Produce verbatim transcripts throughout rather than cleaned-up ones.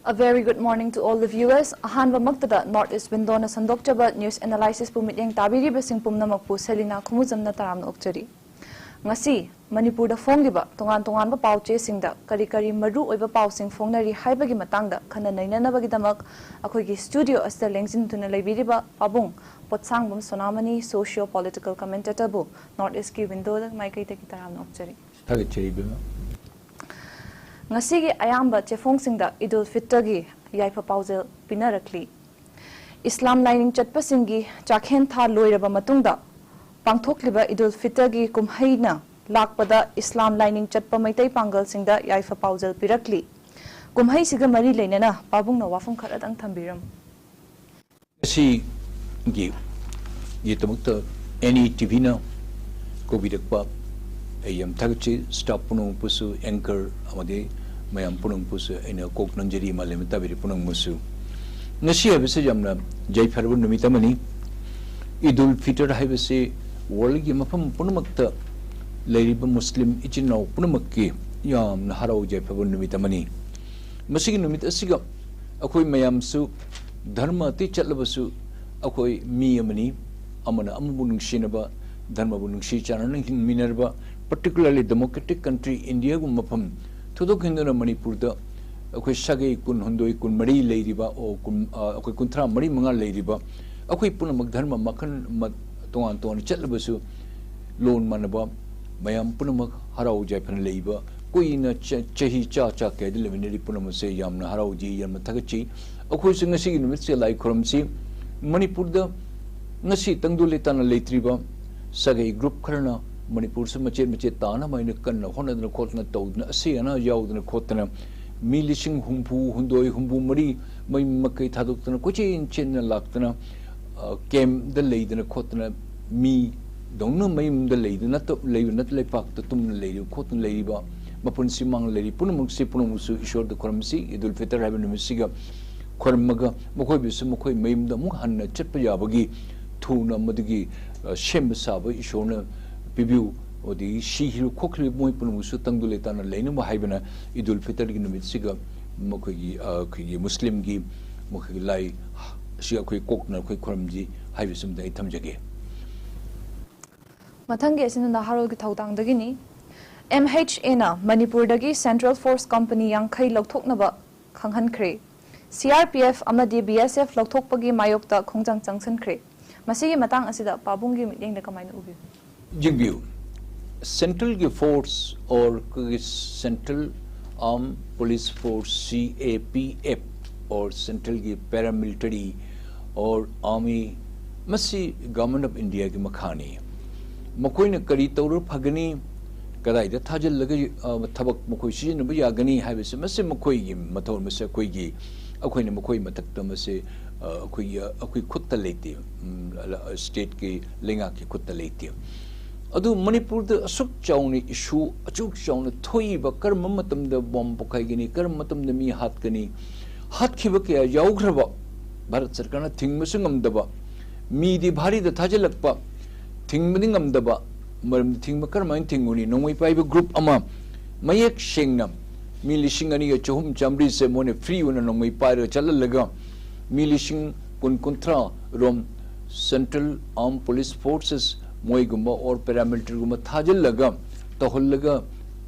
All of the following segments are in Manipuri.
A very good morning to all the viewers. ꯑꯍꯥꯟꯕꯃꯛꯇꯗ North East Windowꯅ ꯁꯟꯗꯣꯛꯆꯕ news analysisꯄꯨ ꯃꯤꯠꯌꯦꯡ ꯇꯥꯕꯤꯔꯤꯕꯁꯤꯡ ꯄꯨꯝꯅꯃꯛꯄꯨ ꯁꯦꯂꯤꯅꯥ ꯈꯨꯃꯨꯖꯝꯅ ꯇꯔꯥꯝꯅ ꯑꯣꯛꯆꯔꯤ꯫ ꯉꯁꯤ ꯃꯅꯤꯄꯨꯔꯗ ꯐꯣꯡꯂꯤꯕ ꯇꯣꯉꯥꯟ ꯇꯣꯉꯥꯟꯕ ꯄꯥꯎ ꯆꯦꯁꯤꯡꯗ ꯀꯔꯤ ꯀꯔꯤ ꯃꯔꯨ ꯑꯣꯏꯕ ꯄꯥꯎꯁꯤꯡ ꯐꯣꯡꯅꯔꯤ ꯍꯥꯏꯕꯒꯤ ꯃꯇꯥꯡꯗ ꯈꯟꯅ ꯅꯩꯅꯅꯕꯒꯤꯗꯃꯛ ꯑꯩꯈꯣꯏꯒꯤ studio ꯑꯁꯤꯗ ꯂꯦꯡꯁꯤꯟꯗꯨꯅ ꯂꯩꯕꯤꯔꯤꯕ ꯄꯥꯕꯨꯡ ꯄꯣꯠꯁꯥꯡꯕꯝ ꯁꯣꯅꯥꯃꯅꯤ, socio political commentatorꯕꯨ North Eastꯀꯤ Window ꯃꯥꯏꯀꯩꯗꯒꯤ ꯇꯔꯥꯝꯅ ꯑꯣꯛꯆꯔꯤ꯫ ꯊꯥꯒꯠꯆꯔꯤ ꯏꯕꯦꯝꯃ꯫ ꯉꯁꯤꯒꯤ ꯑꯌꯥꯝꯕ ꯆꯦꯐꯣꯡꯁꯤꯡꯗ ꯏꯗꯨꯜ ꯐꯤꯇꯔꯒꯤ ꯌꯥꯏꯐ ꯄꯥꯎꯖꯦꯜ ꯄꯤꯅꯔꯛꯂꯤ꯫ ꯏꯁꯂꯥꯝ ꯂꯥꯏꯅꯤꯡ ꯆꯠꯄꯁꯤꯡꯒꯤ ꯆꯥꯛꯍꯦꯟ ꯊꯥ ꯂꯣꯏꯔꯕ ꯃꯇꯨꯡꯗ ꯄꯥꯡꯊꯣꯛꯂꯤꯕ ꯏꯗꯨꯜ ꯐꯤꯇꯔꯒꯤ ꯀꯨꯝꯍꯩꯅ ꯂꯥꯛꯄꯗ ꯏꯁꯂꯥꯝ ꯂꯥꯏꯅꯤꯡ ꯆꯠꯄ ꯃꯩꯇꯩ ꯄꯥꯡꯒꯜꯁꯤꯡꯗ ꯌꯥꯏꯐ ꯄꯥꯎꯖꯦꯜ ꯄꯤꯔꯛꯂꯤ꯫ ꯀꯨꯝꯍꯩꯁꯤꯒ ꯃꯔꯤ ꯂꯩꯅꯅ ꯄꯥꯕꯨꯡꯅ ꯋꯥꯐꯝ ꯈꯔꯗꯪ ꯊꯝꯕꯤꯔꯝꯃꯨ꯫ ꯉꯁꯤꯒꯤ ꯒꯤꯗꯃꯛꯇ ꯑꯦꯟ ꯏ ꯇꯤ ꯚꯤꯅ ꯀꯧꯕꯤꯔꯛꯄ ꯑꯩ ꯌꯥꯝ ꯊꯥꯒꯠꯆꯩ꯫ Staff ꯄꯨꯝꯅꯃꯛꯄꯨꯁꯨ, anchor ꯑꯃꯗꯤ ꯃꯌꯥꯝ ꯄꯨꯝꯅꯃꯛꯄꯨꯁꯨ ꯑꯩꯅ ꯀꯣꯛ ꯅꯣꯟꯖꯔꯤ, ꯃꯥꯂꯦꯝꯗ ꯇꯥꯕꯤꯔꯤ ꯄꯨꯝꯅꯃꯛꯄꯨꯁꯨ꯫ ꯉꯁꯤ ꯍꯥꯏꯕꯁꯤ ꯌꯥꯝꯅ ꯌꯥꯏꯐꯔꯕ ꯅꯨꯃꯤꯠ ꯑꯃꯅꯤ꯫ ꯏꯗꯨꯜ ꯐꯤꯇꯔ ꯍꯥꯏꯕꯁꯤ worldꯒꯤ ꯃꯐꯝ ꯄꯨꯝꯅꯃꯛꯇ ꯂꯩꯔꯤꯕ ꯃꯨꯁꯂꯤꯝ ꯏꯆꯤꯟ ꯏꯅꯥꯎ ꯄꯨꯝꯅꯃꯛꯀꯤ ꯌꯥꯝꯅ ꯍꯔꯥꯎ ꯌꯥꯏꯐꯕ ꯅꯨꯃꯤꯠ ꯑꯃꯅꯤ꯫ ꯃꯁꯤꯒꯤ ꯅꯨꯃꯤꯠ ꯑꯁꯤꯒ ꯑꯩꯈꯣꯏ ꯃꯌꯥꯝꯁꯨ ꯙꯔꯃ ꯑꯇꯩ ꯆꯠꯂꯕꯁꯨ ꯑꯩꯈꯣꯏ ꯃꯤ ꯑꯃꯅꯤ, ꯑꯃꯅ ꯑꯃꯕꯨ ꯅꯨꯡꯁꯤꯅꯕ, ꯙꯔꯃꯕꯨ ꯅꯨꯡꯁꯤ ꯆꯥꯟꯅꯅ ꯍꯤꯡꯃꯤꯟꯅꯔꯕ, particularly democratic country Indiaꯒꯨꯝꯕ ꯃꯐꯝ, ꯊꯣꯏꯗꯣꯛ ꯍꯦꯟꯗꯨꯅ ꯃꯅꯤꯄꯨꯔꯗ ꯑꯩꯈꯣꯏ ꯁꯥꯒꯩ ꯀꯨꯟꯍꯨꯝꯗꯣꯏ, ꯀꯨꯟꯃꯔꯤ ꯂꯩꯔꯤꯕ, ꯑꯣ, ꯀꯨꯟ-, ꯑ, ꯑꯩꯈꯣꯏ ꯀꯨꯟꯊ꯭ꯔꯥ ꯃꯔꯤ ꯃꯉꯥ ꯂꯩꯔꯤꯕ, ꯑꯩꯈꯣꯏ ꯄꯨꯝꯅꯃꯛ ꯙꯔꯃ ꯃꯈꯜ ꯃ-, ꯇꯣꯉꯥꯟ ꯇꯣꯉꯥꯟꯅ ꯆꯠꯂꯕꯁꯨ ꯂꯣꯟ ꯃꯥꯟꯅꯕ, ꯃꯌꯥꯝ ꯄꯨꯝꯅꯃꯛ ꯍꯔꯥꯎ ꯌꯥꯏꯐꯅ ꯂꯩꯕ, ꯀꯨꯏꯅ ꯆ-, ꯆꯍꯤ ꯆꯥ ꯆꯥ ꯀꯌꯥꯗ ꯂꯩꯃꯤꯟꯅꯔꯤ ꯄꯨꯝꯅꯃꯛꯁꯦ ꯌꯥꯝꯅ ꯍꯔꯥꯎꯖꯩ, ꯌꯥꯝꯅ ꯊꯥꯒꯠꯆꯩ꯫ ꯑꯩꯈꯣꯏꯁꯨ ꯉꯁꯤꯒꯤ ꯅꯨꯃꯤꯠꯁꯦ ꯂꯥꯏ ꯈꯨꯔꯝꯁꯤ꯫ ꯃꯅꯤꯄꯨꯔꯗ ꯉꯁꯤ ꯇꯪꯗꯨ ꯂꯩꯇꯥꯅ ꯂꯩꯇ꯭ꯔꯤꯕ ꯁꯥꯒꯩ group ꯈꯔꯅ ꯃꯅꯤꯄꯨꯔꯁꯤ ꯃꯆꯦꯠ ꯃꯆꯦꯠ ꯇꯥꯅꯕ ꯍꯥꯏꯅ ꯀꯟꯅ ꯍꯣꯠꯅꯗꯅ ꯈꯣꯠꯇꯅ ꯇꯧꯗꯅ, ꯑꯁꯤ ꯑꯅꯥ ꯌꯥꯎꯗꯅ ꯈꯣꯠꯇꯅ ꯃꯤ ꯂꯤꯁꯤꯡ ꯍꯨꯝꯐꯨ ꯍꯨꯝꯗꯣꯏ, ꯍꯨꯝꯐꯨ ꯃꯔꯤ ꯃꯌꯨꯝ ꯃꯀꯩ ꯊꯥꯗꯣꯛꯇꯅ ꯀꯣꯏꯆꯦꯟ ꯆꯦꯟꯗꯅ ꯂꯥꯛꯇꯅ, ꯑ, campꯗ ꯂꯩꯗꯅ ꯈꯣꯠꯇꯅ ꯃꯤꯗꯧꯅ ꯃꯌꯨꯝꯗ ꯂꯩꯗꯅ ꯅꯠꯇ-, ꯂꯩꯕ ꯅꯠꯇ, ꯂꯩꯄꯥꯛꯇ ꯇꯨꯝꯅ ꯂꯩꯔꯤꯕ ꯈꯣꯠꯇꯅ ꯂꯩꯔꯤꯕ, ꯃꯄꯨꯟꯁꯤ ꯃꯥꯡꯂ ꯂꯩꯔꯤ ꯄꯨꯝꯅꯃꯛꯁꯤ, ꯄꯨꯝꯅꯃꯛꯁꯨ ꯏꯁꯣꯔꯗ ꯈꯨꯔꯨꯝꯁꯤ꯫ ꯏꯗꯨꯜ ꯐꯤꯇꯔ ꯍꯥꯏꯕ ꯅꯨꯃꯤꯠꯁꯤꯒ ꯈꯨꯔꯨꯝꯃꯒ ꯃꯈꯣꯏꯕꯨꯁꯨ ꯃꯈꯣꯏ ꯃꯌꯨꯝꯗ ꯑꯃꯨꯛ ꯍꯟꯅ ꯆꯠꯄ ꯌꯥꯕꯒꯤ ꯊꯨꯅ ꯃꯗꯨꯒꯤ, ꯑ, ꯁꯦꯝꯕ ꯁꯥꯕ ꯏꯁꯣꯔꯅ ꯄꯤꯕꯤꯌꯨ꯫ ꯑꯗꯒꯤ ꯁꯤꯈ꯭ꯔꯤꯕ ꯈꯣꯠꯈ꯭ꯔꯤꯕ ꯃꯣꯏ ꯄꯨꯝꯅꯃꯛꯁꯨ ꯇꯪꯗꯨ ꯂꯩꯇꯥꯅ ꯂꯩꯅꯕ ꯍꯥꯏꯕꯅ ꯏꯗꯨꯜ ꯐꯤꯇꯔꯒꯤ ꯅꯨꯃꯤꯠꯁꯤꯒ ꯃꯈꯣꯏꯒꯤ ꯑ, ꯑꯩꯈꯣꯏꯒꯤ ꯃꯨꯁꯂꯤꯝꯒꯤ ꯃꯈꯣꯏꯒꯤ ꯂꯥꯏ ꯑꯁꯤ ꯑꯩꯈꯣꯏ ꯀꯣꯛꯅ ꯑꯩꯈꯣꯏ ꯈꯨꯔꯨꯝꯁꯤ ꯍꯥꯏꯕꯁꯤꯃꯗ ꯑꯩ ꯊꯝꯖꯒꯦ꯫ ꯃꯊꯪꯒꯤ ꯑꯁꯤꯅ ꯅꯍꯥꯔꯣꯜꯒꯤ ꯊꯧꯗꯥꯡꯗꯒꯤꯅꯤ꯫ ꯑꯦꯝ ꯑꯩꯆ ꯑꯦꯅ ꯃꯅꯤꯄꯨꯔꯗꯒꯤ ꯁꯦꯟꯇ꯭ꯔꯦꯜ ꯐꯣꯔꯁ ꯀꯝꯄꯅꯤ ꯌꯥꯡꯈꯩ ꯂꯧꯊꯣꯛꯅꯕ ꯈꯪꯍꯟꯈ꯭ꯔꯦ꯫ ꯁꯤ ꯑꯥꯔ ꯄꯤ ꯑꯦꯐ ꯑꯃꯗꯤ ꯕꯤ ꯑꯦꯁ ꯑꯦꯐ ꯂꯧꯊꯣꯛꯄꯒꯤ ꯃꯥꯌꯣꯛꯇ ꯈꯣꯡꯖꯪ ꯆꯪꯁꯤꯟꯈ꯭ꯔꯦ꯫ ꯃꯁꯤꯒꯤ ꯃꯇꯥꯡ ꯑꯁꯤꯗ ꯄꯥꯕꯨꯡꯒꯤ ꯃꯤꯠꯌꯦꯡꯗ ꯀꯃꯥꯏꯅ ꯎꯕꯤ? ꯌꯦꯡꯕꯤꯌꯨ, ꯁꯦꯟꯇ꯭ꯔꯦꯜꯒꯤ ꯐꯣꯔꯁ ꯑꯣꯔ ꯑꯩꯈꯣꯏꯒꯤ central armed police force, C A P F, or ꯁꯦꯟꯇ꯭ꯔꯦꯜꯒꯤ ꯄꯦꯔꯥꯃꯤꯂꯤꯇꯔꯤ ꯑꯣꯔ ꯑꯥꯔꯃꯤ, ꯃꯁꯤ ꯒꯚꯔꯟꯃꯦꯟꯠ ꯑꯣꯐ ꯏꯟꯗꯤꯌꯥꯒꯤ ꯃꯈꯥꯅꯤ꯫ ꯃꯈꯣꯏꯅ ꯀꯔꯤ ꯇꯧꯔ ꯐꯒꯅꯤ, ꯀꯗꯥꯏꯗ ꯊꯥꯖꯤꯜꯂꯒ ꯑ, ꯊꯕꯛ ꯃꯈꯣꯏ ꯁꯤꯖꯤꯟꯅꯕ ꯌꯥꯒꯅꯤ ꯍꯥꯏꯕꯁꯤ, ꯃꯁꯤ ꯃꯈꯣꯏꯒꯤ ꯃꯊꯧ, ꯃꯁꯤ ꯑꯩꯈꯣꯏꯒꯤ, ꯑꯩꯈꯣꯏꯅ ꯃꯈꯣꯏ ꯃꯊꯛꯇ ꯃꯁꯤ ꯑ, ꯑꯩꯈꯣꯏꯒꯤ, ꯑꯩꯈꯣꯏ ꯈꯨꯠꯇ ꯂꯩꯇꯦ꯫ ꯎꯝ, ꯑ, ꯁ꯭ꯇꯦꯠꯀꯤ, ꯂꯩꯉꯥꯛꯀꯤ ꯈꯨꯠꯇ ꯂꯩꯇꯦ꯫ ꯑꯗꯨ ꯃꯅꯤꯄꯨꯔꯗ ꯑꯁꯨꯛ ꯆꯥꯎꯅ ꯏꯁꯨ, ꯑꯁꯨꯛ ꯆꯥꯎꯅ ꯊꯣꯛꯏꯕ, ꯀꯔꯝꯕ ꯃꯇꯝꯗ ꯕꯣꯝ ꯄꯣꯈꯥꯏꯒꯅꯤ, ꯀꯔꯝꯕ ꯃꯇꯝꯗ ꯃꯤ ꯍꯥꯠꯀꯅꯤ, ꯍꯥꯠꯈꯤꯕ ꯀꯌꯥ ꯌꯥꯎꯈ꯭ꯔꯕ, ꯚꯥꯔꯠ ꯁꯔꯀꯥꯔꯅ ꯊꯤꯡꯕꯁꯨ ꯉꯝꯗꯕ, ꯃꯤꯗꯤ ꯚꯥꯔꯤꯗ ꯊꯥꯖꯤꯜꯂꯛꯄ, ꯊꯤꯡꯕꯗꯤ ꯉꯝꯗꯕ, ꯃꯔꯝꯗꯤ ꯊꯤꯡꯕ ꯀꯔꯝꯍꯥꯏꯅ ꯊꯤꯡꯒꯅꯤ? ꯅꯣꯡꯃꯩ ꯄꯥꯏꯕ ꯒ꯭ꯔꯨꯞ ꯑꯃ ꯃꯌꯦꯛ ꯁꯦꯡꯅ ꯃꯤ ꯂꯤꯁꯤꯡ ꯑꯅꯤꯒ ꯆꯍꯨꯝ ꯆꯥꯃꯔꯤꯁꯦ ꯃꯣꯏꯅ ꯐ꯭ꯔꯤ ꯑꯣꯏꯅ ꯅꯣꯡꯃꯩ ꯄꯥꯏꯔꯒ ꯆꯠꯍꯜꯂꯒ, ꯃꯤ ꯂꯤꯁꯤꯡ ꯀꯨꯟ ꯀꯨꯟꯊ꯭ꯔꯥ ꯔꯣꯝ central armed police forces ꯃꯣꯏꯒꯨꯝꯕ or ꯄꯦꯔꯥꯃꯤꯂꯤꯇꯔꯤꯒꯨꯝꯕ ꯊꯥꯖꯤꯜꯂꯒ, ꯇꯧꯍꯜꯂꯒ,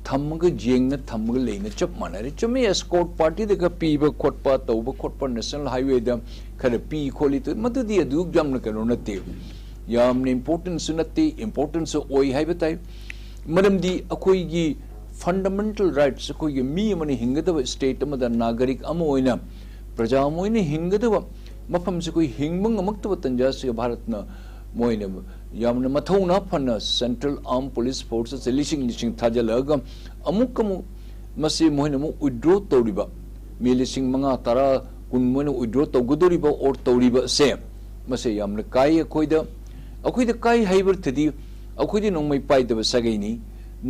ꯊꯝꯃꯒ, ꯌꯦꯡꯅ ꯊꯝꯃꯒ ꯂꯩꯅ ꯆꯞ ꯃꯥꯟꯅꯔꯦ꯫ ꯆꯨꯝꯃꯤ, ꯑꯦꯁꯀꯣꯔꯠ ꯄꯥꯔꯇꯤꯗꯒ ꯄꯤꯕ ꯈꯣꯠꯄ, ꯇꯧꯕ ꯈꯣꯠꯄ, ꯅꯦꯁꯅꯦꯜ ꯍꯥꯏꯋꯦꯗ ꯈꯔ ꯄꯤ ꯈꯣꯠꯂꯤ, ꯃꯗꯨꯗꯤ ꯑꯗꯨ ꯌꯥꯝꯅ ꯀꯩꯅꯣ ꯅꯠꯇꯦ, ꯌꯥꯝꯅ ꯏꯝꯄꯣꯔꯇꯦꯟꯁꯨ ꯅꯠꯇꯦ, ꯏꯝꯄꯣꯔꯇꯦꯟꯁꯨ ꯑꯣꯏ ꯍꯥꯏꯕ ꯇꯥꯏ꯫ ꯃꯔꯝꯗꯤ ꯑꯩꯈꯣꯏꯒꯤ ꯐꯟꯗꯥꯃꯦꯟꯇꯦꯜ ꯔꯥꯏꯠꯁ, ꯑꯩꯈꯣꯏꯒꯤ ꯃꯤ ꯑꯃꯅ ꯍꯤꯡꯒꯗꯕ, ꯁ꯭ꯇꯦꯠ ꯑꯃꯗ ꯅꯥꯒꯔꯤꯛ ꯑꯃ ꯑꯣꯏꯅ, ꯄ꯭ꯔꯖꯥ ꯑꯃ ꯑꯣꯏꯅ ꯍꯤꯡꯒꯗꯕ ꯃꯐꯝꯁꯦ ꯑꯩꯈꯣꯏ ꯍꯤꯡꯕ ꯉꯝꯃꯛꯇꯕ ꯇꯟꯖꯥꯁꯤꯒ ꯚꯥꯔꯠꯅ ꯃꯣꯏꯅ ꯌꯥꯝꯅ ꯃꯊꯧꯅꯥ ꯐꯅ ꯁꯦꯟꯇ꯭ꯔꯦꯜ ꯑꯥꯔꯝ ꯄꯨꯂꯤꯁ ꯐꯣꯔꯁ ꯑꯁꯦ ꯂꯤꯁꯤꯡ ꯂꯤꯁꯤꯡ ꯊꯥꯖꯤꯜꯂꯛꯑꯒ, ꯑꯃꯨꯛ ꯑꯃꯨꯛ ꯃꯁꯤ ꯃꯣꯏꯅ ꯑꯃꯨꯛ ꯋꯤꯗ꯭ꯔꯣ ꯇꯧꯔꯤꯕ, ꯃꯤ ꯂꯤꯁꯤꯡ ꯃꯉꯥ, ꯇꯔꯥ, ꯀꯨꯟ ꯃꯣꯏꯅ ꯋꯤꯗ꯭ꯔꯣ ꯇꯧꯒꯗꯧꯔꯤꯕ ꯑꯣꯔ ꯇꯧꯔꯤꯕ ꯑꯁꯦ, ꯃꯁꯦ ꯌꯥꯝꯅ ꯀꯥꯏ ꯑꯩꯈꯣꯏꯗ꯫ ꯑꯩꯈꯣꯏꯗ ꯀꯥꯏ ꯍꯥꯏꯕꯗꯗꯤ, ꯑꯩꯈꯣꯏꯗꯤ ꯅꯣꯡꯃꯩ ꯄꯥꯏꯗꯕ ꯁꯥꯒꯩꯅꯤ꯫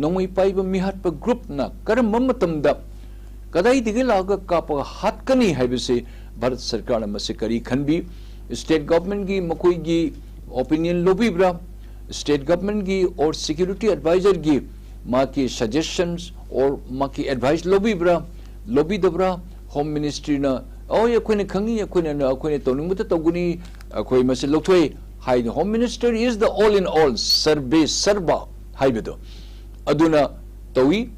ꯅꯣꯡꯃꯩ ꯄꯥꯏꯕ ꯃꯤꯍꯥꯠꯄ ꯒ꯭ꯔꯨꯞꯅ ꯀꯔꯝꯕ ꯃꯇꯝꯗ ꯀꯗꯥꯏꯗꯒꯤ ꯂꯥꯛꯑꯒ ꯀꯥꯞꯄꯒ ꯍꯥꯠꯀꯅꯤ ꯍꯥꯏꯕꯁꯤ ꯚꯥꯔꯠ ꯁꯔꯀꯥꯔꯅ ꯃꯁꯤ ꯀꯔꯤ ꯈꯟꯕꯤ? ꯁ꯭ꯇꯦꯠ ꯒꯚꯔꯟꯃꯦꯟꯠꯀꯤ ꯃꯈꯣꯏꯒꯤ ꯑꯣꯄꯤꯅꯤꯌꯟ ꯂꯧꯕꯤꯕ꯭ꯔꯥ? ꯁ꯭ꯇꯦꯠ ꯒꯚꯔꯟꯃꯦꯟꯠꯀꯤ ꯑꯣꯔ ꯁꯦꯀ꯭ꯌꯨꯔꯤꯇꯤ ꯑꯦꯗꯚꯥꯏꯖꯔꯒꯤ ꯃꯥꯒꯤ ꯁꯖꯦꯁꯟꯁ ꯑꯣꯔ ꯃꯥꯒꯤ ꯑꯦꯗꯚꯥꯏꯁ ꯂꯧꯕꯤꯕ꯭ꯔꯥ? ꯂꯧꯕꯤꯗꯕ꯭ꯔꯥ? ꯍꯣꯝ ꯃꯤꯅꯤꯁꯇ꯭ꯔꯤꯅ, "ꯑꯣꯏ, ꯑꯩꯈꯣꯏꯅ ꯈꯪꯉꯤ, ꯑꯩꯈꯣꯏꯅ, ꯑꯩꯈꯣꯏꯅ ꯇꯧꯅꯤꯡꯕꯗ ꯇꯧꯒꯅꯤ, ꯑꯩꯈꯣꯏ ꯃꯁꯤ ꯂꯧꯊꯣꯛꯏ" ꯍꯥꯏꯅ꯫ Home Minister is the all in all, ꯁꯔꯕꯦ ꯁꯔꯕ ꯍꯥꯏꯕꯗꯣ ꯑꯗꯨꯅ ꯇꯧꯏ꯫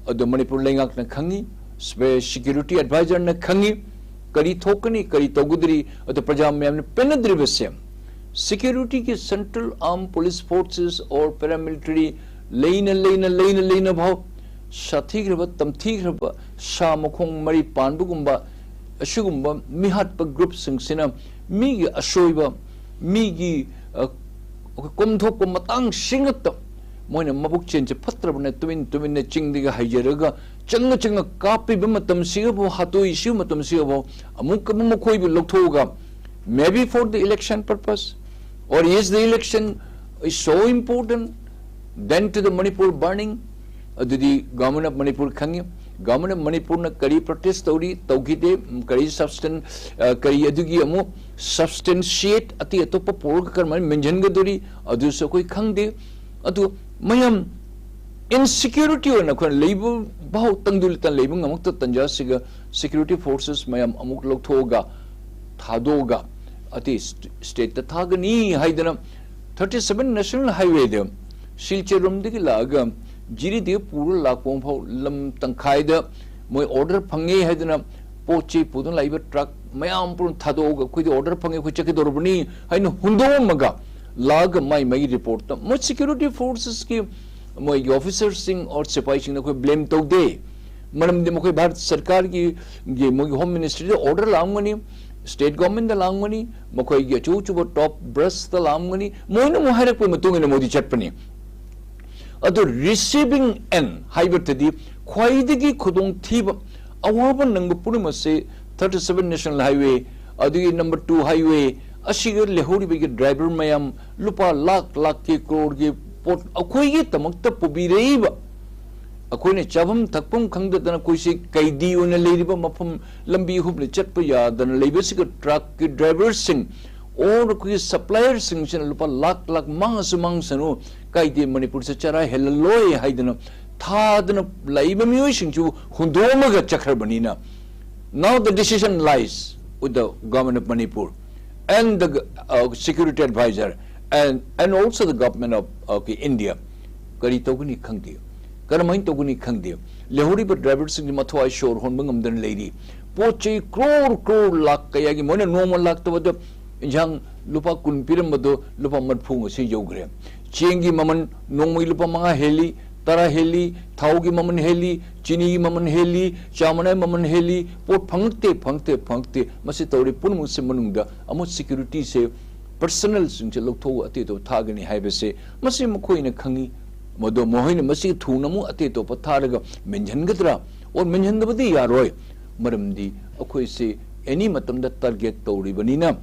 ꯑꯗꯨ ꯃꯅꯤꯄꯨꯔ ꯂꯩꯉꯥꯛꯅ ꯈꯪꯉꯤ, ꯁꯦꯀ꯭ꯌꯨꯔꯤꯇꯤ ꯑꯦꯗꯚꯥꯏꯖꯔꯅ ꯈꯪꯉꯤ, ꯀꯔꯤ ꯊꯣꯛꯀꯅꯤ, ꯀꯔꯤ ꯇꯧꯒꯗ꯭ꯔꯤ, ꯑꯗꯨ ꯄ꯭ꯔꯖꯥ ꯃꯌꯥꯝꯅ ꯄꯦꯟꯅꯗ꯭ꯔꯤꯕꯁꯦ꯫ ꯁꯦꯀ꯭ꯌꯨꯔꯤꯇꯤꯒꯤ central armed police forces or paramilitary ꯂꯩꯅ ꯂꯩꯅ ꯂꯩꯅ ꯂꯩꯅ ꯐꯥꯎ ꯁꯥꯊꯤꯈ꯭ꯔꯕ, ꯇꯝꯊꯤꯈ꯭ꯔꯕ, ꯁꯥ ꯃꯈꯣꯡ ꯃꯔꯤ ꯄꯥꯟꯕꯒꯨꯝꯕ, ꯑꯁꯤꯒꯨꯝꯕ ꯃꯤꯍꯥꯠꯄ ꯒ꯭ꯔꯨꯞꯁꯤꯡꯁꯤꯅ ꯃꯤꯒꯤ ꯑꯁꯣꯏꯕ, ꯃꯤꯒꯤ, ꯑ, ꯀꯣꯝꯊꯣꯛꯄ ꯃꯇꯥꯡꯁꯤꯡꯉꯛꯇ ꯃꯣꯏꯅ ꯃꯕꯨꯛ ꯆꯦꯟꯁꯦ ꯐꯠꯇ꯭ꯔꯕꯅ ꯇꯨꯃꯤꯟ ꯇꯨꯃꯤꯟꯅ ꯆꯤꯡꯗꯒꯤ ꯍꯩꯖꯔꯒ ꯆꯪꯉ ꯆꯪꯉ ꯀꯥꯞꯄꯤꯕ ꯃꯇꯝꯁꯤꯒꯐꯥꯎ, ꯍꯥꯠꯇꯣꯛꯏꯁꯤꯕ ꯃꯇꯝꯁꯤꯒꯐꯥꯎ ꯑꯃꯨꯛꯀ ꯑꯃꯨꯛ ꯃꯈꯣꯏꯕꯨ ꯂꯧꯊꯣꯛꯑꯒ, maybe for the election purpose, or is the election is so important then to the Manipur burning? ꯑꯗꯨꯗꯤ Government of Manipur ꯈꯪꯉꯤ꯫ Government of ꯃꯅꯤꯄꯨꯔꯅ ꯀꯔꯤ ꯄ꯭ꯔꯣꯇꯦꯁ ꯇꯧꯔꯤ, ꯇꯧꯈꯤꯗꯦ, ꯀꯔꯤ ꯁꯕꯁꯇꯦꯟ-, ꯑ, ꯀꯔꯤ ꯑꯗꯨꯒꯤ ꯑꯃꯨꯛ ꯁꯕꯁꯇꯦꯟꯁꯤꯌꯦꯠ ꯑꯇꯩ ꯑꯇꯣꯞꯄ ꯄꯨꯔꯒ ꯀꯔꯝꯍꯥꯏꯅ ꯃꯦꯟꯁꯤꯟꯒꯗꯣꯔꯤ, ꯑꯗꯨꯁꯨ ꯑꯩꯈꯣꯏ ꯈꯪꯗꯦ꯫ ꯑꯗꯨ ꯃꯌꯥꯝ ꯏꯟꯁꯤꯀ꯭ꯌꯨꯔꯤꯇꯤ ꯑꯣꯏꯅ ꯑꯩꯈꯣꯏꯅ ꯂꯩꯕ ꯐꯥꯎ ꯇꯪꯗꯨ ꯂꯩꯇꯥ ꯂꯩꯕ ꯉꯝꯃꯛꯇ ꯇꯟꯖꯥꯁꯤꯒ security forces ꯃꯌꯥꯝ ꯑꯃꯨꯛ ꯂꯧꯊꯣꯛꯑꯒ, ꯊꯥꯗꯣꯛꯑꯒ, ꯑꯇꯩ ꯁ꯭ꯇꯦꯠꯇ ꯊꯥꯒꯅꯤ ꯍꯥꯏꯗꯅ thirty seven National Highwayꯗ ꯁꯤꯜꯆꯔꯔꯣꯝꯗꯒꯤ ꯂꯥꯛꯑꯒ ꯖꯤꯔꯤꯗꯒꯤ ꯄꯨꯔ ꯂꯥꯛꯄ ꯐꯥꯎ ꯂꯝ ꯇꯪꯈꯥꯏꯗ ꯃꯣꯏ ꯑꯣꯔꯗꯔ ꯐꯪꯉꯦ ꯍꯥꯏꯗꯅ ꯄꯣꯠ ꯆꯩ ꯄꯨꯗꯨꯅ ꯂꯥꯛꯏꯕ ꯇ꯭ꯔꯛ ꯃꯌꯥꯝ ꯄꯨꯝꯅꯃꯛ ꯊꯥꯗꯣꯛꯑꯒ ꯑꯩꯈꯣꯏꯗꯤ ꯑꯣꯔꯗꯔ ꯐꯪꯉꯦ, ꯑꯩꯈꯣꯏ ꯆꯠꯀꯗꯧꯔꯕꯅꯤ ꯍꯥꯏꯅ ꯍꯨꯟꯗꯣꯛꯑꯝꯃꯒ ꯂꯥꯛꯑꯒ ꯃꯥꯏ ꯃꯥꯒꯤ ꯔꯤꯄꯣꯔꯠꯇ ꯃꯣꯏ ꯁꯦꯀ꯭ꯌꯨꯔꯤꯇꯤ ꯐꯣꯔꯁꯦꯁꯀꯤ ꯃꯣꯏꯒꯤ ꯑꯣꯐꯤꯁꯔꯁꯤꯡ ꯑꯣꯔ ꯁꯤꯄꯥꯍꯤꯁꯤꯡꯗ ꯑꯩꯈꯣꯏ ꯕ꯭ꯂꯦꯝ ꯇꯧꯗꯦ꯫ ꯃꯔꯝꯗꯤ ꯃꯈꯣꯏ ꯚꯥꯔꯠ ꯁꯔꯀꯥꯔꯒꯤ ꯒꯤ ꯃꯣꯏꯒꯤ ꯍꯣꯝ ꯃꯤꯅꯤꯁꯇ꯭ꯔꯤꯗ ꯑꯣꯔꯗꯔ ꯂꯥꯛꯑꯝꯒꯅꯤ, ꯁ꯭ꯇꯦꯠ ꯒꯣꯔꯃꯦꯟꯗ ꯂꯥꯛꯑꯝꯒꯅꯤ, ꯃꯈꯣꯏꯒꯤ ꯑꯆꯧ ꯑꯆꯧꯕ ꯇꯣꯞ ꯕ꯭ꯔꯁꯇ ꯂꯥꯛꯑꯝꯒꯅꯤ, ꯃꯣꯏꯅ ꯑꯃꯨꯛ ꯍꯥꯏꯔꯛꯄꯒꯤ ꯃꯇꯨꯡ ꯏꯟꯅ ꯃꯣꯏꯗꯤ ꯆꯠꯄꯅꯤ꯫ ꯑꯗꯨ ꯔꯤꯁꯤꯚꯤꯡ ꯑꯦꯟ ꯍꯥꯏꯕꯗꯗꯤ ꯈ꯭ꯋꯥꯏꯗꯒꯤ ꯈꯨꯗꯣꯡꯊꯤꯕ ꯑꯋꯥꯕ ꯅꯪꯕ ꯄꯨꯝꯅꯃꯛꯁꯦ thirty seven National Highway, ꯑꯗꯨꯒꯤ number two highway ꯑꯁꯤꯒ ꯂꯩꯍꯧꯔꯤꯕꯒꯤ ꯗ꯭ꯔꯥꯏꯚꯔ ꯃꯌꯥꯝ, ꯂꯨꯄꯥ ꯂꯥꯛ ꯂꯥꯛꯀꯤ ꯀ꯭ꯔꯣꯔꯒꯤ ꯄꯣꯠ ꯑꯩꯈꯣꯏꯒꯤꯗꯃꯛꯇ ꯄꯨꯕꯤꯔꯛꯏꯕ, ꯑꯩꯈꯣꯏꯅ ꯆꯥꯐꯝ ꯊꯛꯐꯝ ꯈꯪꯗꯗꯅ ꯑꯩꯈꯣꯏꯁꯤ ꯀꯩꯗꯤ ꯑꯣꯏꯅ ꯂꯩꯔꯤꯕ ꯃꯐꯝ, ꯂꯝꯕꯤ ꯑꯍꯨꯝꯂ ꯆꯠꯄ ꯌꯥꯗꯅ ꯂꯩꯕꯁꯤꯒ ꯇ꯭ꯔꯛꯀꯤ ꯗ꯭ꯔꯥꯏꯚꯔꯁꯤꯡ ꯑꯣꯔ ꯑꯩꯈꯣꯏꯒꯤ ꯁꯄ꯭ꯂꯥꯏꯌꯔꯁꯤꯡꯁꯤꯅ ꯂꯨꯄꯥ ꯂꯥꯛ ꯂꯥꯛ ꯃꯥꯡꯉꯁꯨ ꯃꯥꯡꯁꯅꯨ, ꯀꯥꯏꯗꯦ, ꯃꯅꯤꯄꯨꯔꯁꯦ ꯆꯔꯥ ꯍꯦꯜꯂꯜꯂꯣꯏ ꯍꯥꯏꯗꯅ ꯊꯥꯗꯅ ꯂꯩꯕ ꯃꯤꯑꯣꯏꯁꯤꯡꯁꯤꯕꯨ ꯍꯨꯟꯗꯣꯛꯑꯝꯃꯒ ꯆꯠꯈ꯭ꯔꯕꯅꯤꯅ, now the decision lies with the government of Manipur and the, uh, security advisor and, and also the government of, okay, India. ꯀꯔꯤ ꯇꯧꯒꯅꯤ ꯈꯪꯗꯦ, ꯀꯔꯝꯍꯥꯏꯅ ꯇꯧꯒꯅꯤ ꯈꯪꯗꯦ꯫ ꯂꯩꯍꯧꯔꯤꯕ ꯗ꯭ꯔꯥꯏꯚꯔꯁꯤꯡꯁꯤ ꯃꯊ꯭ꯋꯥꯏ ꯁꯣꯔ ꯍꯣꯟꯕ ꯉꯝꯗꯅ ꯂꯩꯔꯤ꯫ ꯄꯣꯠ ꯆꯩ ꯀ꯭ꯔꯣꯔ ꯀ꯭ꯔꯣꯔ ꯂꯥꯛ ꯀꯌꯥꯒꯤ ꯃꯣꯏꯅ ꯅꯣꯡꯃ ꯂꯥꯛꯇꯕꯗ ꯏꯟꯁꯥꯡ ꯂꯨꯄꯥ ꯀꯨꯟ ꯄꯤꯔꯝꯕꯗꯣ ꯂꯨꯄꯥ ꯃꯔꯤꯐꯨ ꯉꯁꯤ ꯌꯧꯈ꯭ꯔꯦ꯫ ꯆꯦꯡꯒꯤ ꯃꯃꯜ ꯅꯣꯡꯃꯒꯤ ꯂꯨꯄꯥ ꯃꯉꯥ ꯍꯦꯜꯂꯤ, ꯇꯔꯥ ꯍꯦꯜꯂꯤ, ꯊꯥꯎꯒꯤ ꯃꯃꯜ ꯍꯦꯜꯂꯤ, ꯆꯤꯅꯤꯒꯤ ꯃꯃꯜ ꯍꯦꯜꯂꯤ, ꯆꯥ ꯃꯅꯥꯒꯤ ꯃꯃꯜ ꯍꯦꯜꯂꯤ, ꯄꯣꯠ ꯐꯪꯉꯛꯇꯦ, ꯐꯪꯉꯛꯇꯦ, ꯐꯪꯉꯛꯇꯦ꯫ ꯃꯁꯤ ꯇꯧꯔꯤ ꯄꯨꯝꯅꯃꯛꯁꯤ ꯃꯅꯨꯡꯗ ꯑꯃꯨꯛ ꯁꯦꯀ꯭ꯌꯨꯔꯤꯇꯤꯁꯦ, ꯄꯔꯁꯅꯦꯜꯁꯤꯡꯁꯦ ꯂꯧꯊꯣꯛꯑꯒ ꯑꯇꯩ ꯑꯇꯣꯞꯄ ꯊꯥꯒꯅꯤ ꯍꯥꯏꯕꯁꯦ ꯃꯁꯤ ꯃꯈꯣꯏꯅ ꯈꯪꯉꯤ꯫ ꯃꯗꯣ ꯃꯈꯣꯏꯅ ꯃꯁꯤ ꯊꯨꯅ ꯑꯃꯨꯛ ꯑꯇꯩ ꯑꯇꯣꯞꯄ ꯊꯥꯔꯒ ꯃꯦꯟꯁꯤꯟꯒꯗ꯭ꯔꯥ? ꯑꯣꯔ ꯃꯦꯟꯁꯤꯟꯗꯕꯗꯤ ꯌꯥꯔꯣꯏ꯫ ꯃꯔꯝꯗꯤ ꯑꯩꯈꯣꯏꯁꯦ ꯑꯦꯅꯤ ꯃꯇꯝꯗ ꯇꯥꯔꯒꯦꯠ ꯇꯧꯔꯤꯕꯅꯤꯅ,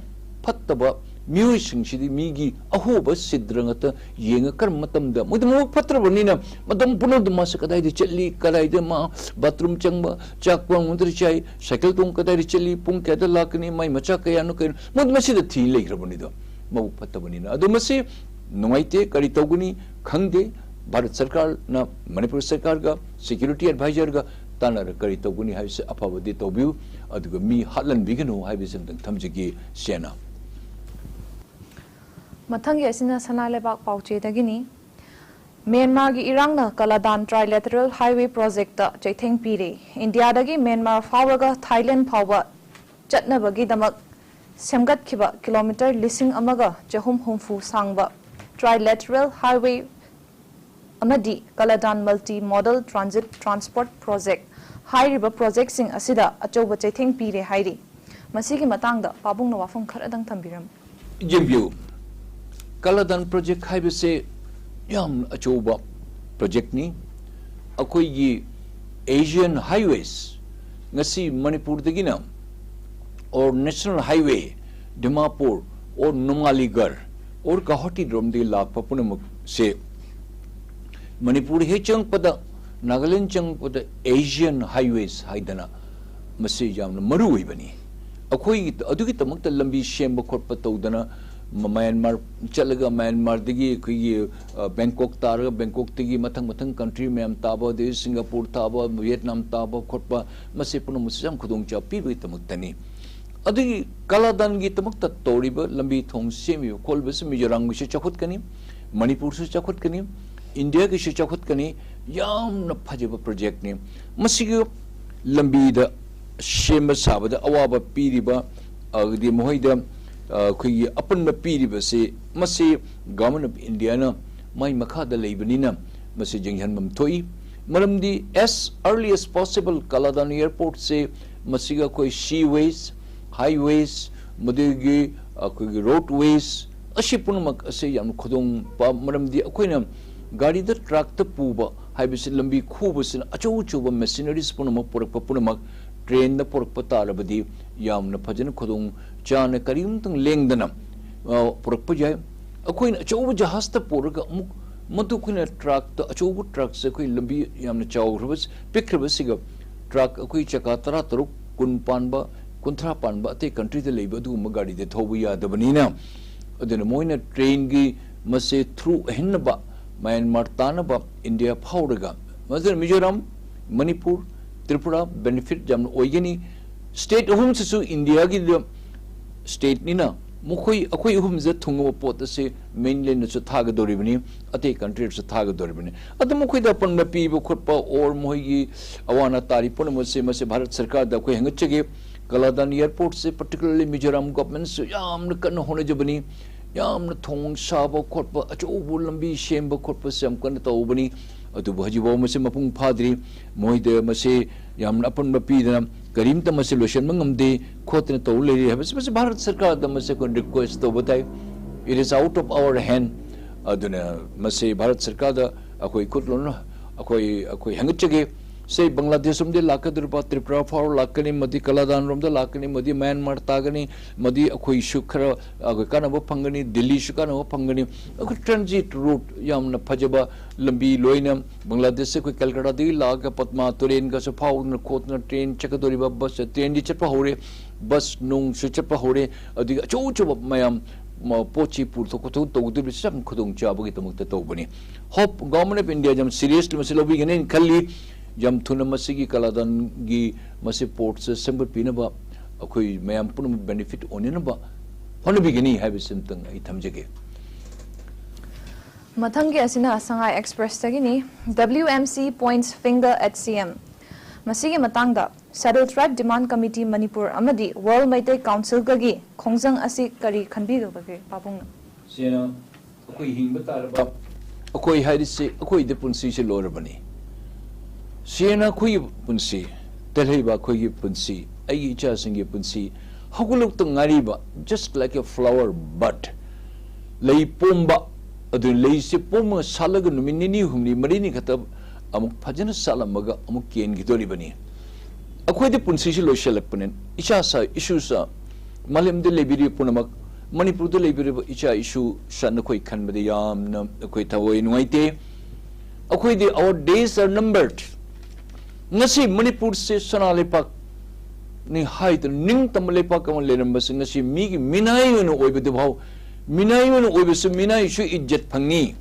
ꯐꯠꯇꯕ ꯃꯤꯑꯣꯏꯁꯤꯡꯁꯤꯗꯤ ꯃꯤꯒꯤ ꯑꯍꯣꯕ ꯁꯤꯗ꯭ꯔ ꯉꯥꯛꯇ ꯌꯦꯡꯉ ꯀꯔꯝꯕ ꯃꯇꯝꯗ ꯃꯣꯏꯗꯤ ꯃꯕꯨꯛ ꯐꯠꯇ꯭ꯔꯕꯅꯤꯅ ꯃꯇꯝ ꯄꯨꯝꯅꯃꯛꯇ ꯃꯥꯁꯦ ꯀꯗꯥꯏꯗ ꯆꯠꯂꯤ, ꯀꯗꯥꯏꯗ ꯃꯥ ꯕꯥꯊꯔꯨꯝ ꯆꯪꯕ, ꯆꯥꯛ ꯄꯨꯡ ꯀꯌꯥꯗ ꯆꯥꯏ, ꯁꯥꯏꯀꯜ ꯇꯣꯡ ꯀꯗꯥꯏꯗ ꯆꯠꯂꯤ, ꯄꯨꯡ ꯀꯌꯥꯗ ꯂꯥꯛꯀꯅꯤ, ꯃꯥꯏ ꯃꯆꯥ ꯀꯌꯥꯅꯣ ꯀꯩꯅꯣ, ꯃꯣꯏꯗꯤ ꯃꯁꯤꯗ ꯊꯤ ꯂꯩꯈ꯭ꯔꯕꯅꯤꯗꯣ꯫ ꯃꯕꯨꯛ ꯐꯠꯇꯕꯅꯤꯅ꯫ ꯑꯗꯣ ꯃꯁꯤ ꯅꯨꯡꯉꯥꯏꯇꯦ, ꯀꯔꯤ ꯇꯧꯒꯅꯤ ꯈꯪꯗꯦ꯫ ꯚꯥꯔꯠ ꯁꯔꯀꯥꯔꯅ ꯃꯅꯤꯄꯨꯔ ꯁꯔꯀꯥꯔꯒ ꯁꯦꯀ꯭ꯌꯨꯔꯤꯇꯤ ꯑꯦꯗꯚꯥꯏꯖꯔꯒ ꯇꯥꯟꯅꯔ ꯀꯔꯤ ꯇꯧꯒꯅꯤ ꯍꯥꯏꯕꯁꯤ ꯑꯐꯕꯗꯤ ꯇꯧꯕꯤꯌꯨ, ꯑꯗꯨꯒ ꯃꯤ ꯍꯥꯠꯍꯟꯕꯤꯒꯅꯨ ꯍꯥꯏꯕꯁꯤ ꯑꯝꯇꯪ ꯊꯝꯖꯒꯦ ꯁꯦꯅ꯫ ꯃꯊꯪꯒꯤ ꯑꯁꯤꯅ ꯁꯅꯥ ꯂꯩꯕꯥꯛ ꯄꯥꯎꯆꯦꯗꯒꯤꯅꯤ꯫ ꯃ꯭ꯌꯥꯟꯃꯥꯔꯒꯤ ꯏꯔꯥꯡꯅ ꯀꯂꯥꯗꯥꯟ ꯇ꯭ꯔꯥꯏꯂꯦꯇꯔꯦꯜ ꯍꯥꯏꯋꯦ ꯄ꯭ꯔꯣꯖꯦꯛꯇ ꯆꯩꯊꯦꯡ ꯄꯤꯔꯦ꯫ ꯏꯟꯗꯤꯌꯥꯗꯒꯤ ꯃ꯭ꯌꯥꯟꯃꯥꯔ ꯐꯥꯎꯔꯒ ꯊꯥꯏꯂꯦꯟ ꯐꯥꯎꯕ ꯆꯠꯅꯕꯒꯤꯗꯃꯛ ꯁꯦꯝꯒꯠꯈꯤꯕ ꯀꯤꯂꯣꯃꯤꯇꯔ ꯂꯤꯁꯤꯡ ꯑꯃꯒ ꯆꯍꯨꯝ ꯍꯨꯝꯐꯨ ꯁꯥꯡꯕ ꯇ꯭ꯔꯥꯏꯂꯦꯇꯔꯦꯜ ꯍꯥꯏꯋꯦ ꯑꯃꯗꯤ Kaladan multimodal transit transport project ꯍꯥꯏꯔꯤꯕ ꯄ꯭ꯔꯣꯖꯦꯛꯁꯤꯡ ꯑꯁꯤꯗ ꯑꯆꯧꯕ ꯆꯩꯊꯦꯡ ꯄꯤꯔꯦ ꯍꯥꯏꯔꯤ꯫ ꯃꯁꯤꯒꯤ ꯃꯇꯥꯡꯗ ꯄꯥꯕꯨꯡꯅ ꯋꯥꯐꯝ ꯈꯔꯗꯪ ꯊꯝꯕꯤꯔꯝꯃꯨ꯫ ꯌꯦꯡꯕꯤꯌꯨ, ꯀꯂꯥꯗꯥꯟ ꯄ꯭ꯔꯣꯖꯦꯛ ꯍꯥꯏꯕꯁꯦ ꯌꯥꯝ ꯑꯆꯧꯕ ꯄ꯭ꯔꯣꯖꯦꯛꯅꯤ꯫ ꯑꯩꯈꯣꯏꯒꯤ ꯑꯦꯁꯤꯌꯥꯟ ꯍꯥꯏꯋꯦꯁ, ꯉꯁꯤ ꯃꯅꯤꯄꯨꯔꯗꯒꯤꯅ or national highway Dimapur or ꯅꯨꯡꯉꯥꯂꯤꯒꯔ ꯑꯣꯔ ꯒꯧꯍꯥꯇꯤꯔꯣꯝꯗꯒꯤ ꯂꯥꯛꯄ ꯄꯨꯝꯅꯃꯛꯁꯦ ꯃꯅꯤꯄꯨꯔ ꯍꯦꯛ ꯆꯪꯉꯛꯄꯗ, ꯅꯥꯒꯥꯂꯦꯟ ꯆꯪꯉꯛꯄꯗ ꯑꯦꯁꯤꯌꯥꯟ ꯍꯥꯏꯋꯦꯁ ꯍꯥꯏꯗꯅ ꯃꯁꯤ ꯌꯥꯝꯅ ꯃꯔꯨ ꯑꯣꯏꯕꯅꯤ꯫ ꯑꯩꯈꯣꯏꯒꯤ ꯑꯗꯨꯒꯤꯗꯃꯛꯇ ꯂꯝꯕꯤ ꯁꯦꯝꯕ ꯈꯣꯠꯄ ꯇꯧꯗꯅ ꯃ- ꯃꯌꯥꯟꯃꯥꯔ ꯆꯠꯂꯒ ꯃꯌꯥꯟꯃꯥꯔꯗꯒꯤ ꯑꯩꯈꯣꯏꯒꯤ, ꯑ, ꯕꯦꯡꯀꯣꯛ ꯇꯥꯔꯒ ꯕꯦꯡꯀꯣꯛꯇꯒꯤ ꯃꯊꯪ ꯃꯊꯪ ꯀꯟꯇ꯭ꯔꯤ ꯃꯌꯥꯝ ꯇꯥꯕ, ꯑꯗꯩ ꯁꯤꯡꯒꯥꯄꯨꯔ ꯇꯥꯕ, ꯚꯤꯌꯦꯠꯅꯥꯝ ꯇꯥꯕ ꯈꯣꯠꯄ, ꯃꯁꯤ ꯄꯨꯝꯅꯃꯛꯁꯤ ꯌꯥꯝ ꯈꯨꯗꯣꯡꯆꯥꯕ ꯄꯤꯕꯒꯤꯗꯃꯛꯇꯅꯤ꯫ ꯑꯗꯨꯒꯤ ꯀꯥꯂꯥꯗꯥꯟꯒꯤꯗꯃꯛꯇ ꯇꯧꯔꯤꯕ ꯂꯝꯕꯤ ꯊꯣꯡ ꯁꯦꯝꯃꯤꯕ ꯈꯣꯠꯂꯤꯕꯁꯤ ꯃꯤꯖꯣꯔꯥꯝꯒꯤꯁꯨ ꯆꯥꯎꯈꯠꯀꯅꯤ, ꯃꯅꯤꯄꯨꯔꯁꯨ ꯆꯥꯎꯈꯠꯀꯅꯤ, ꯏꯟꯗꯤꯌꯥꯒꯤꯁꯨ ꯆꯥꯎꯈꯠꯀꯅꯤ꯫ ꯌꯥꯝꯅ ꯐꯖꯕ ꯄ꯭ꯔꯣꯖꯦꯛꯅꯤ꯫ ꯃꯁꯤꯒꯤ ꯂꯝꯕꯤꯗ ꯁꯦꯝꯕ ꯁꯥꯕꯗ ꯑꯋꯥꯕ ꯄꯤꯔꯤꯕ, ꯑꯗꯤ ꯃꯈꯣꯏꯗ, ꯑ, ꯑꯩꯈꯣꯏꯒꯤ ꯑꯄꯟꯕ ꯄꯤꯔꯤꯕꯁꯤ, ꯃꯁꯤ Government of Indiaꯅ ꯃꯥꯏ ꯃꯈꯥꯗ ꯂꯩꯕꯅꯤꯅ ꯃꯁꯤ ꯌꯦꯡꯁꯤꯟꯐꯝ ꯊꯣꯛꯏ꯫ ꯃꯔꯝꯗꯤ as early as possible ꯀꯥꯂꯥꯗꯥꯟ airportꯁꯦ, ꯃꯁꯤꯒ ꯑꯩꯈꯣꯏ seaways, highways, ꯃꯗꯨꯒꯤ ꯑꯩꯈꯣꯏꯒꯤ roadways, ꯑꯁꯤ ꯄꯨꯝꯅꯃꯛ ꯑꯁꯤ ꯌꯥꯝꯅ ꯈꯨꯗꯣꯡ ꯄꯥ-, ꯃꯔꯝꯗꯤ ꯑꯩꯈꯣꯏꯅ ꯒꯥꯔꯤꯗ, ꯇ꯭ꯔꯛꯇ ꯄꯨꯕ ꯍꯥꯏꯕꯁꯤ, ꯂꯝꯕꯤ ꯈꯨꯕꯁꯤꯅ ꯑꯆꯧ ꯑꯆꯧꯕ machineries ꯄꯨꯝꯅꯃꯛ ꯄꯨꯔꯛꯄ ꯄꯨꯝꯅꯃꯛ ꯇ꯭ꯔꯦꯟꯗ ꯄꯨꯔꯛꯄ ꯇꯥꯔꯕꯗꯤ ꯌꯥꯝꯅ ꯐꯖꯅ ꯈꯨꯗꯣꯡ ꯆꯥꯅ ꯀꯔꯤꯝꯇꯪ ꯂꯦꯡꯗꯅ, ꯑ, ꯄꯨꯔꯛꯄ ꯌꯥꯏ꯫ ꯑꯩꯈꯣꯏꯅ ꯑꯆꯧꯕ ꯖꯍꯥꯖꯇ ꯄꯨꯔꯒ ꯑꯃꯨꯛ ꯃꯗꯨ ꯑꯩꯈꯣꯏꯅ ꯇ꯭ꯔꯛꯇ, ꯑꯆꯧꯕ ꯇ꯭ꯔꯛꯁꯦ ꯑꯩꯈꯣꯏ ꯂꯝꯕꯤ ꯌꯥꯝꯅ ꯆꯥꯎꯈ꯭ꯔꯕ, ꯄꯤꯛꯈ꯭ꯔꯕꯁꯤꯒ ꯇ꯭ꯔꯛ ꯑꯩꯈꯣꯏ ꯆꯀꯥ ꯇꯔꯥ ꯇꯔꯨꯛ, ꯀꯨꯟ ꯄꯥꯟꯕ, ꯀꯨꯟꯊ꯭ꯔꯥ ꯄꯥꯟꯕ ꯑꯇꯩ ꯀꯟꯇ꯭ꯔꯤꯗ ꯂꯩꯕ ꯑꯗꯨꯒꯨꯝꯕ ꯒꯥꯔꯤꯗ ꯊꯧꯕ ꯌꯥꯗꯕꯅꯤꯅ, ꯑꯗꯨꯅ ꯃꯣꯏꯅ ꯇ꯭ꯔꯦꯟꯒꯤ ꯃꯁꯦ through ꯑꯣꯏꯍꯟꯅꯕ, ꯃꯌꯥꯟꯃꯥꯔ ꯇꯥꯅꯕ ꯏꯟꯗꯤꯌꯥ ꯐꯥꯎꯔꯒ, ꯃꯗꯨꯅ ꯃꯤꯖꯣꯔꯥꯝ, ꯃꯅꯤꯄꯨꯔ, ꯇ꯭ꯔꯤꯄꯨꯔꯥ benefit ꯌꯥꯝꯅ ꯑꯣꯏꯒꯅꯤ꯫ State ꯑꯍꯨꯝꯁꯤꯁꯨ ꯏꯟꯗꯤꯌꯥꯒꯤ stateꯅꯤꯅ ꯃꯈꯣꯏ, ꯑꯩꯈꯣꯏ ꯑꯍꯨꯝꯁꯤꯗ ꯊꯨꯡꯉꯕ ꯄꯣꯠ ꯑꯁꯤ mainlandꯗꯁꯨ ꯊꯥꯒꯗꯧꯔꯤꯕꯅꯤ, ꯑꯇꯩ ꯀꯟꯇ꯭ꯔꯤꯗꯁꯨ ꯊꯥꯒꯗꯧꯔꯤꯕꯅꯤ꯫ ꯑꯗꯨ ꯃꯈꯣꯏꯗ ꯑꯄꯟꯕ ꯄꯤꯕ ꯈꯣꯠꯄ or ꯃꯈꯣꯏꯒꯤ ꯑꯋꯥ ꯑꯅꯥ ꯇꯥꯔꯤ ꯄꯨꯝꯅꯃꯛꯁꯦ, ꯃꯁꯤ ꯚꯥꯔꯠ ꯁꯔꯀꯥꯔꯗ ꯑꯩꯈꯣꯏ ꯍꯦꯟꯒꯠꯆꯒꯦ꯫ ꯀꯥꯂꯥꯗꯥꯟ airportꯁꯦ particularly ꯃꯤꯖꯣꯔꯥꯝ governmentꯁꯨ ꯌꯥꯝꯅ ꯀꯟꯅ ꯍꯣꯠꯅꯖꯕꯅꯤ꯫ ꯌꯥꯝꯅ ꯊꯣꯡ ꯁꯥꯕ ꯈꯣꯠꯄ, ꯑꯆꯧꯕ ꯂꯝꯕꯤ ꯁꯦꯝꯕ ꯈꯣꯠꯄꯁꯦ ꯌꯥꯝ ꯀꯟꯅ ꯇꯧꯕꯅꯤ꯫ ꯑꯗꯨꯕꯨ ꯍꯧꯖꯤꯛꯐꯥꯎ ꯃꯁꯤ ꯃꯄꯨꯡ ꯐꯥꯗ꯭ꯔꯤ꯫ ꯃꯣꯏꯗ ꯃꯁꯤ ꯌꯥꯝꯅ ꯑꯄꯟꯕ ꯄꯤꯗꯅ ꯀꯔꯤꯝꯇ ꯃꯁꯤ ꯂꯣꯏꯁꯤꯟꯕ ꯉꯝꯗꯦ, ꯈꯣꯠꯇꯅ ꯇꯧ ꯂꯩꯔꯤ ꯍꯥꯏꯕꯁꯤ, ꯃꯁꯤ ꯚꯥꯔꯠ ꯁꯔꯀꯥꯔꯗ ꯃꯁꯤ ꯑꯩꯈꯣꯏꯅ request ꯇꯧꯕ ꯇꯥꯏ꯫ It is out of our hand꯫ ꯑꯗꯨꯅ ꯃꯁꯤ ꯚꯥꯔꯠ ꯁꯔꯀꯥꯔꯗ ꯑꯩꯈꯣꯏ ꯈꯨꯠꯂꯣꯟꯅ ꯑꯩꯈꯣꯏ, ꯑꯩꯈꯣꯏ ꯍꯦꯟꯒꯠꯆꯒꯦ꯫ ꯁꯤ ꯕꯪꯒ꯭ꯂꯥꯗꯦꯁ ꯔꯣꯝꯗꯒꯤ ꯂꯥꯛꯀꯗꯧꯔꯤꯕ, ꯇ꯭ꯔꯤꯄꯨꯔꯥ ꯐꯥꯎꯔ ꯂꯥꯛꯀꯅꯤ, ꯃꯗꯤ ꯀꯂꯥꯗꯥꯟ ꯔꯣꯝꯗ ꯂꯥꯛꯀꯅꯤ, ꯃꯗꯤ ꯃꯌꯥꯟꯃꯥꯔ ꯇꯥꯒꯅꯤ, ꯃꯗꯤ ꯑꯩꯈꯣꯏꯁꯨ ꯈꯔ, ꯑꯩꯈꯣꯏ ꯀꯥꯟꯅꯕ ꯐꯪꯒꯅꯤ, ꯗꯤꯜꯂꯤꯁꯨ ꯀꯥꯟꯅꯕ ꯐꯪꯒꯅꯤ꯫ ꯑꯩꯈꯣꯏ transit route ꯌꯥꯝꯅ ꯐꯖꯕ ꯂꯝꯕꯤ ꯂꯣꯏꯅ ꯕꯪꯒ꯭ꯂꯥꯗꯦꯁꯁꯦ ꯑꯩꯈꯣꯏ ꯀꯜꯀꯇꯥꯗꯒꯤ ꯂꯥꯛꯑꯒ ꯄꯗꯃꯥ ꯇꯨꯔꯦꯟꯒꯁꯨ ꯐꯥꯎꯗꯨꯅ ꯈꯣꯠꯇꯨꯅ ꯇ꯭ꯔꯦꯟ ꯆꯠꯀꯗꯧꯔꯤꯕ, ꯕꯁ, ꯇ꯭ꯔꯦꯟꯗꯤ ꯆꯠꯄ ꯍꯧꯔꯦ, ꯕꯁ ꯅꯨꯡꯁꯨ ꯆꯠꯄ ꯍꯧꯔꯦ, ꯑꯗꯒꯤ ꯑꯆꯧ ꯑꯆꯧꯕ ꯃꯌꯥꯝ ꯃ-, ꯄꯣꯠꯁꯤ ꯄꯨꯊꯣꯛ ꯈꯣꯠꯇꯣꯛ ꯇꯧꯒꯗꯧꯔꯤꯕꯁꯤ ꯌꯥꯝ ꯈꯨꯗꯣꯡꯆꯥꯕꯒꯤ ꯗꯃꯛꯇ ꯇꯧꯕꯅꯤ꯫ Hope Government of India ꯌꯥꯝ seriously ꯃꯁꯤ ꯂꯧꯕꯤꯒꯅꯤ ꯍꯥꯏꯅ ꯈꯜꯂꯤ꯫ ꯌꯥꯝ ꯊꯨꯅ ꯃꯁꯤꯒꯤ ꯀꯂꯥꯗꯥꯟꯒꯤ ꯃꯁꯤ portꯁꯦ ꯁꯦꯝꯒꯠꯄꯤꯅꯕ ꯑꯩꯈꯣꯏ ꯃꯌꯥꯝ ꯄꯨꯝꯅꯃꯛ benefit ꯑꯣꯏꯅꯅꯕ ꯍꯣꯠꯅꯕꯤꯒꯅꯤ ꯍꯥꯏꯕꯁꯤ ꯑꯝꯇꯪ ꯑꯩ ꯊꯝꯖꯒꯦ꯫ ꯃꯊꯪꯒꯤ ꯑꯁꯤꯅ ꯁꯉꯥꯏ ꯑꯦꯛꯁꯄ꯭ꯔꯦꯁꯇꯒꯤꯅꯤ꯫ W M C points finger at C M꯫ ꯃꯁꯤꯒꯤ ꯃꯇꯥꯡꯗ Scheduled Tribe Demand Committee Manipur ꯑꯃꯗꯤ World ꯃꯩꯇꯩ ꯀꯥꯎꯟꯁꯤꯜꯒꯒꯤ ꯈꯣꯡꯖꯪ ꯑꯁꯤ ꯀꯔꯤ ꯈꯟꯕꯤꯒꯗꯒꯦ ꯄꯥꯕꯨꯡꯅ? ꯁꯦꯡꯅ ꯑꯩꯈꯣꯏ ꯍꯤꯡꯕ ꯇꯥꯔꯕ, ꯑꯩꯈꯣꯏ ꯍꯥꯏꯔꯤꯁꯤ ꯑꯩꯈꯣꯏꯗꯤ ꯄꯨꯟꯁꯤꯁꯤ ꯂꯣꯏꯔꯕꯅꯤ꯫ ꯁꯦꯡꯅ ꯑꯩꯈꯣꯏꯒꯤ ꯄꯨꯟꯁꯤ, ꯇꯦꯜꯍꯩꯕ ꯑꯩꯈꯣꯏꯒꯤ ꯄꯨꯟꯁꯤ, ꯑꯩꯒꯤ ꯏꯆꯥꯁꯤꯡꯒꯤ ꯄꯨꯟꯁꯤ, ꯍꯧꯒꯠꯂꯛꯇ ꯉꯥꯏꯔꯤꯕ, just like a flower bud, ꯂꯩ ꯄꯣꯝꯕ, ꯑꯗꯨ ꯂꯩꯁꯦ ꯄꯣꯝꯃꯒ ꯁꯥꯠꯂꯒ ꯅꯨꯃꯤꯠ ꯅꯤꯅꯤ, ꯍꯨꯝꯅꯤ, ꯃꯔꯤꯅꯤ ꯈꯛꯇ ꯑꯃꯨꯛ ꯐꯖꯅ ꯁꯥꯠꯂꯝꯃꯒ ꯑꯃꯨꯛ ꯀꯦꯟꯈꯤꯗꯣꯔꯤꯕꯅꯤ꯫ ꯑꯩꯈꯣꯏꯗꯤ ꯄꯨꯟꯁꯤꯁꯤ ꯂꯣꯏꯁꯤꯜꯂꯛꯄꯅꯤ꯫ ꯏꯆꯥꯁꯥ ꯏꯁꯨꯁꯥ, ꯃꯥꯂꯦꯝꯗ ꯂꯩꯕꯤꯔꯤꯕ ꯄꯨꯝꯅꯃꯛ, ꯃꯅꯤꯄꯨꯔꯗ ꯂꯩꯕꯤꯔꯤꯕ ꯏꯆꯥ ꯏꯁꯨꯁꯥ, ꯅꯈꯣꯏ ꯈꯟꯕꯗ ꯌꯥꯝꯅ ꯑꯩꯈꯣꯏ ꯊꯋꯥꯏ ꯅꯨꯡꯉꯥꯏꯇꯦ꯫ ꯑꯩꯈꯣꯏꯗꯤ our days are numbered꯫ ꯉꯁꯤ ꯃꯅꯤꯄꯨꯔꯁꯦ ꯁꯅꯥ ꯂꯩꯄꯥꯛꯅꯤ ꯍꯥꯏꯗꯨꯅ ꯅꯤꯡꯇꯝꯕ ꯂꯩꯄꯥꯛ ꯑꯃ ꯂꯩꯔꯝꯕꯁꯦ ꯉꯁꯤ ꯃꯤꯒꯤ ꯃꯤꯅꯥꯏ ꯑꯣꯏꯅ ꯑꯣꯏꯕꯗꯨꯐꯥꯎ, ꯃꯤꯅꯥꯏ ꯑꯣꯏꯅ ꯑꯣꯏꯕꯁꯨ ꯃꯤꯅꯥꯏꯁꯨ ꯏꯖꯠ ꯐꯪꯉꯤ꯫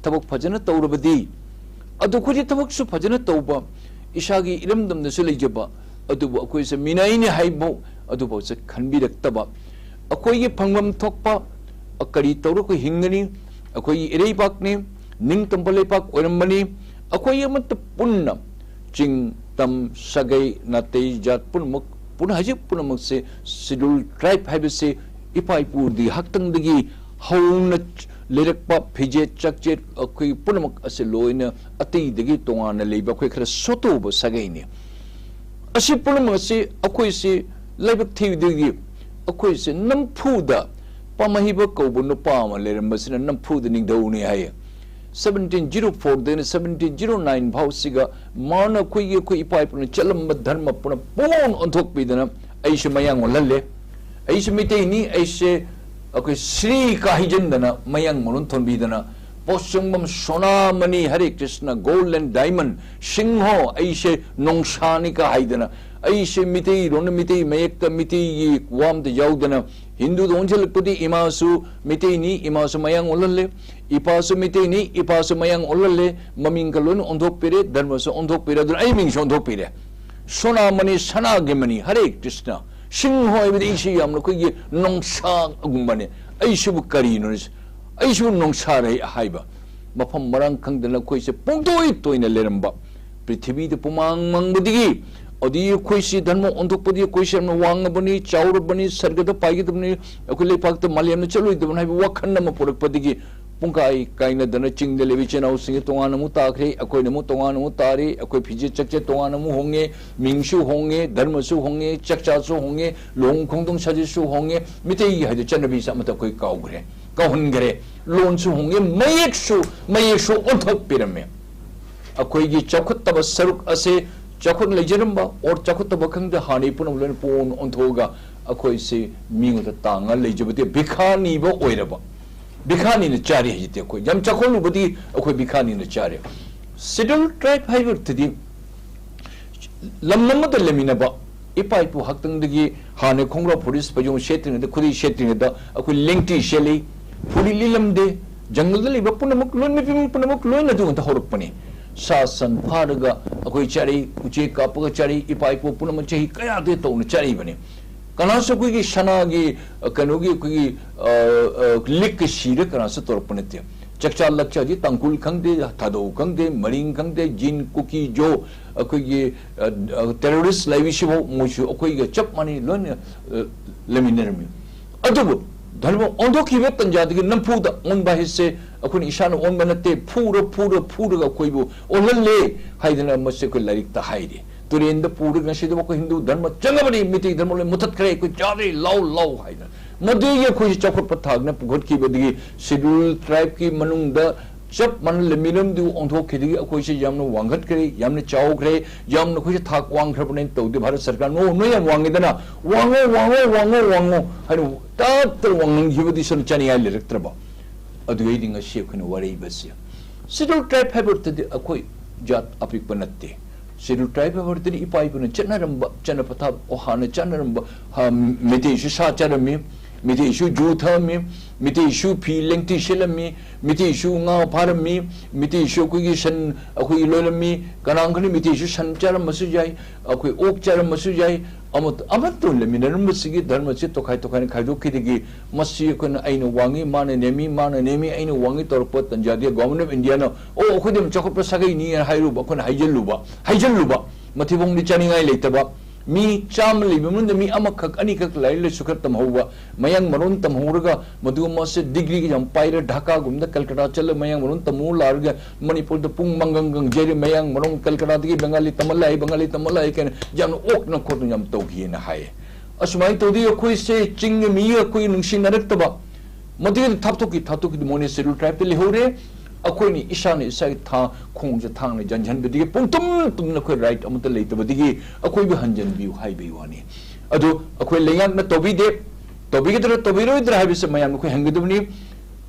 ꯊꯕꯛ ꯐꯖꯅ ꯇꯧꯔꯕꯗꯤ, ꯑꯗꯨ ꯑꯩꯈꯣꯏꯗꯤ ꯊꯕꯛꯁꯨ ꯐꯖꯅ ꯇꯧꯕ, ꯏꯁꯥꯒꯤ ꯏꯔꯝꯗꯝꯗꯁꯨ ꯂꯩꯖꯕ, ꯑꯗꯨꯕꯨ ꯑꯩꯈꯣꯏꯁꯦ ꯃꯤꯅꯥꯏꯅꯤ ꯍꯥꯏꯕ ꯑꯗꯨꯐꯥꯎꯁꯦ ꯈꯟꯕꯤꯔꯛꯇꯕ, ꯑꯩꯈꯣꯏꯒꯤ ꯐꯪꯐꯝ ꯊꯣꯛꯄ ꯀꯔꯤ ꯇꯧꯔꯒ ꯑꯩꯈꯣꯏ ꯍꯤꯡꯒꯅꯤ? ꯑꯩꯈꯣꯏꯒꯤ ꯏꯔꯩꯕꯥꯛꯅꯤ, ꯅꯤꯡꯇꯝꯕ ꯂꯩꯕꯥꯛ ꯑꯣꯏꯔꯝꯕꯅꯤ꯫ ꯑꯩꯈꯣꯏ ꯑꯃꯠꯇ ꯄꯨꯟꯅ ꯆꯤꯡ, ꯇꯝ, ꯁꯥꯒꯩ, ꯅꯥꯇꯩ, ꯖꯥꯠ ꯄꯨꯝꯅꯃꯛ, ꯄꯨꯟꯅ ꯍꯧꯖꯤꯛ ꯄꯨꯝꯅꯃꯛꯁꯦ Scheduled Tribe ꯍꯥꯏꯕꯁꯤ ꯏꯄꯥ ꯏꯄꯨꯗꯤ ꯍꯥꯛꯇꯪꯗꯒꯤ ꯍꯧꯅ ꯂꯩꯔꯛꯄ ꯐꯤꯖꯦꯠ ꯆꯥꯛꯆꯦꯠ ꯑꯩꯈꯣꯏ ꯄꯨꯝꯅꯃꯛ ꯑꯁꯤ ꯂꯣꯏꯅ ꯑꯇꯩꯗꯒꯤ ꯇꯣꯉꯥꯟꯅ ꯂꯩꯕ ꯑꯩꯈꯣꯏ ꯈꯔ ꯁꯣꯠꯇꯣꯛꯎꯕ ꯁꯥꯒꯩꯅꯤ꯫ ꯑꯁꯤ ꯄꯨꯝꯅꯃꯛ ꯑꯁꯤ ꯑꯩꯈꯣꯏꯁꯤ ꯂꯥꯏꯕꯛ ꯊꯤꯕꯗꯒꯤ ꯑꯩꯈꯣꯏꯁꯤ ꯅꯝꯐꯨꯗ ꯄꯥꯃꯍꯩꯕ ꯀꯧꯕ ꯅꯨꯄꯥ ꯑꯃ ꯂꯩꯔꯝꯕꯁꯤꯅ ꯅꯝꯐꯨꯗ ꯅꯤꯡꯊꯧꯅꯤ ꯍꯥꯏꯌꯦ꯫ Seventeen zero four ꯗꯩꯅ seventeen zero nine ꯐꯥꯎꯁꯤꯒ ꯃꯥꯅ ꯑꯩꯈꯣꯏꯒꯤ, ꯑꯩꯈꯣꯏ ꯏꯄꯥ ꯏꯄꯨꯅ ꯆꯠꯂꯝꯕ ꯙꯔꯃ ꯄꯨꯝꯅ ꯄꯨꯡꯑꯣꯟ ꯑꯣꯟꯊꯣꯛꯄꯤꯗꯅ ꯑꯩꯁꯦ ꯃꯌꯥꯡ ꯑꯣꯜꯍꯜꯂꯦ꯫ ꯑꯩꯁꯦ ꯃꯤꯇꯩꯅꯤ, ꯑꯩꯁꯦ ꯑꯩꯈꯣꯏ ꯁ꯭ꯔꯤ ꯀꯥ ꯍꯩꯖꯤꯟꯗꯅ ꯃꯌꯥꯡ ꯃꯔꯣꯟ ꯊꯣꯟꯕꯤꯗꯅ ꯄꯣꯠꯁꯪꯕꯝ ꯁꯣꯅꯥꯃꯅꯤ ꯍꯔꯦ ꯀ꯭ꯔꯤꯁꯅ gold and diamond ꯁꯤꯡꯍꯣ ꯑꯩꯁꯦ ꯅꯣꯡꯁꯥꯅꯤ ꯀꯥ ꯍꯥꯏꯗꯅ ꯑꯩꯁꯦ ꯃꯤꯇꯩꯔꯣꯟꯗ, ꯃꯤꯇꯩ ꯃꯌꯦꯛꯇ, ꯃꯤꯇꯩꯒꯤ ꯋꯥ ꯑꯝꯇ ꯌꯥꯎꯗꯅ ꯍꯤꯟꯗꯨꯗ ꯑꯣꯟꯁꯤꯜꯂꯛꯄꯗꯤ ꯏꯃꯥꯁꯨ ꯃꯤꯇꯩꯅꯤ, ꯏꯃꯥꯁꯨ ꯃꯌꯥꯡ ꯑꯣꯜꯍꯜꯂꯦ, ꯏꯄꯥꯁꯨ ꯃꯤꯇꯩꯅꯤ, ꯏꯄꯥꯁꯨ ꯃꯌꯥꯡ ꯑꯣꯜꯍꯜꯂꯦ, ꯃꯃꯤꯡꯒ ꯂꯣꯏꯅ ꯑꯣꯟꯊꯣꯛꯄꯤꯔꯦ, ꯙꯔꯃꯁꯨ ꯑꯣꯟꯊꯣꯛꯄꯤꯔꯦ, ꯑꯗꯨꯅ ꯑꯩ ꯃꯤꯡꯁꯨ ꯑꯣꯟꯊꯣꯛꯄꯤꯔꯦ꯫ ꯁꯣꯅꯥꯃꯅꯤ, ꯁꯅꯥꯒꯤ ꯃꯅꯤ, ꯍꯔꯦ ꯀ꯭ꯔꯤꯁꯅ꯫ ꯁꯤꯡꯍ ꯍꯥꯏꯕꯗꯤ ꯑꯩꯁꯦ ꯌꯥꯝꯅ ꯑꯩꯈꯣꯏꯒꯤ ꯅꯣꯡꯁꯥꯒꯨꯝꯕꯅꯦ꯫ ꯑꯩꯁꯤꯕꯨ ꯀꯔꯤꯅꯣ? ꯑꯩꯁꯤꯕꯨ ꯅꯣꯡꯁꯥꯔꯩ ꯍꯥꯏꯕ꯫ ꯃꯐꯝ ꯃꯔꯥꯡ ꯈꯪꯗꯅ ꯑꯩꯈꯣꯏꯁꯦ ꯄꯨꯡꯇꯣꯏ ꯇꯣꯏꯅ ꯂꯩꯔꯝꯕ꯫ ꯄ꯭ꯔꯤꯊꯤꯕꯤꯗ ꯄꯨꯃꯥꯡ ꯃꯥꯡꯕꯗꯒꯤ, ꯑꯗꯨꯗꯒꯤ ꯑꯩꯈꯣꯏꯁꯤ ꯙꯔꯃ ꯑꯣꯟꯊꯣꯛꯄꯗꯒꯤ ꯑꯩꯈꯣꯏꯁꯤ ꯌꯥꯝꯅ ꯋꯥꯡꯉꯕꯅꯤ, ꯆꯥꯎꯔꯕꯅꯤ, ꯁꯔꯒꯗ ꯄꯥꯏꯒꯗꯕꯅꯤ, ꯑꯩꯈꯣꯏ ꯂꯩꯄꯥꯛꯇ ꯃꯥꯂꯦꯝꯗ ꯆꯠꯂꯣꯏꯗꯕꯅꯤ ꯍꯥꯏꯕ ꯋꯥꯈꯜ ꯑꯃ ꯄꯨꯔꯛꯄꯗꯒꯤ ꯄꯨꯡꯀꯥꯏ ꯀꯥꯏꯅꯗꯅ ꯆꯤꯡꯗ ꯂꯩꯕ ꯏꯆꯤꯟ ꯏꯅꯥꯎꯁꯤꯡꯁꯦ ꯇꯣꯉꯥꯟꯅ ꯑꯃꯨꯛ ꯇꯥꯈ꯭ꯔꯦ, ꯑꯩꯈꯣꯏꯅ ꯑꯃꯨꯛ ꯇꯣꯉꯥꯟꯅ ꯑꯃꯨꯛ ꯇꯥꯔꯦ, ꯑꯩꯈꯣꯏ ꯐꯤꯖꯦꯠ ꯆꯛꯆꯦꯠ ꯇꯣꯉꯥꯟꯅ ꯑꯃꯨꯛ ꯍꯣꯡꯉꯦ, ꯃꯤꯡꯁꯨ ꯍꯣꯡꯉꯦ, ꯙꯔꯃꯁꯨ ꯍꯣꯡꯉꯦ, ꯆꯥꯛꯆꯥꯁꯨ ꯍꯣꯡꯉꯦ, ꯂꯨꯍꯣꯡ ꯈꯣꯡꯗꯣꯡ ꯁꯥꯖꯠꯁꯨ ꯍꯣꯡꯉꯦ, ꯃꯤꯇꯩꯒꯤ ꯍꯥꯏꯗꯤ ꯆꯠꯅꯕꯤꯁꯦ ꯑꯃꯠꯇ ꯑꯩꯈꯣꯏ ꯀꯥꯎꯈ꯭ꯔꯦ, ꯀꯥꯎꯍꯟꯈꯔꯦ꯫ ꯂꯣꯟꯁꯨ ꯍꯣꯡꯉꯦ, ꯃꯌꯦꯛꯁꯨ, ꯃꯌꯦꯛꯁꯨ ꯑꯣꯟꯊꯣꯛꯄꯤꯔꯝꯃꯦ꯫ ꯑꯩꯈꯣꯏꯒꯤ ꯆꯥꯎꯈꯠꯇꯕ ꯁꯔꯨꯛ ꯑꯁꯦ ꯆꯥꯎꯈꯠ ꯂꯩꯖꯔꯝꯕ ꯑꯣꯔ ꯆꯥꯎꯈꯠꯇꯕ ꯈꯪꯗꯦ, ꯍꯥꯟꯅꯩ ꯄꯨꯝꯅꯃꯛ ꯂꯣꯏꯅ ꯄꯣꯟ ꯑꯣꯟꯊꯣꯛꯑꯒ ꯑꯩꯈꯣꯏꯁꯤ ꯃꯤꯉꯣꯟꯗ ꯇꯥꯡꯉ ꯂꯩꯖꯕꯗꯤ ꯚꯤꯈꯥꯅꯤꯕ ꯑꯣꯏꯔꯕ꯫ ꯚꯤꯈꯥꯅꯤꯅ ꯆꯥꯔꯤ ꯍꯧꯖꯤꯛꯇꯤ ꯑꯩꯈꯣꯏ꯫ ꯌꯥꯝ ꯆꯥꯎꯈꯠꯂꯨꯕꯗꯤ ꯑꯩꯈꯣꯏ ꯚꯤꯈꯥꯅꯤꯅ ꯆꯥꯔꯦ꯫ ꯁꯦꯗ꯭ꯌꯨꯜ ꯇ꯭ꯔꯥꯏꯕ ꯍꯥꯏꯕꯗꯨꯗꯤ ꯂꯝ ꯑꯃꯗ ꯂꯩꯃꯤꯟꯅꯕ ꯏꯄꯥ ꯏꯄꯨ ꯍꯥꯛꯇꯪꯗꯒꯤ ꯍꯥꯟꯅ ꯈꯣꯡꯒ꯭ꯔꯥꯎ ꯐꯨꯔꯤꯠ ꯄꯩꯖꯣꯝ ꯁꯦꯠꯇ꯭ꯔꯤꯉꯩꯗ, ꯈꯨꯗꯩ ꯁꯦꯠꯇ꯭ꯔꯤꯉꯩꯗ ꯑꯩꯈꯣꯏ ꯂꯦꯡꯇꯤ ꯁꯦꯠꯂꯤ, ꯐꯨꯔꯤꯠ ꯂꯤꯠꯂꯝꯗꯦ꯫ ꯖꯪꯒꯜꯗ ꯂꯩꯕ ꯄꯨꯝꯅꯃꯛ ꯂꯣꯏ, ꯃꯤꯄꯨꯝ ꯄꯨꯝꯅꯃꯛ ꯂꯣꯏꯅ ꯑꯗꯨ ꯉꯥꯛꯇ ꯍꯧꯔꯛꯄꯅꯤ꯫ ꯁꯥ ꯁꯟ ꯐꯥꯔꯒ ꯑꯩꯈꯣꯏ ꯆꯥꯔꯤ, ꯎꯆꯦꯛ ꯀꯥꯞꯄꯒ ꯆꯥꯔꯤ, ꯏꯄꯥ ꯏꯄꯨ ꯄꯨꯝꯅꯃꯛ ꯆꯍꯤ ꯀꯌꯥꯗꯒꯤ ꯇꯧꯅ ꯆꯥꯔꯤꯕꯅꯤ꯫ ꯀꯅꯥꯁꯨ ꯑꯩꯈꯣꯏꯒꯤ ꯁꯅꯥꯒꯤ, ꯑ, ꯀꯩꯅꯣꯒꯤ ꯑꯩꯈꯣꯏꯒꯤ, ꯑ, ꯑ, ꯂꯤꯛꯀ ꯁꯤꯔ ꯀꯅꯥꯁꯨ ꯇꯧꯔꯛꯄ ꯅꯠꯇꯦ꯫ ꯆꯥꯛꯆꯥ ꯂꯛꯆꯥꯗꯤ ꯇꯥꯡꯈꯨꯜ ꯈꯪꯗꯦ, ꯊꯥꯗꯧ ꯈꯪꯗꯦ, ꯃꯔꯤꯡ ꯈꯪꯗꯦ, ꯖꯤꯟ, ꯀꯨꯀꯤ, ꯖꯣ, ꯑꯩꯈꯣꯏꯒꯤ, ꯑ, ꯑ, ꯇꯦꯔꯣꯔꯤꯁ ꯂꯩꯔꯤꯁꯤꯐꯥꯎ ꯃꯣꯏꯁꯨ ꯑꯩꯈꯣꯏꯒ ꯆꯞ ꯃꯥꯟꯅꯩ, ꯂꯣꯏꯅ, ꯑ, ꯂꯩꯃꯤꯟꯅꯔꯝꯃꯤ꯫ ꯑꯗꯨꯕꯨ ꯙꯔꯃ ꯑꯣꯟꯊꯣꯛꯈꯤꯕ ꯇꯟꯖꯥꯗꯒꯤ ꯅꯝꯐꯨꯗ ꯑꯣꯟꯕ ꯍꯥꯏꯁꯦ ꯑꯩꯈꯣꯏꯅ ꯏꯁꯥꯅ ꯑꯣꯟꯕ ꯅꯠꯇꯦ, ꯐꯨꯔ, ꯐꯨꯔ, ꯐꯨꯔꯒ ꯑꯩꯈꯣꯏꯕꯨ ꯑꯣꯜꯍꯜꯂꯦ ꯍꯥꯏꯗꯅ ꯃꯁꯤ ꯑꯩꯈꯣꯏ ꯂꯥꯏꯔꯤꯛꯇ ꯍꯥꯏꯔꯤ꯫ ꯇꯨꯔꯦꯟꯗ ꯄꯨꯔꯒ ꯉꯁꯤꯗꯕꯨ ꯑꯩꯈꯣꯏ ꯍꯤꯟꯗꯨ ꯙꯔꯃ ꯆꯪꯉꯕꯅꯤ, ꯃꯤꯇꯩ ꯙꯔꯃ ꯂꯣꯏ ꯃꯨꯊꯠꯈ꯭ꯔꯦ, ꯑꯩꯈꯣꯏ ꯆꯥꯗ꯭ꯔꯦ, ꯂꯥꯎ, ꯂꯥꯎ ꯍꯥꯏꯗꯅ꯫ ꯃꯗꯨꯒꯤ ꯑꯩꯈꯣꯏꯁꯤ ꯆꯥꯎꯈꯠ ꯄꯊꯥꯞꯅ ꯄꯨꯈꯠꯈꯤꯕꯗꯒꯤ ꯁꯦꯗ꯭ꯌꯨꯜ ꯇ꯭ꯔꯥꯏꯕꯀꯤ ꯃꯅꯨꯡꯗ ꯆꯞ ꯃꯥꯟꯅ ꯂꯩꯃꯤꯟꯅꯔꯝꯗꯨ ꯑꯣꯟꯊꯣꯛꯈꯤꯕꯗꯒꯤ ꯑꯩꯈꯣꯏꯁꯤ ꯌꯥꯝꯅ ꯋꯥꯡꯈꯠꯈ꯭ꯔꯦ, ꯌꯥꯝꯅ ꯆꯥꯎꯈ꯭ꯔꯦ, ꯌꯥꯝꯅ ꯑꯩꯈꯣꯏꯁꯤ ꯊꯥꯛ ꯋꯥꯡꯈ꯭ꯔꯕꯅꯦꯅ ꯇꯧꯗꯦ꯫ ꯚꯥꯔꯠ ꯁꯔꯀꯥꯔ, "ꯅꯣ, ꯅꯣꯏ ꯌꯥꯝ ꯋꯥꯡꯉꯤꯗꯅ, ꯋꯥꯡꯉꯣ, ꯋꯥꯡꯉꯣ, ꯋꯥꯡꯉꯣ, ꯋꯥꯡꯉꯣ" ꯍꯥꯏꯅ ꯇꯞꯇ ꯋꯥꯡꯍꯟꯈꯤꯕꯗꯤ ꯁꯔꯨꯛ ꯆꯥꯅꯤꯡꯉꯥꯏ ꯂꯩꯔꯛꯇ꯭ꯔꯕ꯫ ꯑꯗꯨꯗꯩꯗꯤ ꯉꯁꯤ ꯑꯩꯈꯣꯏꯅ ꯋꯥꯔꯩꯕꯁꯦ, ꯁꯦꯗ꯭ꯌꯨꯜ ꯇ꯭ꯔꯥꯏꯕ ꯍꯥꯏꯕꯗꯨꯗꯤ ꯑꯩꯈꯣꯏ ꯖꯥꯠ ꯑꯄꯤꯛꯄ ꯅꯠꯇꯦ꯫ Scheduled tribe ꯍꯥꯏꯕꯗꯤ ꯏꯄꯥ ꯏꯄꯨꯅ ꯆꯠꯅꯔꯝꯕ, ꯆꯠꯅ ꯄꯊꯥꯞ ꯍꯥꯟꯅ ꯆꯠꯅꯔꯝꯕ, ꯍꯥ, ꯃꯩꯇꯩꯁꯨ ꯁꯥ ꯆꯥꯔꯝꯃꯤ, ꯃꯩꯇꯩꯁꯨ ꯖꯨ ꯊꯛꯑꯝꯃꯤ, ꯃꯩꯇꯩꯁꯨ ꯐꯤ ꯂꯦꯡꯇꯤ ꯁꯦꯠꯂꯝꯃꯤ, ꯃꯩꯇꯩꯁꯨ ꯉꯥ ꯐꯥꯔꯝꯃꯤ, ꯃꯩꯇꯩꯁꯨ ꯑꯩꯈꯣꯏꯒꯤ ꯁꯟ ꯑꯩꯈꯣꯏꯒꯤ ꯂꯣꯏꯔꯝꯃꯤ, ꯀꯅꯥ ꯈꯪꯅꯤ ꯃꯩꯇꯩꯁꯨ ꯁꯟ ꯆꯥꯔꯝꯕꯁꯨ ꯌꯥꯏ, ꯑꯩꯈꯣꯏ ꯑꯣꯛ ꯆꯥꯔꯝꯕꯁꯨ ꯌꯥꯏ, ꯑꯃꯠꯇ ꯑꯃꯠꯇ ꯂꯩꯃꯤꯟꯅꯔꯝꯕꯁꯤꯒꯤ ꯙꯔꯃꯁꯤ ꯇꯣꯈꯥꯏ ꯇꯣꯈꯥꯏꯅ ꯈꯥꯏꯗꯣꯛꯈꯤꯗꯒꯤ ꯃꯁꯤ ꯑꯩꯈꯣꯏꯅ ꯑꯩꯅ ꯋꯥꯡꯉꯤ, ꯃꯥꯅ ꯅꯦꯝꯃꯤ, ꯃꯥꯅ ꯅꯦꯝꯃꯤ, ꯑꯩꯅ ꯋꯥꯡꯉꯤ ꯇꯧꯔꯛꯄ ꯇꯟꯖꯥꯗꯤ Government of Indiaꯅ, "ꯑꯣ, ꯑꯩꯈꯣꯏꯗꯤ ꯌꯥꯝ ꯆꯥꯎꯈꯠꯄ ꯁꯥꯒꯩꯅꯤ" ꯍꯥꯏꯅ ꯍꯥꯏꯔꯨꯕ, ꯑꯩꯈꯣꯏꯅ ꯍꯥꯏꯖꯜꯂꯨꯕ, ꯍꯥꯏꯖꯜꯂꯨꯕ, ꯃꯊꯤꯕꯣꯡꯗꯤ ꯆꯥꯅꯤꯡꯉꯥꯏ ꯂꯩꯇꯕ, ꯃꯤ ꯆꯥꯝꯃ ꯂꯩꯕ ꯃꯅꯨꯡꯗ ꯃꯤ ꯑꯃꯈꯛ, ꯑꯅꯤꯈꯛ ꯂꯥꯏꯔꯤꯛ ꯂꯥꯏꯁꯨ ꯈꯔ ꯇꯝꯍꯧꯕ, ꯃꯌꯥꯡ ꯃꯔꯣꯟ ꯇꯝꯍꯧꯔꯒ ꯃꯗꯨꯒ ꯃꯥꯁꯦ ꯗꯤꯒ꯭ꯔꯤꯒ ꯌꯥꯝ ꯄꯥꯏꯔ ꯙꯥꯀꯥꯒꯨꯝꯕꯗ ꯀꯜꯀꯇꯥ ꯆꯠꯂꯒ ꯃꯌꯥꯡ ꯃꯔꯣꯟ ꯇꯝꯍꯧ ꯂꯥꯛꯑꯒ ꯃꯅꯤꯄꯨꯔꯗ ꯄꯨꯡ ꯃꯪꯒꯪ ꯒꯪꯖꯔꯤ, ꯃꯌꯥꯡ ꯃꯔꯣꯟ ꯀꯜꯀꯇꯥꯗꯒꯤ ꯕꯦꯡꯒꯥꯂꯤ ꯇꯝꯍꯜꯂꯛꯑꯦ, ꯕꯦꯡꯒꯥꯂꯤ ꯇꯝꯍꯜꯂꯛꯑꯦ ꯀꯥꯏꯅ ꯌꯥꯝꯅ ꯑꯣꯛꯅ ꯈꯣꯠꯅ ꯌꯥꯝ ꯇꯧꯈꯤꯑꯅ ꯍꯥꯏꯌꯦ꯫ ꯑꯁꯨꯃꯥꯏꯅ ꯇꯧꯗꯤ ꯑꯩꯈꯣꯏꯁꯦ ꯆꯤꯡꯒꯤ ꯃꯤ ꯑꯩꯈꯣꯏ ꯅꯨꯡꯁꯤꯅꯔꯛꯇꯕ, ꯃꯗꯨꯒꯤ ꯊꯥꯞꯇꯣꯛꯈꯤ, ꯊꯥꯞꯇꯣꯛꯈꯤꯗꯤ ꯃꯣꯏꯅ Scheduled Tribeꯇ ꯂꯩꯍꯧꯔꯦ꯫ ꯑꯩꯈꯣꯏꯅ ꯏꯁꯥꯅ ꯏꯁꯥꯒꯤ ꯊꯥ ꯈꯣꯡꯁꯦ ꯊꯥꯡꯅ ꯌꯥꯟꯁꯤꯟꯕꯗꯒꯤ ꯄꯨꯡꯇꯨꯝ ꯇꯨꯝꯅ ꯑꯩꯈꯣꯏ right ꯑꯃꯠꯇ ꯂꯩꯇꯕꯗꯒꯤ ꯑꯩꯈꯣꯏꯕꯨ ꯍꯟꯖꯤꯟꯕꯤꯌꯨ ꯍꯥꯏꯕꯒꯤ ꯋꯥꯅꯤ꯫ ꯑꯗꯨ ꯑꯩꯈꯣꯏ ꯂꯩꯉꯥꯛꯅ ꯇꯧꯕꯤꯗꯦ, ꯇꯧꯕꯤꯒꯗ꯭ꯔꯥ ꯇꯧꯕꯤꯔꯣꯏꯗ꯭ꯔꯥ ꯍꯥꯏꯕꯁꯦ ꯃꯌꯥꯝꯅ ꯑꯩꯈꯣꯏ ꯍꯪꯒꯗꯕꯅꯤ꯫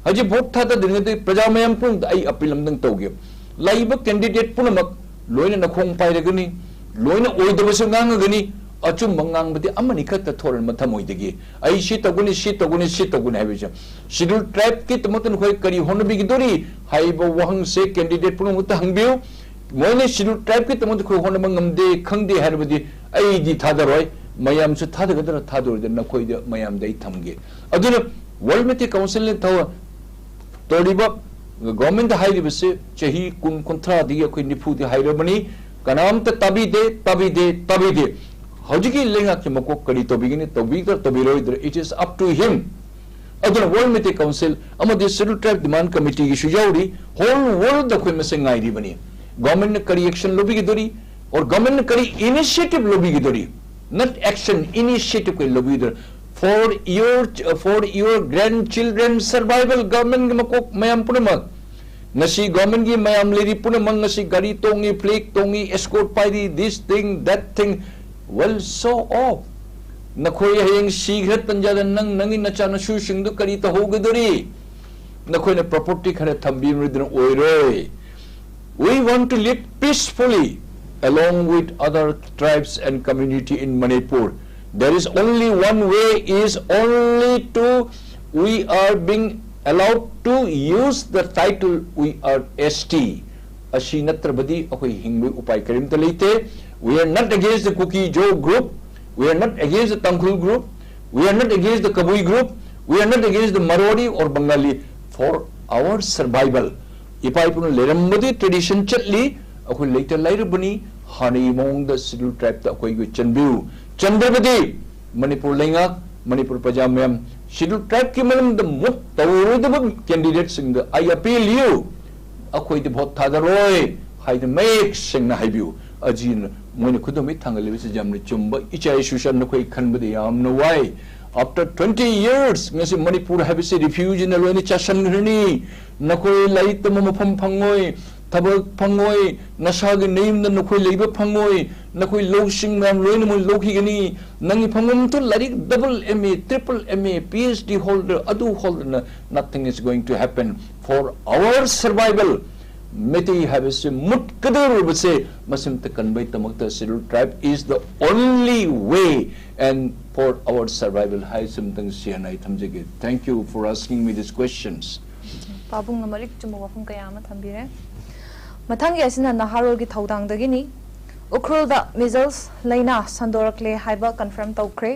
ꯍꯧꯖꯤꯛ vote ꯊꯥꯗꯗ꯭ꯔꯤꯉꯩꯗ ꯄ꯭ꯔꯖꯥ ꯃꯌꯥꯝ ꯄꯨꯝꯅꯃꯛꯇ ꯑꯩ appeal ꯑꯃꯇꯪ ꯇꯧꯒꯦ꯫ ꯂꯥꯛꯏꯕ candidate ꯄꯨꯝꯅꯃꯛ ꯂꯣꯏꯅ ꯅꯈꯣꯡ ꯄꯥꯏꯔꯒꯅꯤ, ꯂꯣꯏꯅ ꯑꯣꯏꯗꯕꯁꯨ ꯉꯥꯡꯉꯒꯅꯤ, ꯑꯆꯨꯝꯕ ꯉꯥꯡꯕꯗꯤ ꯑꯃꯅꯤ ꯈꯛꯇ ꯊꯣꯔꯛꯑꯅꯤ ꯊꯃꯣꯏꯗꯒꯤ꯫ ꯑꯩ ꯁꯤ ꯇꯧꯒꯅꯤ, ꯁꯤ ꯇꯧꯒꯅꯤ, ꯁꯤ ꯇꯧꯒꯅꯤ ꯍꯥꯏꯕꯁꯦ꯫ Scheduled Tribeꯀꯤꯗꯃꯛꯇ ꯅꯈꯣꯏ ꯀꯔꯤ ꯍꯣꯠꯅꯕꯤꯒꯗꯧꯔꯤ ꯍꯥꯏꯕ ꯋꯥꯍꯪꯁꯦ candidate ꯄꯨꯝꯅꯃꯛꯇ ꯍꯪꯕꯤꯌꯨ꯫ ꯃꯣꯏꯅ Scheduled Tribeꯀꯤꯗꯃꯛꯇ ꯑꯩꯈꯣꯏ ꯍꯣꯠꯅꯕ ꯉꯝꯗꯦ, ꯈꯪꯗꯦ ꯍꯥꯏꯔꯕꯗꯤ ꯑꯩꯗꯤ ꯊꯥꯗꯔꯣꯏ꯫ ꯃꯌꯥꯝꯁꯨ ꯊꯥꯗꯒꯗ꯭ꯔꯥ ꯊꯥꯗꯔꯣꯏꯗ꯭ꯔꯥ ꯅꯈꯣꯏꯗ, ꯃꯌꯥꯝꯗ ꯑꯩ ꯊꯝꯒꯦ꯫ ꯑꯗꯨꯅ World Meitei Councilꯅ ꯊꯧ-, ꯇꯧꯔꯤꯕ governmentꯇ ꯍꯥꯏꯔꯤꯕꯁꯦ ꯆꯍꯤ ꯀꯨꯟ, ꯀꯨꯟꯊ꯭ꯔꯥꯗꯒꯤ ꯑꯩꯈꯣꯏ ꯅꯤꯐꯨꯗꯤ ꯍꯥꯏꯔꯕꯅꯤ, ꯀꯅꯥꯝꯇ ꯇꯥꯕꯤꯗꯦ, ꯇꯥꯕꯤꯗꯦ, ꯇꯥꯕꯤꯗꯦ꯫ ꯍꯧꯖꯤꯛꯀꯤ ꯂꯩꯉꯥꯛꯀꯤ ꯃꯀꯣꯛ ꯀꯔꯤ ꯇꯧꯕꯤꯒꯅꯤ, ꯇꯧꯕꯤꯒꯗ꯭ꯔꯥ, ꯇꯧꯕꯤꯔꯣꯏꯗ꯭ꯔꯥ, it is up to him꯫ ꯑꯗꯨꯅ World Meitei Council ꯑꯃꯗꯤ Scheduled Tribe Demand Committeeꯒꯤꯁꯨ ꯌꯥꯎꯔꯤ, whole world ꯑꯩꯈꯣꯏ ꯃꯁꯦ ꯉꯥꯏꯔꯤꯕꯅꯤ꯫ Governmentꯅ ꯀꯔꯤ action ꯂꯧꯕꯤꯒꯗꯧꯔꯤ, or governmentꯅ ꯀꯔꯤ initiative ꯂꯧꯕꯤꯒꯗꯧꯔꯤ, not action, initiative ꯀꯔꯤ ꯂꯧꯕꯤꯒꯗꯧꯔꯤ, for your, for your grandchildren survival, governmentꯒꯤ ꯃꯀꯣꯛ ꯃꯌꯥꯝ ꯄꯨꯝꯅꯃꯛ, ꯉꯁꯤ governmentꯒꯤ ꯃꯌꯥꯝ ꯂꯩꯔꯤ ꯄꯨꯝꯅꯃꯛ, ꯉꯁꯤ ꯒꯥꯔꯤ ꯇꯣꯡꯉꯤ, flag ꯇꯣꯡꯉꯤ, escort ꯄꯥꯏꯔꯤ, this thing, that thing, well, show off꯫ ꯅꯈꯣꯏ ꯍꯌꯦꯡ ꯁꯤꯈ꯭ꯔ ꯇꯟꯖꯥꯗ ꯅꯪ, ꯅꯪꯒꯤ ꯅꯆꯥꯅꯁꯨꯁꯤꯡꯗꯨ ꯀꯔꯤ ꯇꯧꯍꯧꯒꯗꯧꯔꯤ? ꯅꯈꯣꯏꯅ property ꯈꯔ ꯊꯝꯕꯤꯔꯨꯗꯅ ꯑꯣꯏꯔꯣꯏ꯫ We want to live peacefully꯫ along with other tribes and community in Manipur. There is only one way is only to we are being allowed to use the title we are S T. ꯑꯁꯤ ꯅꯠꯇ꯭ꯔꯕꯗꯤ ꯑꯩꯈꯣꯏ ꯍꯤꯡꯕꯒꯤ ꯎꯄꯥꯏ ꯀꯔꯤꯝꯇ ꯂꯩꯇꯦ꯫ We are not against the Kuki Zo group. We are not against the Tangkhul group. We are not against the Kabui group. We are not against the Marwari or Bengali. For our survival, ꯏꯄꯥ ꯏꯄꯨꯅ ꯂꯩꯔꯝꯕꯗꯤ tradition ꯆꯠꯂꯤ, ꯑꯩꯈꯣꯏ ꯂꯩꯇ ꯂꯥꯏꯔꯕꯅꯤ꯫ ꯍꯥꯟꯅꯒꯤ ꯃꯑꯣꯡꯗ Scheduled Tribeꯇ ꯑꯩꯈꯣꯏꯒꯤ ꯆꯟꯕꯤꯌꯨ꯫ ꯆꯟꯗ꯭ꯔꯕꯗꯤ ꯃꯅꯤꯄꯨꯔ ꯂꯩꯉꯥꯛ, ꯃꯅꯤꯄꯨꯔ ꯄ꯭ꯔꯖꯥ ꯃꯌꯥꯝ, Scheduled Tribeꯀꯤ ꯃꯔꯝꯗ vote ꯇꯧꯔꯣꯏꯗꯕ candidateꯁꯤꯡꯗ I appeal you, ꯑꯩꯈꯣꯏꯗ vote ꯊꯥꯗꯔꯣꯏ ꯍꯥꯏꯅ ꯃꯌꯦꯛ ꯁꯦꯡꯅ ꯍꯥꯏꯕꯤꯌꯨ꯫ ꯑꯁꯤꯅ ꯃꯣꯏꯅ ꯈꯨꯗꯝ ꯍꯦꯛ ꯊꯥꯡꯒꯠꯂꯤꯕꯁꯤ ꯌꯥꯝꯅ ꯆꯨꯝꯕ꯫ ꯏꯆꯥ ꯏꯁꯨꯁꯨ ꯅꯈꯣꯏ ꯈꯟꯕꯗ ꯌꯥꯝꯅ ꯋꯥꯏ꯫ After twenty years, ꯉꯁꯤ ꯃꯅꯤꯄꯨꯔ ꯍꯥꯏꯕꯁꯤ refugeeꯅ ꯂꯣꯏꯅ ꯆꯥꯁꯤꯟꯈ꯭ꯔꯅꯤ꯫ ꯅꯈꯣꯏ ꯂꯥꯏꯔꯤꯛ ꯇꯝꯕ ꯃꯐꯝ ꯐꯪꯉꯣꯏ, ꯊꯕꯛ ꯐꯪꯉꯣꯏ, ꯅꯁꯥꯒꯤ ꯅꯌꯨꯝꯗ ꯅꯈꯣꯏ ꯂꯩꯕ ꯐꯪꯉꯣꯏ, ꯅꯈꯣꯏ ꯂꯧꯁꯤꯡ ꯃꯌꯥꯝ ꯂꯣꯏꯅꯃꯛ ꯂꯧꯈꯤꯒꯅꯤ꯫ ꯅꯪꯒꯤ ꯐꯪꯐꯝ ꯊꯣꯛ ꯂꯥꯏꯔꯤꯛ double M A, triple M A, P H D holder, ꯑꯗꯨ holderꯅ nothing is going to happen for our survival. Meitei ꯍꯥꯏꯕꯁꯤ ꯃꯨꯠꯀꯗꯧꯔꯤꯕꯁꯦ ꯃꯁꯤꯃꯇ ꯀꯟꯕꯒꯤꯗꯃꯛꯇ Scheduled Tribe is the only way and for our survival ꯍꯥꯏꯁꯤꯃꯇꯪ ꯁꯤꯌꯥꯅ ꯑꯩ ꯊꯝꯖꯒꯦ꯫ Thank you for asking me these questions. ꯄꯥꯕꯨꯡꯅ ꯃꯔꯤꯛ ꯆꯨꯝꯕ ꯋꯥꯐꯝ ꯀꯌꯥ ꯑꯃ ꯊꯝꯕꯤꯔꯦ꯫ ꯃꯊꯪꯒꯤ ꯑꯁꯤꯅ ꯅꯍꯥꯔꯣꯜꯒꯤ ꯊꯧꯗꯥꯡꯗꯒꯤꯅꯤ꯫ ꯎꯈ꯭ꯔꯨꯜꯗ measles ꯂꯩꯅꯥ ꯁꯟꯗꯣꯔꯛꯂꯦ ꯍꯥꯏꯕ confirm ꯇꯧꯈ꯭ꯔꯦ꯫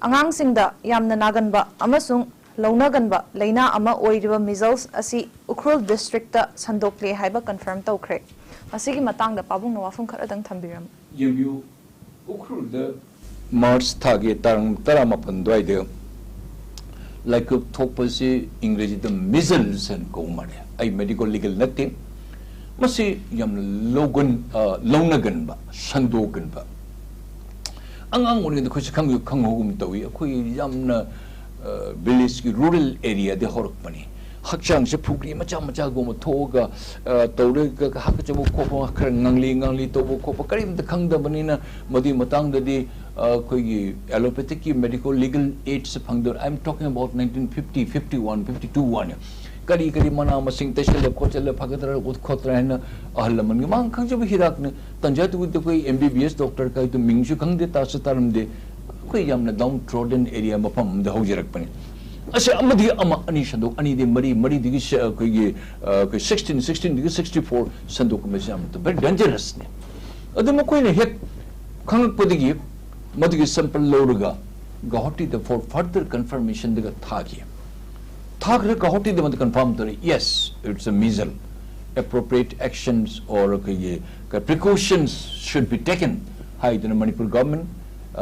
ꯑꯉꯥꯡꯁꯤꯡꯗ ꯌꯥꯝꯅ ꯅꯥꯒꯟꯕ ꯑꯃꯁꯨꯡ ꯂꯧꯅꯒꯟꯕ ꯂꯩꯅꯥ ꯑꯃ ꯑꯣꯏꯔꯤꯕ measles ꯑꯁꯤ ꯎꯈ꯭ꯔꯨꯜ districtꯇ ꯁꯟꯗꯣꯛꯂꯦ ꯍꯥꯏꯕ confirm ꯇꯧꯈ꯭ꯔꯦ꯫ ꯃꯁꯤꯒꯤ ꯃꯇꯥꯡꯗ ꯄꯥꯕꯨꯡꯅ ꯋꯥꯐꯝ ꯈꯔꯗꯪ ꯊꯝꯕꯤꯔꯝꯃꯨ꯫ ꯌꯦꯡꯕꯤꯌꯨ, ꯎꯈ꯭ꯔꯨꯜꯗ March ꯊꯥꯒꯤ ꯇꯥꯡ ꯇꯔꯥꯃꯥꯄꯟ ꯑꯗꯨꯋꯥꯏꯗ ꯂꯥꯏꯀꯨꯞ ꯊꯣꯛꯄꯁꯤ ꯏꯪꯒ꯭ꯔꯦꯖꯤꯗ measles ꯍꯥꯏꯅ ꯀꯧꯕ ꯃꯥꯜꯂꯦ꯫ ꯑꯩ medical legal ꯅꯠꯇꯦ꯫ ꯃꯁꯤ ꯌꯥꯝꯅ ꯂꯧꯒꯟ-, ꯑ, ꯂꯧꯅꯒꯟꯕ, ꯁꯟꯗꯣꯛꯀꯟꯕ꯫ ꯑꯉꯥꯡ ꯑꯣꯏꯔꯤꯉꯩꯗ ꯑꯩꯈꯣꯏꯁꯨ ꯈꯪ-, ꯈꯪꯍꯧꯒꯨꯝ ꯇꯧꯏ꯫ ꯑꯩꯈꯣꯏ ꯌꯥꯝꯅ, ꯑ, villageꯀꯤ rural areaꯗ ꯍꯧꯔꯛꯄꯅꯤ꯫ ꯍꯛꯆꯥꯡꯁꯦ ꯐꯨꯒ꯭ꯔꯤ ꯃꯆꯥ ꯃꯆꯥꯒꯨꯝꯕ ꯊꯣꯛꯑꯒ, ꯑ, ꯇꯧꯔꯒ ꯍꯥꯀꯠꯆꯕ ꯈꯣꯠꯄ, ꯈꯔ ꯉꯥꯡꯂꯤ ꯉꯥꯡꯂꯤ ꯇꯧꯕ ꯈꯣꯠꯄ ꯀꯔꯤꯝꯇ ꯈꯪꯗꯕꯅꯤꯅ, ꯃꯗꯨꯒꯤ ꯃꯇꯥꯡꯗꯗꯤ, ꯑ, ꯑꯩꯈꯣꯏꯒꯤ allopathic medical legal aidꯁꯦ ꯐꯪꯗꯕ꯫ I am talking about nineteen fifty, fifty-one, fifty-two ꯋꯥꯅꯤ꯫ ꯀꯔꯤ ꯀꯔꯤ ꯃꯅꯥ ꯃꯁꯤꯡ ꯇꯩꯁꯜꯂꯦ ꯈꯣꯠꯆꯜꯂꯦ ꯐꯒꯗ꯭ꯔꯥ ꯈꯣꯠꯇ꯭ꯔꯥ ꯍꯥꯏꯅ ꯑꯍꯜ ꯂꯃꯟꯒꯤ ꯃꯥꯡ ꯈꯪꯖꯕ ꯍꯤꯗꯥꯛꯅꯤ꯫ ꯇꯟꯖꯥꯗꯨꯕꯨꯗꯤ ꯑꯩꯈꯣꯏ M B B S doctor ꯀꯥꯏꯗꯨ ꯃꯤꯡꯁꯨ ꯈꯪꯗꯦ, ꯇꯥꯁꯨ ꯇꯥꯔꯝꯗꯦ꯫ ꯑꯩꯈꯣꯏ ꯌꯥꯝꯅ down trodden area ꯃꯐꯝ ꯑꯃꯗ ꯍꯧꯖꯔꯛꯄꯅꯤ꯫ ꯑꯁꯤ ꯑꯃꯗꯒꯤ ꯑꯃ, ꯑꯅꯤ ꯁꯟꯗꯣꯛ, ꯑꯅꯤꯗꯒꯤ ꯃꯔꯤ, ꯃꯔꯤꯗꯒꯤ ꯁ-, ꯑꯩꯈꯣꯏꯒꯤ, ꯑ, ꯑꯩꯈꯣꯏ sixteen, sixteen ꯗꯒꯤ sixty four ꯁꯟꯗꯣꯛꯄ ꯃꯁꯤ ꯌꯥꯝꯅ very dangerous ꯅꯤ꯫ ꯑꯗꯨ ꯃꯈꯣꯏꯅ ꯍꯦꯛ ꯈꯪꯉꯛꯄꯗꯒꯤ ꯃꯗꯨꯒꯤ sample ꯂꯧꯔꯒ ꯒꯧꯍꯥꯇꯤꯗ for further confirmation ꯗꯒ ꯊꯥꯈꯤ꯫ ꯊꯥꯈ꯭ꯔꯦ, ꯒꯧꯍꯥꯇꯤꯗ ꯃꯗꯨ confirm ꯇꯧꯔꯦ, "Yes, it's a measles, appropriate actions or ꯑꯩꯈꯣꯏꯒꯤ precautions should be taken" ꯍꯥꯏꯗꯅ ꯃꯅꯤꯄꯨꯔ government,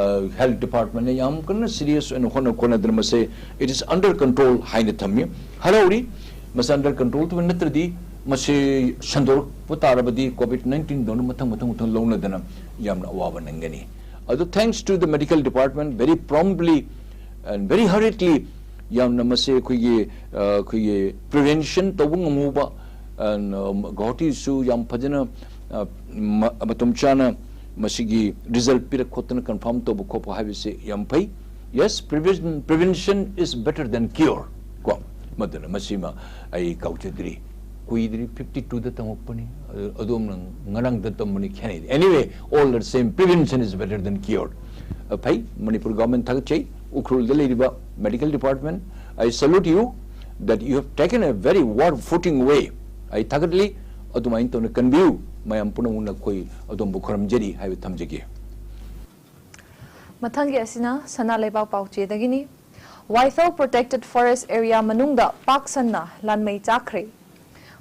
ꯑ, health department ꯅ ꯌꯥꯝ ꯀꯟꯅ serious ꯑꯣꯏꯅ ꯍꯣꯠꯅ ꯈꯣꯠꯅꯗꯅ ꯃꯁꯦ "It is under control" ꯍꯥꯏꯅ ꯊꯝꯃꯤ꯫ ꯍꯔꯥꯎꯔꯤ, ꯃꯁꯤ under control ꯇꯧꯕ ꯅꯠꯇ꯭ꯔꯗꯤ ꯃꯁꯤ ꯁꯟꯗꯣꯔꯛꯄ ꯇꯥꯔꯕꯗꯤ COVID nineteen ꯗꯧꯅ ꯃꯊꯪ ꯃꯊꯪ ꯃꯊꯪ ꯂꯧꯅꯗꯅ ꯌꯥꯝꯅ ꯑꯋꯥꯕ ꯅꯪꯒꯅꯤ꯫ ꯑꯗꯨ thanks to the medical department, very promptly and very hurriedly ꯌꯥꯝꯅ ꯃꯁꯤ ꯑꯩꯈꯣꯏꯒꯤ, ꯑ, ꯑꯩꯈꯣꯏꯒꯤ prevention ꯇꯧꯕ ꯉꯝꯍꯧꯕ, ꯑ, ꯒꯧꯍꯥꯇꯤꯁꯨ ꯌꯥꯝ ꯐꯖꯅ, ꯑ, ꯃ-, ꯃꯇꯝ ꯆꯥꯅ ꯃꯁꯤꯒꯤ result ꯄꯤꯔꯛ ꯈꯣꯠꯇꯅ confirm ꯇꯧꯕ ꯈꯣꯠꯄ ꯍꯥꯏꯕꯁꯤ ꯌꯥꯝ ꯐꯩ꯫ Yes, prevention, prevention is better than cure. ꯀꯣ, ꯃꯗꯨꯅ ꯃꯁꯤꯃ ꯑꯩ ꯀꯥꯎꯖꯗ꯭ꯔꯤ꯫ ꯀꯨꯏꯗ꯭ꯔꯤ, fifty two ꯗ ꯇꯝꯃꯛꯄꯅꯤ꯫ ꯑꯗꯨ ꯑꯗꯣꯝꯅ ꯉꯔꯥꯡꯗ ꯇꯝꯕꯅꯤ, ꯈꯦꯠꯅꯩ꯫ Anyway, all the same, prevention is better than cure. ꯑ, ꯐꯩ, ꯃꯅꯤꯄꯨꯔ government ꯊꯥꯒꯠꯆꯩ, ꯎꯈ꯭ꯔꯨꯜꯗ ꯂꯩꯔꯤꯕ medical department, I salute you that you have taken a very war footing way. ꯑꯩ ꯊꯥꯒꯠꯂꯤ, ꯑꯗꯨꯃꯥꯏꯅ ꯇꯧꯅ ꯀꯟꯕꯤꯌꯨ꯫ ꯃꯌꯥꯝ ꯄꯨꯝꯅꯃꯛꯅ ꯑꯩꯈꯣꯏ ꯑꯗꯣꯝꯕꯨ ꯈꯨꯔꯨꯝꯖꯔꯤ ꯍꯥꯏꯕ ꯊꯝꯖꯒꯦ꯫ ꯃꯊꯪꯒꯤ ꯑꯁꯤꯅ ꯁꯅꯥ ꯂꯩꯕꯥꯛ ꯄꯥꯎꯆꯦꯗꯒꯤꯅꯤ꯫ ꯋꯥꯏꯊꯧ Protected Forest Area ꯃꯅꯨꯡꯗ ꯄꯥꯛ ꯁꯟꯅ ꯂꯥꯟꯃꯩ ꯆꯥꯛꯈ꯭ꯔꯦ꯫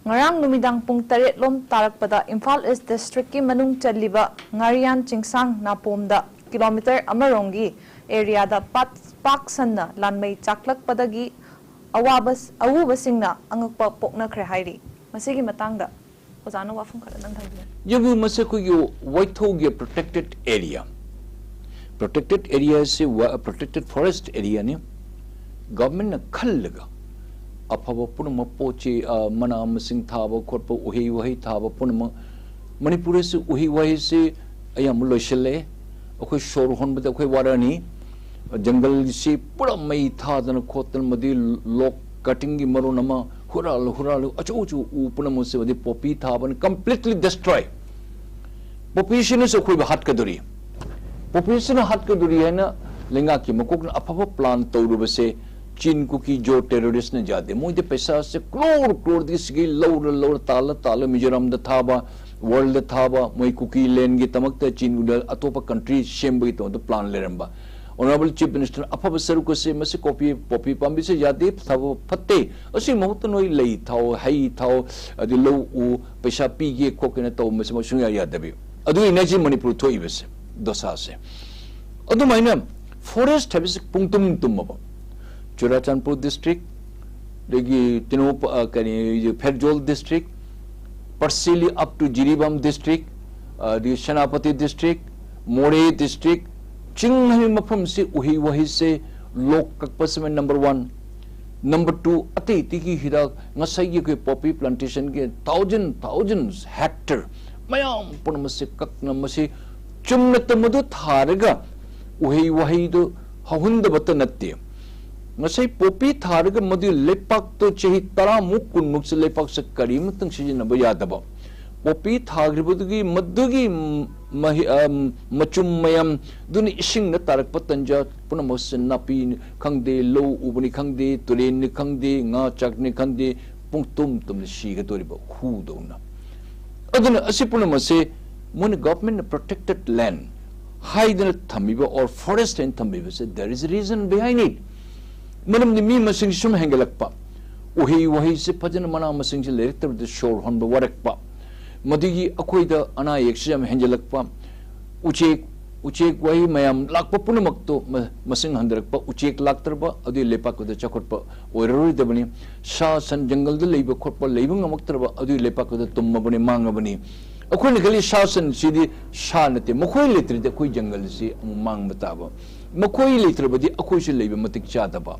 ꯉꯔꯥꯡ ꯅꯨꯃꯤꯗꯥꯡ ꯄꯨꯡ ꯇꯔꯦꯠ ꯂꯣꯝ ꯇꯥꯔꯛꯄꯗ ꯏꯝꯐꯥꯜ East District ꯀꯤ ꯃꯅꯨꯡ ꯆꯜꯂꯤꯕ ꯉꯥꯔꯤꯌꯥꯟ ꯆꯤꯡꯁꯥꯡ ꯅꯥꯄꯣꯝꯗ kilometre ꯑꯃꯔꯣꯝꯒꯤ area ꯗ ꯄꯥꯛ, ꯄꯥꯛ ꯁꯟꯅ ꯂꯥꯟꯃꯩ ꯆꯥꯛꯂꯛꯄꯗꯒꯤ ꯑꯋꯥꯕ, ꯑꯎꯕꯁꯤꯡꯅ ꯑꯉꯛꯄ ꯄꯣꯛꯅꯈ꯭ꯔꯦ ꯍꯥꯏꯔꯤ꯫ ꯃꯁꯤꯒꯤ ꯃꯇꯥꯡꯗ ꯑꯣꯖꯥꯅ ꯋꯥꯐꯝ ꯈꯔꯗꯪ ꯊꯝꯕꯤꯌꯨ꯫ ꯌꯦꯡꯕꯤꯌꯨ, ꯃꯁꯤ ꯑꯩꯈꯣꯏꯒꯤ ꯋꯥꯏꯊꯧꯒꯤ protected area꯫ Protected area ꯑꯁꯤ ꯋꯥ-, protected forest area ꯅꯤ꯫ Government ꯅ ꯈꯜꯂꯒ ꯑꯐꯕ ꯄꯨꯝꯅꯃꯛ ꯄꯣꯠ ꯆꯩ, ꯑ, ꯃꯅꯥ ꯃꯁꯤꯡ ꯊꯥꯕ ꯈꯣꯠꯄ, ꯎꯍꯩ ꯋꯥꯍꯩ ꯊꯥꯕ ꯄꯨꯝꯅꯃꯛ, ꯃꯅꯤꯄꯨꯔ ꯑꯁꯤ ꯎꯍꯩ ꯋꯥꯍꯩꯁꯤ ꯑꯌꯥꯝꯕ ꯂꯣꯏꯁꯤꯜꯂꯛꯑꯦ꯫ ꯑꯩꯈꯣꯏ ꯁꯣꯔ ꯍꯣꯟꯕꯗ ꯑꯩꯈꯣꯏ ꯋꯥꯔꯛꯑꯅꯤ꯫ ꯖꯪꯒꯜꯁꯤ ꯄꯨꯔꯥ ꯃꯩ ꯊꯥꯗꯅ ꯈꯣꯠꯇꯅ, ꯃꯗꯨꯒꯤ log cutting ꯒꯤ ꯃꯔꯣꯟ ꯑꯃ, ꯍꯨꯔꯥꯜꯂꯨ ꯍꯨꯔꯥꯜꯂꯨ ꯑꯆꯧ ꯑꯆꯧ ꯎ ꯄꯨꯝꯅꯃꯛꯁꯦ ꯍꯧꯖꯤꯛ ꯄꯣꯄꯤ ꯊꯥꯕꯅ completely destroy꯫ ꯄꯣꯄꯤꯁꯤꯅꯁꯨ ꯑꯩꯈꯣꯏꯕꯨ ꯍꯥꯠꯀꯗꯣꯔꯤ꯫ ꯄꯣꯄꯤꯁꯤꯅ ꯍꯥꯠꯀꯗꯣꯔꯤ ꯍꯥꯏꯅ ꯂꯩꯉꯥꯛꯀꯤ ꯃꯀꯣꯛꯅ ꯑꯐꯕ plan ꯇꯧꯔꯨꯕꯁꯦ ꯆꯤꯟ ꯀꯨꯀꯤ ꯖꯣ terroristꯅ ꯌꯥꯗꯦ꯫ ꯃꯣꯏꯗꯤ ꯄꯩꯁꯥꯁꯦ crore croreꯗꯒꯤ ꯁꯤꯒꯤ ꯂꯧꯔ ꯂꯧꯔ ꯇꯥꯜꯂ ꯇꯥꯜꯂ ꯃꯤꯖꯣꯔꯥꯝꯗ ꯊꯥꯕ, worldꯗ ꯊꯥꯕ, ꯃꯣꯏ ꯀꯨꯀꯤ landꯒꯤꯗꯃꯛꯇ ꯆꯤꯟꯗ ꯑꯇꯣꯞꯄ country ꯁꯦꯝꯕꯒꯤꯗꯃꯛꯇ plan ꯂꯩꯔꯝꯕ꯫ Honourable Chief Minister ꯑꯐꯕ ꯁꯔꯨꯛ ꯑꯁꯤ ꯃꯁꯤ ꯀꯣꯄꯤ ꯄꯣꯄꯤ ꯄꯥꯝꯕꯤꯁꯦ ꯌꯥꯗꯦ, ꯊꯥꯕ ꯐꯠꯇꯦ꯫ ꯑꯁꯤ ꯃꯍꯨꯠꯇ ꯅꯣꯏ ꯂꯩ ꯊꯥꯎ, ꯍꯩ ꯊꯥꯎ, ꯑꯗꯨ ꯂꯧ ꯎ, ꯄꯩꯁꯥ ꯄꯤꯒꯦ ꯈꯣꯠꯀꯦꯅ ꯇꯧꯕ ꯃꯁꯤ ꯁꯨꯡꯌꯥ ꯌꯥꯗꯕꯤ꯫ ꯑꯗꯨꯒꯤꯅꯦ ꯍꯧꯖꯤꯛ ꯃꯅꯤꯄꯨꯔ ꯊꯣꯛꯏꯕꯁꯦ, ꯗꯣꯁꯥꯁꯦ꯫ ꯑꯗꯨꯃꯥꯏꯅ forest ꯍꯥꯏꯕꯁꯤ ꯄꯨꯡꯇꯨꯝ ꯇꯨꯝꯃꯕ꯫ ꯆꯨꯔꯥꯆꯥꯟꯄꯨꯔ district, ꯑꯗꯒꯤ ꯇꯦꯡꯅꯧꯄ-, ꯑ, ꯀꯔꯤ, Pherzawl district, partially up to Jiribam district, ꯑꯗꯒꯤ ꯁꯦꯅꯥꯄꯇꯤ district, ꯃꯣꯔꯦ district, ꯆꯤꯡ ꯍꯥꯏꯕ ꯃꯐꯝꯁꯤ ꯎꯍꯩ ꯋꯥꯍꯩꯁꯦ ꯂꯣꯛ ꯀꯛꯄ ꯁꯤꯃ number one꯫ Number two, ꯑꯇꯩ ꯑꯇꯩꯒꯤ ꯍꯤꯗꯥꯛ, ꯉꯁꯥꯏꯒꯤ ꯑꯩꯈꯣꯏ poppy plantationꯒꯤ thousand, thousands hectare ꯃꯌꯥꯝ ꯄꯨꯝꯅꯃꯛꯁꯦ ꯀꯛꯅ ꯃꯁꯤ ꯆꯨꯝꯅꯇ ꯃꯗꯨ ꯊꯥꯔꯒ ꯎꯍꯩ ꯋꯥꯍꯩꯗꯨ ꯍꯧꯍꯟꯗꯕꯇ ꯅꯠꯇꯦ, ꯉꯁꯥꯏ poppy ꯊꯥꯔꯒ ꯃꯗꯨ ꯂꯩꯄꯥꯛꯇꯨ ꯆꯍꯤ ꯇꯔꯥꯃꯨꯛ ꯀꯨꯟꯃꯨꯛꯁꯦ ꯂꯩꯄꯥꯛꯁꯦ ꯀꯔꯤꯃꯇꯪ ꯁꯤꯖꯤꯟꯅꯕ ꯌꯥꯗꯕ꯫ Poppy ꯊꯥꯈ꯭ꯔꯤꯕꯗꯨꯒꯤ ꯃꯗꯨꯒꯤ ꯃꯍꯤ-, ꯑꯝ, ꯃꯆꯨꯝ ꯃꯌꯥꯝꯗꯨꯅ ꯏꯁꯤꯡꯗ ꯇꯥꯔꯛꯄ ꯇꯟꯖꯥ ꯄꯨꯝꯅꯃꯛꯁꯦ ꯅꯥꯄꯤꯅꯤ ꯈꯪꯗꯦ, ꯂꯧ ꯎꯕꯅꯤ ꯈꯪꯗꯦ, ꯇꯨꯔꯦꯟꯅꯤ ꯈꯪꯗꯦ, ꯉꯥ ꯆꯥꯛꯅꯤ ꯈꯪꯗꯦ, ꯄꯨꯡꯇꯨꯝ ꯇꯨꯝꯅ ꯁꯤꯒꯗꯧꯔꯤꯕ ꯍꯨꯗꯧꯅ꯫ ꯑꯗꯨꯅ ꯑꯁꯤ ꯄꯨꯝꯅꯃꯛꯁꯦ ꯃꯣꯏꯅ governmentꯅ protected land ꯍꯥꯏꯗꯅ ꯊꯝꯃꯤꯕ or forest ꯍꯥꯏꯅ ꯊꯝꯃꯤꯕꯁꯦ, there is a reason behind it꯫ ꯃꯔꯝꯗꯤ ꯃꯤ ꯃꯁꯤꯡ ꯁꯨꯝ ꯍꯦꯟꯒꯠꯂꯛꯄ, ꯎꯍꯩ ꯋꯥꯍꯩꯁꯦ ꯐꯖꯅ ꯃꯅꯥ ꯃꯁꯤꯡꯁꯦ ꯂꯩꯔꯛꯇꯕꯗ ꯁꯣꯔ ꯍꯣꯟꯕ ꯋꯥꯔꯛꯄ, ꯃꯗꯨꯒꯤ ꯑꯩꯈꯣꯏꯗ ꯑꯅꯥ ꯑꯌꯦꯛꯁꯦ ꯌꯥꯝ ꯍꯦꯟꯖꯜꯂꯛꯄ, ꯎꯆꯦꯛ, ꯎꯆꯦꯛ ꯋꯥꯍꯩ ꯃꯌꯥꯝ ꯂꯥꯛꯄ ꯄꯨꯝꯅꯃꯛꯇꯣ ꯃ-, ꯃꯁꯤꯡ ꯍꯟꯊꯔꯛꯄ, ꯎꯆꯦꯛ ꯂꯥꯛꯇ꯭ꯔꯕ ꯑꯗꯨꯒꯤ ꯂꯩꯄꯥꯛ ꯑꯗꯨ ꯆꯥꯎꯈꯠꯄ ꯑꯣꯏꯔꯔꯣꯏꯗꯕꯅꯤ꯫ ꯁꯥ ꯁꯟ ꯖꯪꯒꯜꯗ ꯂꯩꯕ ꯈꯣꯠꯄ ꯂꯩꯕ ꯉꯝꯃꯛꯇ꯭ꯔꯕ ꯑꯗꯨꯒꯤ ꯂꯩꯄꯥꯛ ꯑꯗꯨ ꯇꯨꯝꯃꯕꯅꯤ, ꯃꯥꯡꯉꯕꯅꯤ꯫ ꯑꯩꯈꯣꯏꯅ ꯈꯜꯂꯤ ꯁꯥ ꯁꯟꯁꯤꯗꯤ ꯁꯥ ꯅꯠꯇꯦ, ꯃꯈꯣꯏ ꯂꯩꯇ꯭ꯔꯗꯤ ꯑꯩꯈꯣꯏ ꯖꯪꯒꯜꯁꯤ ꯑꯃꯨꯛ ꯃꯥꯡꯕ ꯇꯥꯕ꯫ ꯃꯈꯣꯏ ꯂꯩꯇ꯭ꯔꯕꯗꯤ ꯑꯩꯈꯣꯏꯁꯨ ꯂꯩꯕ ꯃꯇꯤꯛ ꯆꯥꯗꯕ꯫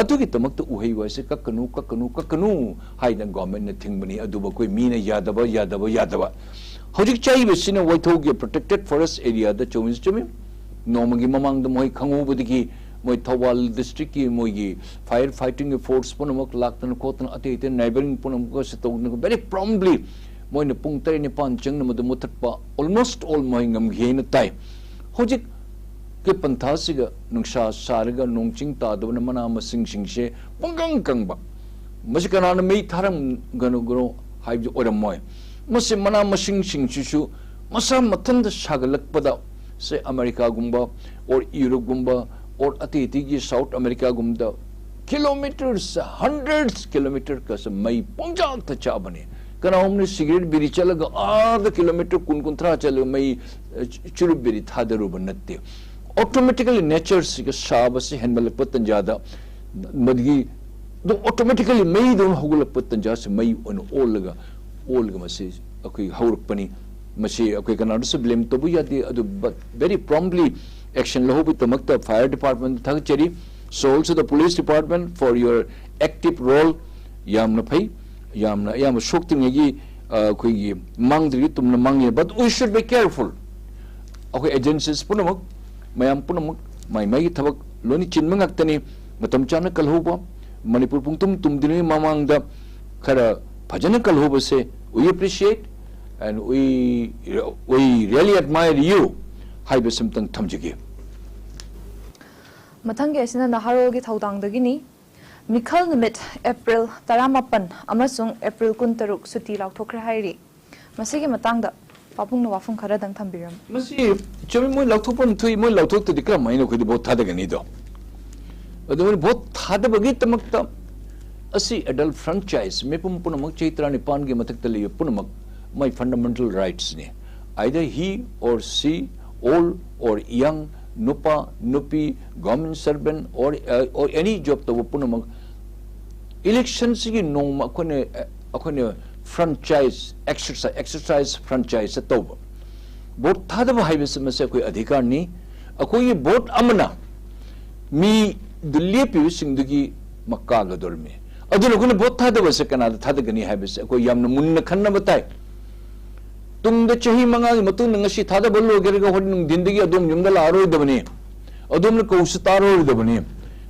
ꯑꯗꯨꯒꯤꯗꯃꯛꯇ ꯎꯍꯩ ꯋꯥꯍꯩꯁꯦ ꯀꯛꯀꯅꯨ, ꯀꯛꯀꯅꯨ, ꯀꯛꯀꯅꯨ ꯍꯥꯏꯗꯅ governmentꯅ ꯊꯤꯡꯕꯅꯤ꯫ ꯑꯗꯨꯕꯨ ꯑꯩꯈꯣꯏ ꯃꯤꯅ ꯌꯥꯗꯕ, ꯌꯥꯗꯕ, ꯌꯥꯗꯕ꯫ ꯍꯧꯖꯤꯛ ꯆꯥꯏꯕꯁꯤꯅ ꯋꯥꯏꯊꯧꯒꯤ protected forest areaꯗ ꯆꯨꯝꯃꯤ, ꯆꯨꯝꯃꯤ꯫ ꯅꯣꯡꯃꯒꯤ ꯃꯃꯥꯡꯗ ꯃꯈꯣꯏ ꯈꯪꯍꯧꯕꯗꯒꯤ ꯃꯣꯏ ꯊꯧꯕꯥꯜ ꯗꯤꯁꯇ꯭ꯔꯤꯛꯀꯤ ꯃꯣꯏꯒꯤ ꯐꯥꯏꯌꯔ ꯐꯥꯏꯇꯤꯡꯒꯤ ꯐꯣꯔꯁ ꯄꯨꯝꯅꯃꯛ ꯂꯥꯛꯇꯅ ꯈꯣꯠꯇꯅ ꯑꯇꯩ ꯑꯇꯩ ꯅꯥꯏꯕꯔꯤꯡ ꯄꯨꯝꯅꯃꯛꯀꯁꯨ ꯇꯧꯗꯅ very promptly ꯃꯣꯏꯅ ꯄꯨꯡ ꯇꯔꯦꯠ ꯅꯤꯄꯥꯟ ꯆꯪꯅ ꯃꯗꯨ ꯃꯨꯊꯠꯄ almost all ꯃꯣꯏ ꯉꯝꯈꯤ ꯍꯥꯏꯅ ꯇꯥꯏ꯫ ꯍꯧꯖꯤꯛꯀꯤ ꯄꯟꯊꯥꯁꯤꯒ ꯅꯨꯡꯁꯥ ꯁꯥꯔꯒ ꯅꯣꯡ ꯆꯤꯡ ꯇꯥꯗꯕꯅ ꯃꯅꯥ ꯃꯁꯤꯡꯁꯤꯡꯁꯦ ꯄꯪꯀꯪ ꯀꯪꯕ, ꯃꯁꯤ ꯀꯅꯥꯅ ꯃꯩ ꯊꯥꯔꯝꯒꯅꯣ ꯍꯥꯏꯕꯗꯨ ꯑꯣꯏꯔꯝꯃꯣꯏ꯫ ꯃꯁꯤ ꯃꯅꯥ ꯃꯁꯤꯡꯁꯤꯡꯁꯤꯁꯨ ꯃꯁꯥ ꯃꯊꯟꯇ ꯁꯥꯒꯠꯂꯛꯄꯗ, ꯁꯦ ꯑꯃꯦꯔꯤꯀꯥꯒꯨꯝꯕ or ꯌꯨꯔꯣꯞꯒꯨꯝꯕ or ꯑꯇꯩ ꯑꯇꯩꯒꯤ ꯁꯥꯎꯠ ꯑꯃꯦꯔꯤꯀꯥꯒꯨꯝꯕꯗ kilometres, hundreds kilometre ꯀꯁꯦ ꯃꯩ ꯄꯪꯆꯥꯛꯇ ꯆꯥꯛꯄꯅꯤ꯫ ꯀꯅꯥꯒꯨꯝꯕꯅ ꯁꯤꯒꯔꯦꯠ ꯕꯤꯔꯤ ꯆꯠꯂꯒ ꯑꯥꯗ ꯀꯤꯂꯣꯃꯤꯇꯔ ꯀꯨꯟ ꯀꯨꯟꯊ꯭ꯔꯥ ꯆꯠꯂꯒ ꯃꯩ, ꯑ, ꯆꯨꯔꯨꯞ ꯕꯤꯔꯤ ꯊꯥꯗꯔꯨꯕ ꯅꯠꯇꯦ꯫ Automatically natureꯁꯤꯒ ꯁꯥꯕꯁꯤ ꯍꯦꯟꯒꯠꯂꯛꯄ ꯇꯟꯖꯥꯗ ꯃꯗꯨꯒꯤ ꯑꯗꯨꯝ automatically ꯃꯩꯗꯨ ꯑꯗꯨꯝ ꯍꯧꯒꯠꯂꯛꯄ ꯇꯟꯖꯥꯁꯤ ꯃꯩ ꯑꯣꯏꯅ ꯑꯣꯜꯂꯒ, ꯑꯣꯜꯂꯒ ꯃꯁꯤ ꯑꯩꯈꯣꯏ ꯍꯧꯔꯛꯄꯅꯤ꯫ ꯃꯁꯤ ꯑꯩꯈꯣꯏ ꯀꯅꯥꯗꯁꯨ blame ꯇꯧꯕ ꯌꯥꯗꯦ꯫ ꯑꯗꯨ but very promptly action ꯂꯧꯍꯧꯕꯒꯤꯗꯃꯛꯇ fire department ꯊꯥꯒꯠꯆꯔꯤ꯫ So also the police department for your active role꯫ ꯌꯥꯝꯅ ꯐꯩ꯫ ꯌꯥꯝꯅ ꯑꯌꯥꯝꯕ ꯁꯣꯛꯇ꯭ꯔꯤꯉꯩꯒꯤ, ꯑ, ꯑꯩꯈꯣꯏꯒꯤ ꯃꯥꯡꯗ꯭ꯔꯤꯉꯩ ꯇꯨꯝꯅ ꯃꯥꯡꯉꯤ꯫ But we should be careful꯫ ꯑꯩꯈꯣꯏ agencies ꯄꯨꯝꯅꯃꯛ, ꯃꯌꯥꯝ ꯄꯨꯝꯅꯃꯛ ꯃꯥꯏ ꯃꯥꯏꯒꯤ ꯊꯕꯛ ꯂꯣꯏꯅ ꯆꯤꯟꯕ ꯉꯥꯛꯇꯅꯤ꯫ ꯃꯇꯝ ꯆꯥꯅ ꯀꯜꯍꯧꯕ, ꯃꯅꯤꯄꯨꯔ ꯄꯨꯡꯇꯨꯝ ꯇꯨꯝꯗ꯭ꯔꯤꯉꯩ ꯃꯃꯥꯡꯗ ꯈꯔ ꯐꯖꯅ ꯀꯜꯍꯧꯕꯁꯦ we appreciate and we, we really admire you ꯍꯥꯏꯕꯁꯤ ꯑꯝꯇꯪ ꯊꯝꯖꯒꯦ꯫ ꯃꯊꯪꯒꯤ ꯑꯁꯤꯅ ꯅꯍꯥꯔꯣꯜꯒꯤ ꯊꯧꯗꯥꯡꯗꯒꯤꯅꯤ꯫ ꯃꯤꯈꯜ ꯅꯨꯃꯤꯠ ꯑꯦꯄ꯭ꯔꯤꯜ ꯇꯔꯥꯃꯥꯄꯟ ꯑꯃꯁꯨꯡ ꯑꯦꯄ꯭ꯔꯤꯜ ꯀꯨꯟꯇꯔꯨꯛ ꯁꯨꯇꯤ ꯂꯥꯎꯊꯣꯛꯈ꯭ꯔꯦ ꯍꯥꯏꯔꯤ꯫ ꯃꯁꯤꯒꯤ ꯃꯇꯥꯡꯗ ꯄꯥꯕꯨꯡꯅ ꯋꯥꯐꯝ ꯈꯔꯗꯪ ꯊꯝꯕꯤꯔꯝꯃꯨ꯫ ꯃꯁꯤ ꯆꯨꯝꯃꯤ, ꯃꯣꯏ ꯂꯥꯎꯊꯣꯛꯐꯝ ꯊꯣꯛꯏ꯫ ꯃꯣꯏ ꯂꯥꯎꯊꯣꯛꯇꯗꯤ ꯀꯔꯝ ꯍꯥꯏꯅ ꯑꯩꯈꯣꯏꯗꯤ ꯚꯣꯠ ꯊꯥꯗꯒꯅꯤꯗꯣ? ꯑꯗꯨ ꯃꯣꯏꯅ ꯚꯣꯠ ꯊꯥꯗꯕꯒꯤꯗꯃꯛꯇ ꯑꯁꯤ adult franchise ꯃꯤꯄꯨꯝ ꯄꯨꯝꯅꯃꯛ ꯆꯍꯤ ꯇꯔꯥꯅꯤꯄꯥꯟꯒꯤ ꯃꯊꯛꯇ ꯂꯩꯕ ꯄꯨꯝꯅꯃꯛ ꯃꯥꯏ fundamental rightsꯅꯤ꯫ Either he or she, old or young, ꯅꯨꯄꯥ, ꯅꯨꯄꯤ, government servant or, uh, or any job ꯇꯧꯕ ꯄꯨꯝꯅꯃꯛ electionꯁꯤꯒꯤ ꯅꯣꯡꯃ ꯑꯩꯈꯣꯏꯅ, ꯑꯩꯈꯣꯏꯅ franchise exercise, exercise franchise ꯇꯧꯕ꯫ ꯚꯣꯠ ꯊꯥꯗꯕ ꯍꯥꯏꯕꯁꯤ ꯃꯁꯤ ꯑꯩꯈꯣꯏ ꯑꯙꯤꯀꯥꯔꯅꯤ꯫ ꯑꯩꯈꯣꯏꯒꯤ ꯚꯣꯠ ꯑꯃꯅ ꯃꯤꯗꯨ ꯂꯦꯞꯄꯤꯕꯁꯤꯡꯗꯨꯒꯤ ꯃꯀꯥꯒꯗꯧꯔꯤꯕꯅꯤ꯫ ꯑꯗꯨꯅ ꯑꯩꯈꯣꯏꯅ ꯚꯣꯠ ꯊꯥꯗꯕꯁꯦ ꯀꯅꯥꯗ ꯊꯥꯗꯒꯅꯤ ꯍꯥꯏꯕꯁꯦ ꯑꯩꯈꯣꯏ ꯌꯥꯝꯅ ꯃꯨꯟꯅ ꯈꯟꯅꯕ ꯇꯥꯏ꯫ ꯇꯨꯡꯗ ꯆꯍꯤ ꯃꯉꯥꯒꯤ ꯃꯇꯨꯡꯗ ꯉꯁꯤ ꯊꯥꯗꯕ ꯂꯣꯏꯈ꯭ꯔꯒ ꯍꯣꯔꯦꯟ ꯅꯨꯡꯊꯤꯟꯗꯒꯤ ꯑꯗꯣꯝ ꯌꯨꯝꯗ ꯂꯥꯛꯑꯔꯣꯏꯗꯕꯅꯤ꯫ ꯑꯗꯣꯝꯅ ꯀꯧꯁꯨ ꯇꯥꯔꯣꯏꯗꯕꯅꯤ꯫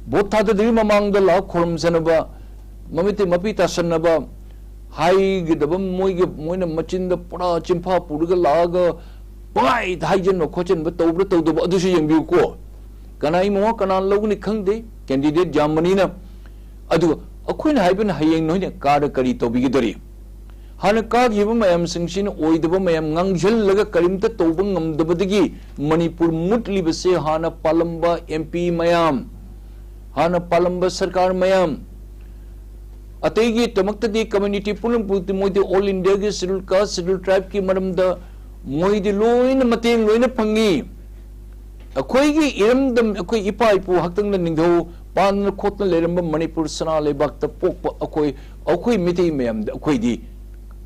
ꯚꯣꯠ ꯊꯥꯗꯗ꯭ꯔꯤꯉꯩ ꯃꯃꯥꯡꯗ ꯂꯥꯛ ꯈꯣꯔꯝꯖꯅꯕ, ꯃꯃꯤꯠꯇ ꯃꯄꯤ ꯇꯥꯁꯟꯅꯕ ꯍꯥꯏꯒꯗꯕ, ꯃꯣꯏꯒꯤ, ꯃꯣꯏꯅ ꯃꯆꯤꯟꯗ ꯄꯨꯔꯥ ꯆꯤꯟꯐꯥ ꯄꯨꯔꯒ ꯂꯥꯛꯑꯒ ꯄꯪꯍꯥꯏꯗ ꯍꯥꯏꯖꯟꯕ ꯈꯣꯠꯆꯟꯕ ꯇꯧꯕ꯭ꯔꯥ ꯇꯧꯗꯕ, ꯑꯗꯨꯁꯨ ꯌꯦꯡꯕꯤꯌꯨꯀꯣ꯫ ꯀꯅꯥꯒꯤ ꯃꯋꯥ ꯀꯅꯥꯅ ꯂꯧꯒꯅꯤ ꯈꯪꯗꯦ, candidate ꯌꯥꯝꯕꯅꯤꯅ꯫ ꯑꯗꯨꯒ ꯑꯩꯈꯣꯏꯅ ꯍꯥꯏꯕꯅ ꯍꯌꯦꯡ ꯅꯣꯏꯅ ꯀꯥꯔ ꯀꯔꯤ ꯇꯧꯕꯤꯒꯗꯧꯔꯤ? ꯍꯥꯟꯅ ꯀꯥꯈꯤꯕ ꯃꯌꯥꯝꯁꯤꯡꯁꯤꯅ ꯑꯣꯏꯗꯕ ꯃꯌꯥꯝ ꯉꯥꯡꯁꯤꯜꯂꯒ ꯀꯔꯤꯝꯇ ꯇꯧꯕ ꯉꯝꯗꯕꯗꯒꯤ ꯃꯅꯤꯄꯨꯔ ꯃꯨꯠꯂꯤꯕꯁꯦ ꯍꯥꯟꯅ ꯄꯥꯜꯂꯝꯕ M P ꯃꯌꯥꯝ, ꯍꯥꯟꯅ ꯄꯥꯜꯂꯝꯕ ꯁꯔꯀꯥꯔ ꯃꯌꯥꯝ, ꯑꯇꯩꯒꯤꯗꯃꯛꯇꯗꯤ community ꯄꯨꯝꯅꯃꯛꯇꯤ ꯃꯣꯏꯗꯤ all India ꯒꯤ schedule caste, schedule tribe ꯀꯤ ꯃꯔꯝꯗ ꯃꯣꯏꯗꯤ ꯂꯣꯏꯅ ꯃꯇꯦꯡ ꯂꯣꯏꯅ ꯐꯪꯉꯤ꯫ ꯑꯩꯈꯣꯏꯒꯤ ꯏꯔꯝꯗꯝ, ꯑꯩꯈꯣꯏ ꯏꯄꯥ ꯏꯄꯨ ꯍꯥꯛꯇꯪꯗ ꯅꯤꯡꯊꯧ ꯄꯥꯟꯗꯅ ꯈꯣꯠꯇꯅ ꯂꯩꯔꯝꯕ ꯃꯅꯤꯄꯨꯔ ꯁꯅꯥ ꯂꯩꯕꯥꯛꯇ ꯄꯣꯛꯄ ꯑꯩꯈꯣꯏ, ꯑꯩꯈꯣꯏ ꯃꯤꯇꯩ ꯃꯌꯥꯝꯗ ꯑꯩꯈꯣꯏꯗꯤ,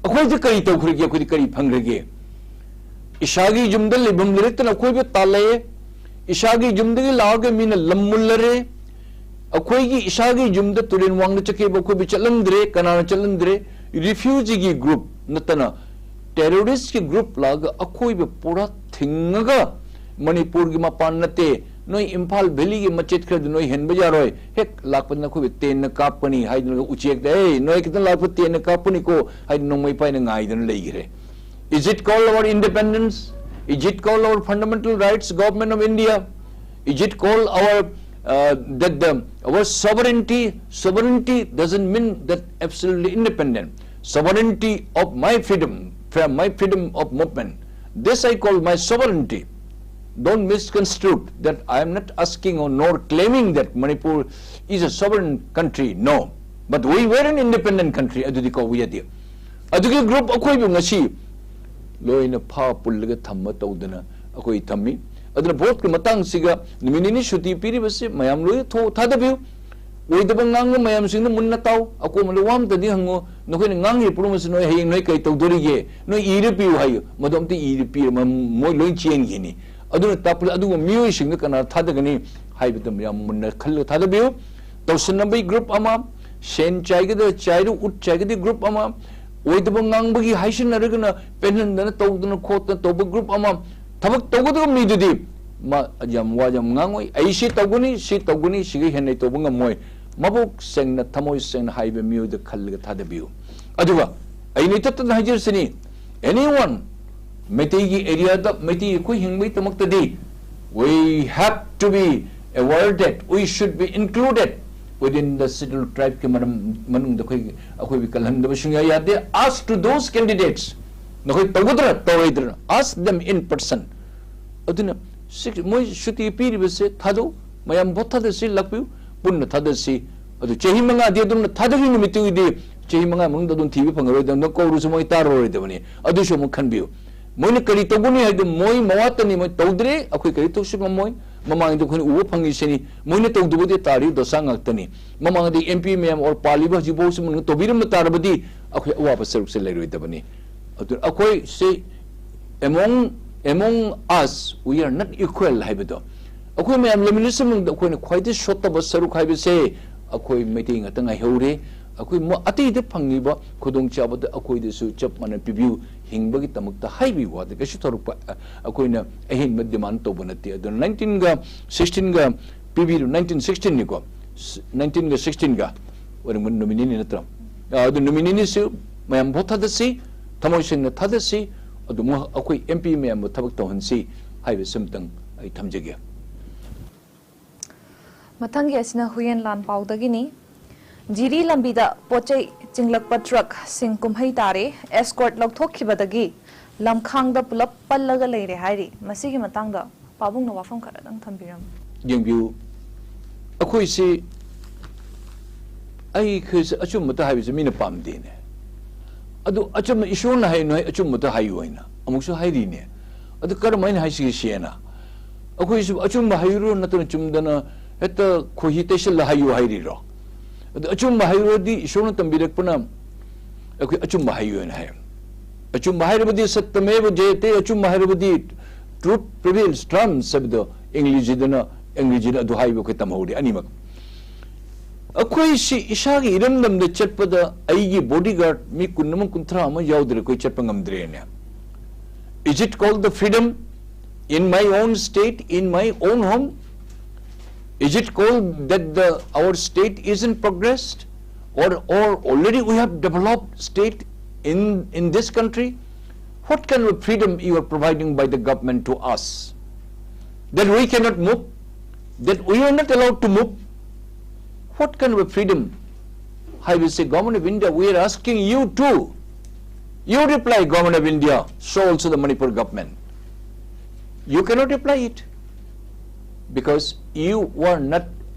ꯑꯩꯈꯣꯏꯗ ꯀꯔꯤ ꯇꯧꯈ꯭ꯔꯒꯦ? ꯑꯩꯈꯣꯏꯗꯤ ꯀꯔꯤ ꯐꯪꯈ꯭ꯔꯒꯦ? ꯏꯁꯥꯒꯤ ꯌꯨꯝꯗ ꯂꯩꯐꯝ ꯂꯩꯔꯛꯇꯅ ꯑꯀꯣꯏꯕ ꯇꯥꯜꯂꯛꯑꯦ꯫ ꯏꯁꯥꯒꯤ ꯌꯨꯝꯗꯒꯤ ꯂꯥꯛꯑꯒ ꯃꯤꯅ ꯂꯝ ꯃꯨꯜꯂꯔꯦ꯫ ꯑꯩꯈꯣꯏꯒꯤ ꯏꯁꯥꯒꯤ ꯌꯨꯝꯗ ꯇꯨꯔꯦꯜ ꯋꯥꯡꯗ ꯆꯠꯀꯦꯕ ꯑꯩꯈꯣꯏꯕꯨ ꯆꯠꯍꯟꯗ꯭ꯔꯦ꯫ ꯀꯅꯥꯅ ꯆꯠꯍꯟꯗ꯭ꯔꯦ? Refugee ꯒꯤ group ꯅꯠꯇꯅ terrorist ꯀꯤ group ꯂꯥꯛꯑꯒ ꯑꯩꯈꯣꯏꯕꯨ ꯄꯨꯔꯥ ꯊꯤꯡꯉꯒ, ꯃꯅꯤꯄꯨꯔꯒꯤ ꯃꯄꯥꯟ ꯅꯠꯇꯦ, ꯅꯣꯏ ꯏꯝꯐꯥꯜ valley ꯒꯤ ꯃꯆꯦꯠ ꯈꯔꯗꯤ ꯅꯣꯏ ꯍꯦꯟꯕ ꯌꯥꯔꯣꯏ, ꯍꯦꯛ ꯂꯥꯛꯄꯗ ꯅꯈꯣꯏꯕꯨ ꯇꯦꯟꯅ ꯀꯥꯞꯀꯅꯤ ꯍꯥꯏꯗꯅ ꯎꯆꯦꯛꯇ, "ꯑꯦ, ꯅꯣꯏ ꯈꯤꯇꯪ ꯂꯥꯛꯄ ꯇꯦꯟꯅ ꯀꯥꯞꯀꯅꯤꯀꯣ" ꯍꯥꯏꯗꯅ ꯅꯣꯡꯃꯩ ꯄꯥꯏꯅ ꯉꯥꯏꯗꯅ ꯂꯩꯈ꯭ꯔꯦ꯫ Is it called our independence? Is it called our fundamental rights, Government of India? Is it called our, uh, that the, our sovereignty? Sovereignty doesn't mean that absolutely independent. Sovereignty of my freedom, from my freedom of movement. This I call my sovereignty. Don't misconstrue that I am not asking or nor claiming that Manipur is a sovereign country. No. But we were an independent country. ꯑꯗꯨꯗꯤ ꯀꯧꯕ ꯌꯥꯗꯦ꯫ ꯑꯗꯨꯒꯤ group ꯑꯩꯈꯣꯏꯕꯨ ꯉꯁꯤ ꯂꯣꯏꯅ ꯐꯥ ꯄꯨꯜꯂꯒ ꯊꯝꯕ ꯇꯧꯗꯅ ꯑꯩꯈꯣꯏ ꯊꯝꯃꯤ꯫ ꯑꯗꯨꯅ ꯚꯣꯠꯀꯤ ꯃꯇꯥꯡꯁꯤꯒ ꯅꯨꯃꯤꯠ ꯅꯤꯅꯤ ꯁꯨꯇꯤ ꯄꯤꯔꯤꯕꯁꯤ ꯃꯌꯥꯝ ꯂꯣꯏꯅ ꯊꯣꯛ ꯊꯥꯗꯕꯤꯌꯨ꯫ ꯑꯣꯏꯗꯕ ꯉꯥꯡꯕ ꯃꯌꯥꯝꯁꯤꯡꯗꯣ ꯃꯨꯟꯅ ꯇꯥꯎ꯫ ꯑꯀꯣꯟꯕꯗ ꯋꯥ ꯑꯝꯇꯗꯤ ꯍꯪꯉꯨ, "ꯅꯈꯣꯏꯅ ꯉꯥꯡꯉꯤꯕ ꯄꯨꯝꯅꯃꯛꯁꯤ ꯅꯣꯏ ꯍꯌꯦꯡ ꯅꯣꯏ ꯀꯔꯤ ꯇꯧꯗꯣꯔꯤꯒꯦ? ꯅꯣꯏ ꯏꯔ ꯄꯤꯌꯨ" ꯍꯥꯏꯌꯨ꯫ ꯃꯗꯨ ꯑꯝꯇ ꯏꯔ ꯄꯤꯔ ꯃ-, ꯃꯣꯏ ꯂꯣꯏ ꯆꯦꯟꯈꯤꯅꯤ꯫ ꯑꯗꯨꯅ ꯇꯥꯛꯄꯗ ꯑꯗꯨꯒꯨꯝꯕ ꯃꯤꯑꯣꯏꯁꯤꯡꯗꯣ ꯀꯅꯥ ꯊꯥꯗꯒꯅꯤ ꯍꯥꯏꯕꯗꯨ ꯌꯥꯝ ꯃꯨꯟꯅ ꯈꯜꯂꯒ ꯊꯥꯗꯕꯤꯌꯨ꯫ ꯇꯧꯁꯤꯟꯅꯕꯒꯤ group ꯑꯃ, ꯁꯦꯟ ꯆꯥꯏꯒꯗ ꯆꯥꯏꯔꯨ, ꯎꯠ ꯆꯥꯏꯒꯗꯤ group ꯑꯃ, ꯑꯣꯏꯗꯕ ꯉꯥꯡꯕꯒꯤ ꯍꯥꯏꯁꯤꯟꯅꯔꯒꯅ ꯄꯦꯟꯍꯟꯗꯅ ꯇꯧꯗꯅ ꯈꯣꯠꯇꯅ ꯇꯧꯕ group ꯑꯃ, ꯊꯕꯛ ꯇꯧꯒꯗꯕ ꯃꯤꯗꯨꯗꯤ ꯃꯥ ꯌꯥꯝ ꯋꯥ ꯌꯥꯝ ꯉꯥꯡꯉꯣꯏ꯫ "ꯑꯩ ꯁꯤ ꯇꯧꯒꯅꯤ, ꯁꯤ ꯇꯧꯒꯅꯤ, ꯁꯤꯒ ꯍꯦꯟꯅ ꯑꯩ ꯇꯧꯕ ꯉꯝꯃꯣꯏ"꯫ ꯃꯕꯨꯛ ꯁꯦꯡꯅ, ꯊꯃꯣꯏ ꯁꯦꯡꯅ ꯍꯥꯏꯕ ꯃꯤꯑꯣꯏꯗ ꯈꯜꯂꯒ ꯊꯥꯗꯕꯤꯌꯨ꯫ ꯑꯗꯨꯒ ꯑꯩꯅ ꯏꯇꯠꯇꯅ ꯍꯥꯏꯖꯔꯤꯁꯤꯅꯤ, anyone, ꯃꯩꯇꯩꯒꯤ ꯑꯦꯔꯤꯌꯥꯗ ꯃꯩꯇꯩ ꯑꯩꯈꯣꯏ ꯍꯤꯡꯕꯒꯤꯗꯃꯛꯇꯗꯤ, we have to be aware that we should be included within the scheduled tribe ꯀꯤ ꯃꯔꯝ, ꯃꯅꯨꯡꯗ ꯑꯩꯈꯣꯏ, ꯑꯩꯈꯣꯏꯕꯨ ꯀꯜꯍꯟꯗꯕ ꯁꯨꯡꯌꯥ ꯌꯥꯗꯦ꯫ Ask to those candidates, ꯅꯈꯣꯏ ꯇꯧꯒꯗ꯭ꯔꯥ ꯇꯧꯔꯣꯏꯗ꯭ꯔꯥ, ask them in person꯫ ꯑꯗꯨꯅ ꯁꯤ-, ꯃꯣꯏ ꯁꯨꯇꯤ ꯄꯤꯔꯤꯕꯁꯦ ꯊꯥꯗꯧ, ꯃꯌꯥꯝ ꯚꯣꯠ ꯊꯥꯗꯁꯤ, ꯂꯥꯛꯄꯤꯌꯨ, ꯄꯨꯟꯅ ꯊꯥꯗꯁꯤ꯫ ꯑꯗꯨ ꯆꯍꯤ ꯃꯉꯥꯗꯤ ꯑꯗꯨꯝꯅ ꯊꯥꯗꯈꯤ ꯅꯨꯃꯤꯠꯇꯨꯒꯤꯗꯤ ꯆꯍꯤ ꯃꯉꯥ ꯃꯅꯨꯡꯗ ꯑꯗꯨꯝ ꯊꯤꯕ ꯐꯪꯉꯔꯣꯏꯗꯕꯅꯤ, ꯀꯧꯔꯁꯨ ꯃꯣꯏ ꯇꯥꯔꯔꯣꯏꯗꯕꯅꯤ꯫ ꯑꯗꯨꯁꯨ ꯑꯃꯨꯛ ꯈꯟꯕꯤꯌꯨ꯫ ꯃꯣꯏꯅ ꯀꯔꯤ ꯇꯧꯒꯅꯤ ꯍꯥꯏꯗꯨ ꯃꯣꯏ ꯃꯋꯥꯇꯅꯤ, ꯃꯣꯏ ꯇꯧꯗ꯭ꯔꯦ, ꯑꯩꯈꯣꯏ ꯀꯔꯤ ꯇꯧꯁꯨ ꯉꯝꯃꯣꯏ꯫ ꯃꯃꯥꯡꯗ ꯑꯩꯈꯣꯏꯅ ꯎꯕ ꯐꯪꯉꯤꯁꯤꯅꯤ, ꯃꯣꯏꯅ ꯇꯧꯗꯕꯗꯤ ꯇꯥꯔꯤ ꯗꯣꯁꯥ ꯉꯥꯛꯇꯅꯤ꯫ ꯃꯃꯥꯡꯗ ꯑꯦꯝ ꯄꯤ ꯃꯌꯥꯝ ꯑꯣꯔ ꯄꯥꯜꯂꯤꯕ ꯍꯧꯖꯤꯛꯐꯥꯎꯁꯤ ꯃꯅꯨꯡꯗ ꯇꯧꯕꯤꯔꯝꯕ ꯇꯥꯔꯕꯗꯤ ꯑꯩꯈꯣꯏ ꯑꯋꯥꯕ ꯁꯔꯨꯛꯁꯦ ꯂꯩꯔꯣꯏꯗꯕꯅꯤ꯫ ꯑꯗꯨꯅ ꯑꯩꯈꯣꯏꯁꯤ among, among us, we are not equal ꯍꯥꯏꯕꯗꯣ, ꯑꯩꯈꯣꯏ ꯃꯌꯥꯝ ꯂꯩꯃꯤꯟꯅꯁꯤ ꯃꯅꯨꯡꯗ ꯑꯩꯈꯣꯏꯅ ꯈ꯭ꯋꯥꯏꯗꯒꯤ ꯁꯣꯠꯇꯕ ꯁꯔꯨꯛ ꯍꯥꯏꯕꯁꯦ ꯑꯩꯈꯣꯏ ꯃꯩꯇꯩ ꯉꯥꯛꯇ ꯉꯥꯏꯍꯧꯔꯦ꯫ ꯑꯩꯈꯣꯏ ꯃ-, ꯑꯇꯩꯗ ꯐꯪꯉꯤꯕ ꯈꯨꯗꯣꯡꯆꯥꯕꯗ ꯑꯩꯈꯣꯏꯗꯁꯨ ꯆꯞ ꯃꯥꯟꯅ ꯄꯤꯕꯤꯌꯨ꯫ ꯍꯤꯡꯕꯒꯤꯗꯃꯛꯇ ꯍꯥꯏꯕꯒꯤ ꯋꯥꯗ ꯀꯩꯁꯨ ꯊꯧꯔꯛꯄ, ꯑ, ꯑꯩꯈꯣꯏꯅ ꯑꯍꯦꯟꯕ ꯗꯤꯃꯥꯟ ꯇꯧꯕ ꯅꯠꯇꯦ꯫ ꯑꯗꯨꯅ ꯅꯥꯏꯟꯇꯤꯟꯒ ꯁꯤꯛꯁꯇꯤꯟꯒ ꯄꯤꯕꯤꯔꯤꯕ, ꯅꯥꯏꯟꯇꯤꯟ ꯁꯤꯛꯁꯇꯤꯟꯅꯤꯀꯣ, ꯁ-, ꯅꯥꯏꯟꯇꯤꯟꯒ ꯁꯤꯛꯁꯇꯤꯟꯒ ꯑꯣꯏꯔꯝꯒꯅꯤ, ꯅꯨꯃꯤꯠ ꯅꯤꯅꯤ ꯅꯠꯇ꯭ꯔꯣ? ꯑ, ꯑꯗꯨ ꯅꯨꯃꯤꯠ ꯅꯤꯅꯤꯁꯨ ꯃꯌꯥꯝ ꯚꯣꯠ ꯊꯥꯗꯁꯤ, ꯊꯃꯣꯏ ꯁꯦꯡꯅ ꯊꯥꯗꯁꯤ, ꯑꯗꯨ ꯃ-, ꯑꯩꯈꯣꯏ ꯑꯦꯝ ꯄꯤ ꯃꯌꯥꯝꯕꯨ ꯊꯕꯛ ꯇꯧꯍꯟꯁꯤ ꯍꯥꯏꯕꯁꯤ ꯑꯃꯇꯪ ꯑꯩ ꯊꯝꯖꯒꯦ꯫ ꯃꯊꯪꯒꯤ ꯑꯁꯤꯅ ꯍꯨꯌꯦꯟ ꯂꯥꯟꯄꯥꯎꯗꯒꯤꯅꯤ꯫ ꯖꯤꯔꯤ ꯂꯝꯕꯤꯗ ꯄꯣꯠꯆꯩ ꯆꯤꯡꯂꯛꯄ ꯇ꯭ꯔꯛꯁꯤꯡ ꯀꯨꯝꯍꯩ ꯇꯥꯔꯦ꯫ ꯑꯦꯁꯀꯣꯔꯠ ꯂꯧꯊꯣꯛꯈꯤꯕꯗꯒꯤ ꯂꯝꯈꯥꯡꯗ ꯄꯨꯂꯞ ꯄꯜꯂꯒ ꯂꯩꯔꯦ ꯍꯥꯏꯔꯤ꯫ ꯃꯁꯤꯒꯤ ꯃꯇꯥꯡꯗ ꯄꯥꯕꯨꯡꯅ ꯋꯥꯐꯝ ꯈꯔꯗꯪ ꯊꯝꯕꯤꯔꯝꯃꯨ꯫ ꯌꯦꯡꯕꯤꯌꯨ, ꯑꯩꯈꯣꯏꯁꯤ, ꯑꯩꯈꯣꯏꯁꯤ ꯑꯆꯨꯝꯕꯇ ꯍꯥꯏꯕꯁꯤ ꯃꯤꯅ ꯄꯥꯝꯗꯦꯅꯦ꯫ ꯑꯗꯨ ꯑꯆꯨꯝꯕ, ꯏꯁꯣꯔꯅ ꯍꯥꯏ, "ꯅꯣꯏ ꯑꯆꯨꯝꯕꯇ ꯍꯥꯏꯌꯨ" ꯍꯥꯏꯅ ꯑꯃꯨꯛꯁꯨ ꯍꯥꯏꯔꯤꯅꯦ꯫ ꯑꯗꯨ ꯀꯔꯝꯍꯥꯏꯅ ꯍꯥꯏꯁꯤꯒꯦ ꯁꯤꯅ? ꯑꯩꯈꯣꯏꯁꯨ ꯑꯆꯨꯝꯕ ꯍꯥꯏꯔꯨꯔꯣ, ꯅꯠꯇ꯭ꯔꯒ ꯆꯨꯝꯗꯅ ꯍꯦꯛꯇ ꯈꯣꯏꯍꯤ ꯇꯩꯁꯜꯂ ꯍꯥꯏꯌꯨ ꯍꯥꯏꯔꯤꯔꯣ? ꯑꯗꯨ ꯑꯆꯨꯝꯕ ꯍꯥꯏꯔꯨꯔꯗꯤ ꯏꯁꯣꯔꯅ ꯇꯝꯕꯤꯔꯛꯄꯅ ꯑꯩꯈꯣꯏ ꯑꯆꯨꯝꯕ ꯍꯥꯏꯌꯨ ꯍꯥꯏꯅ ꯍꯥꯏ꯫ ꯑꯆꯨꯝꯕ ꯍꯥꯏꯔꯕꯗꯤ ꯁꯠꯇꯃꯦꯕ ꯖꯌꯇꯦ, ꯑꯆꯨꯝꯕ ꯍꯥꯏꯔꯕꯗꯤ truth prevails, triumphs ꯍꯥꯏꯕꯗꯣ ꯏꯪꯂꯤꯖꯤꯗꯅ, ꯏꯪꯂꯤꯖꯤꯗ ꯑꯗꯨ ꯍꯥꯏꯕ ꯑꯩꯈꯣꯏ ꯇꯝꯍꯧꯔꯤ ꯑꯅꯤꯃꯛ꯫ ꯑꯩꯈꯣꯏꯁꯤ ꯏꯁꯥꯒꯤ ꯏꯔꯝꯗꯝꯗ ꯆꯠꯄꯗ ꯑꯩꯒꯤ bodyguard ꯃꯤ ꯀꯨꯟ ꯑꯃ, ꯀꯨꯟꯊ꯭ꯔꯥ ꯑꯃ ꯌꯥꯎꯗ꯭ꯔꯦ ꯑꯩꯈꯣꯏ ꯆꯠꯄ ꯉꯝꯗ꯭ꯔꯦꯅꯦ꯫ Is it called the freedom? in my own state, in my own home? Is it called that the, our state isn't progressed? Or, or already we have developed state in, in this country? What kind of freedom you are providing by the government to us? That we cannot move? That we are not allowed to move? What kind of a freedom? I will say, Government of India, we are asking you to. You reply, Government of India, so also the Manipur government. You cannot reply it because you are not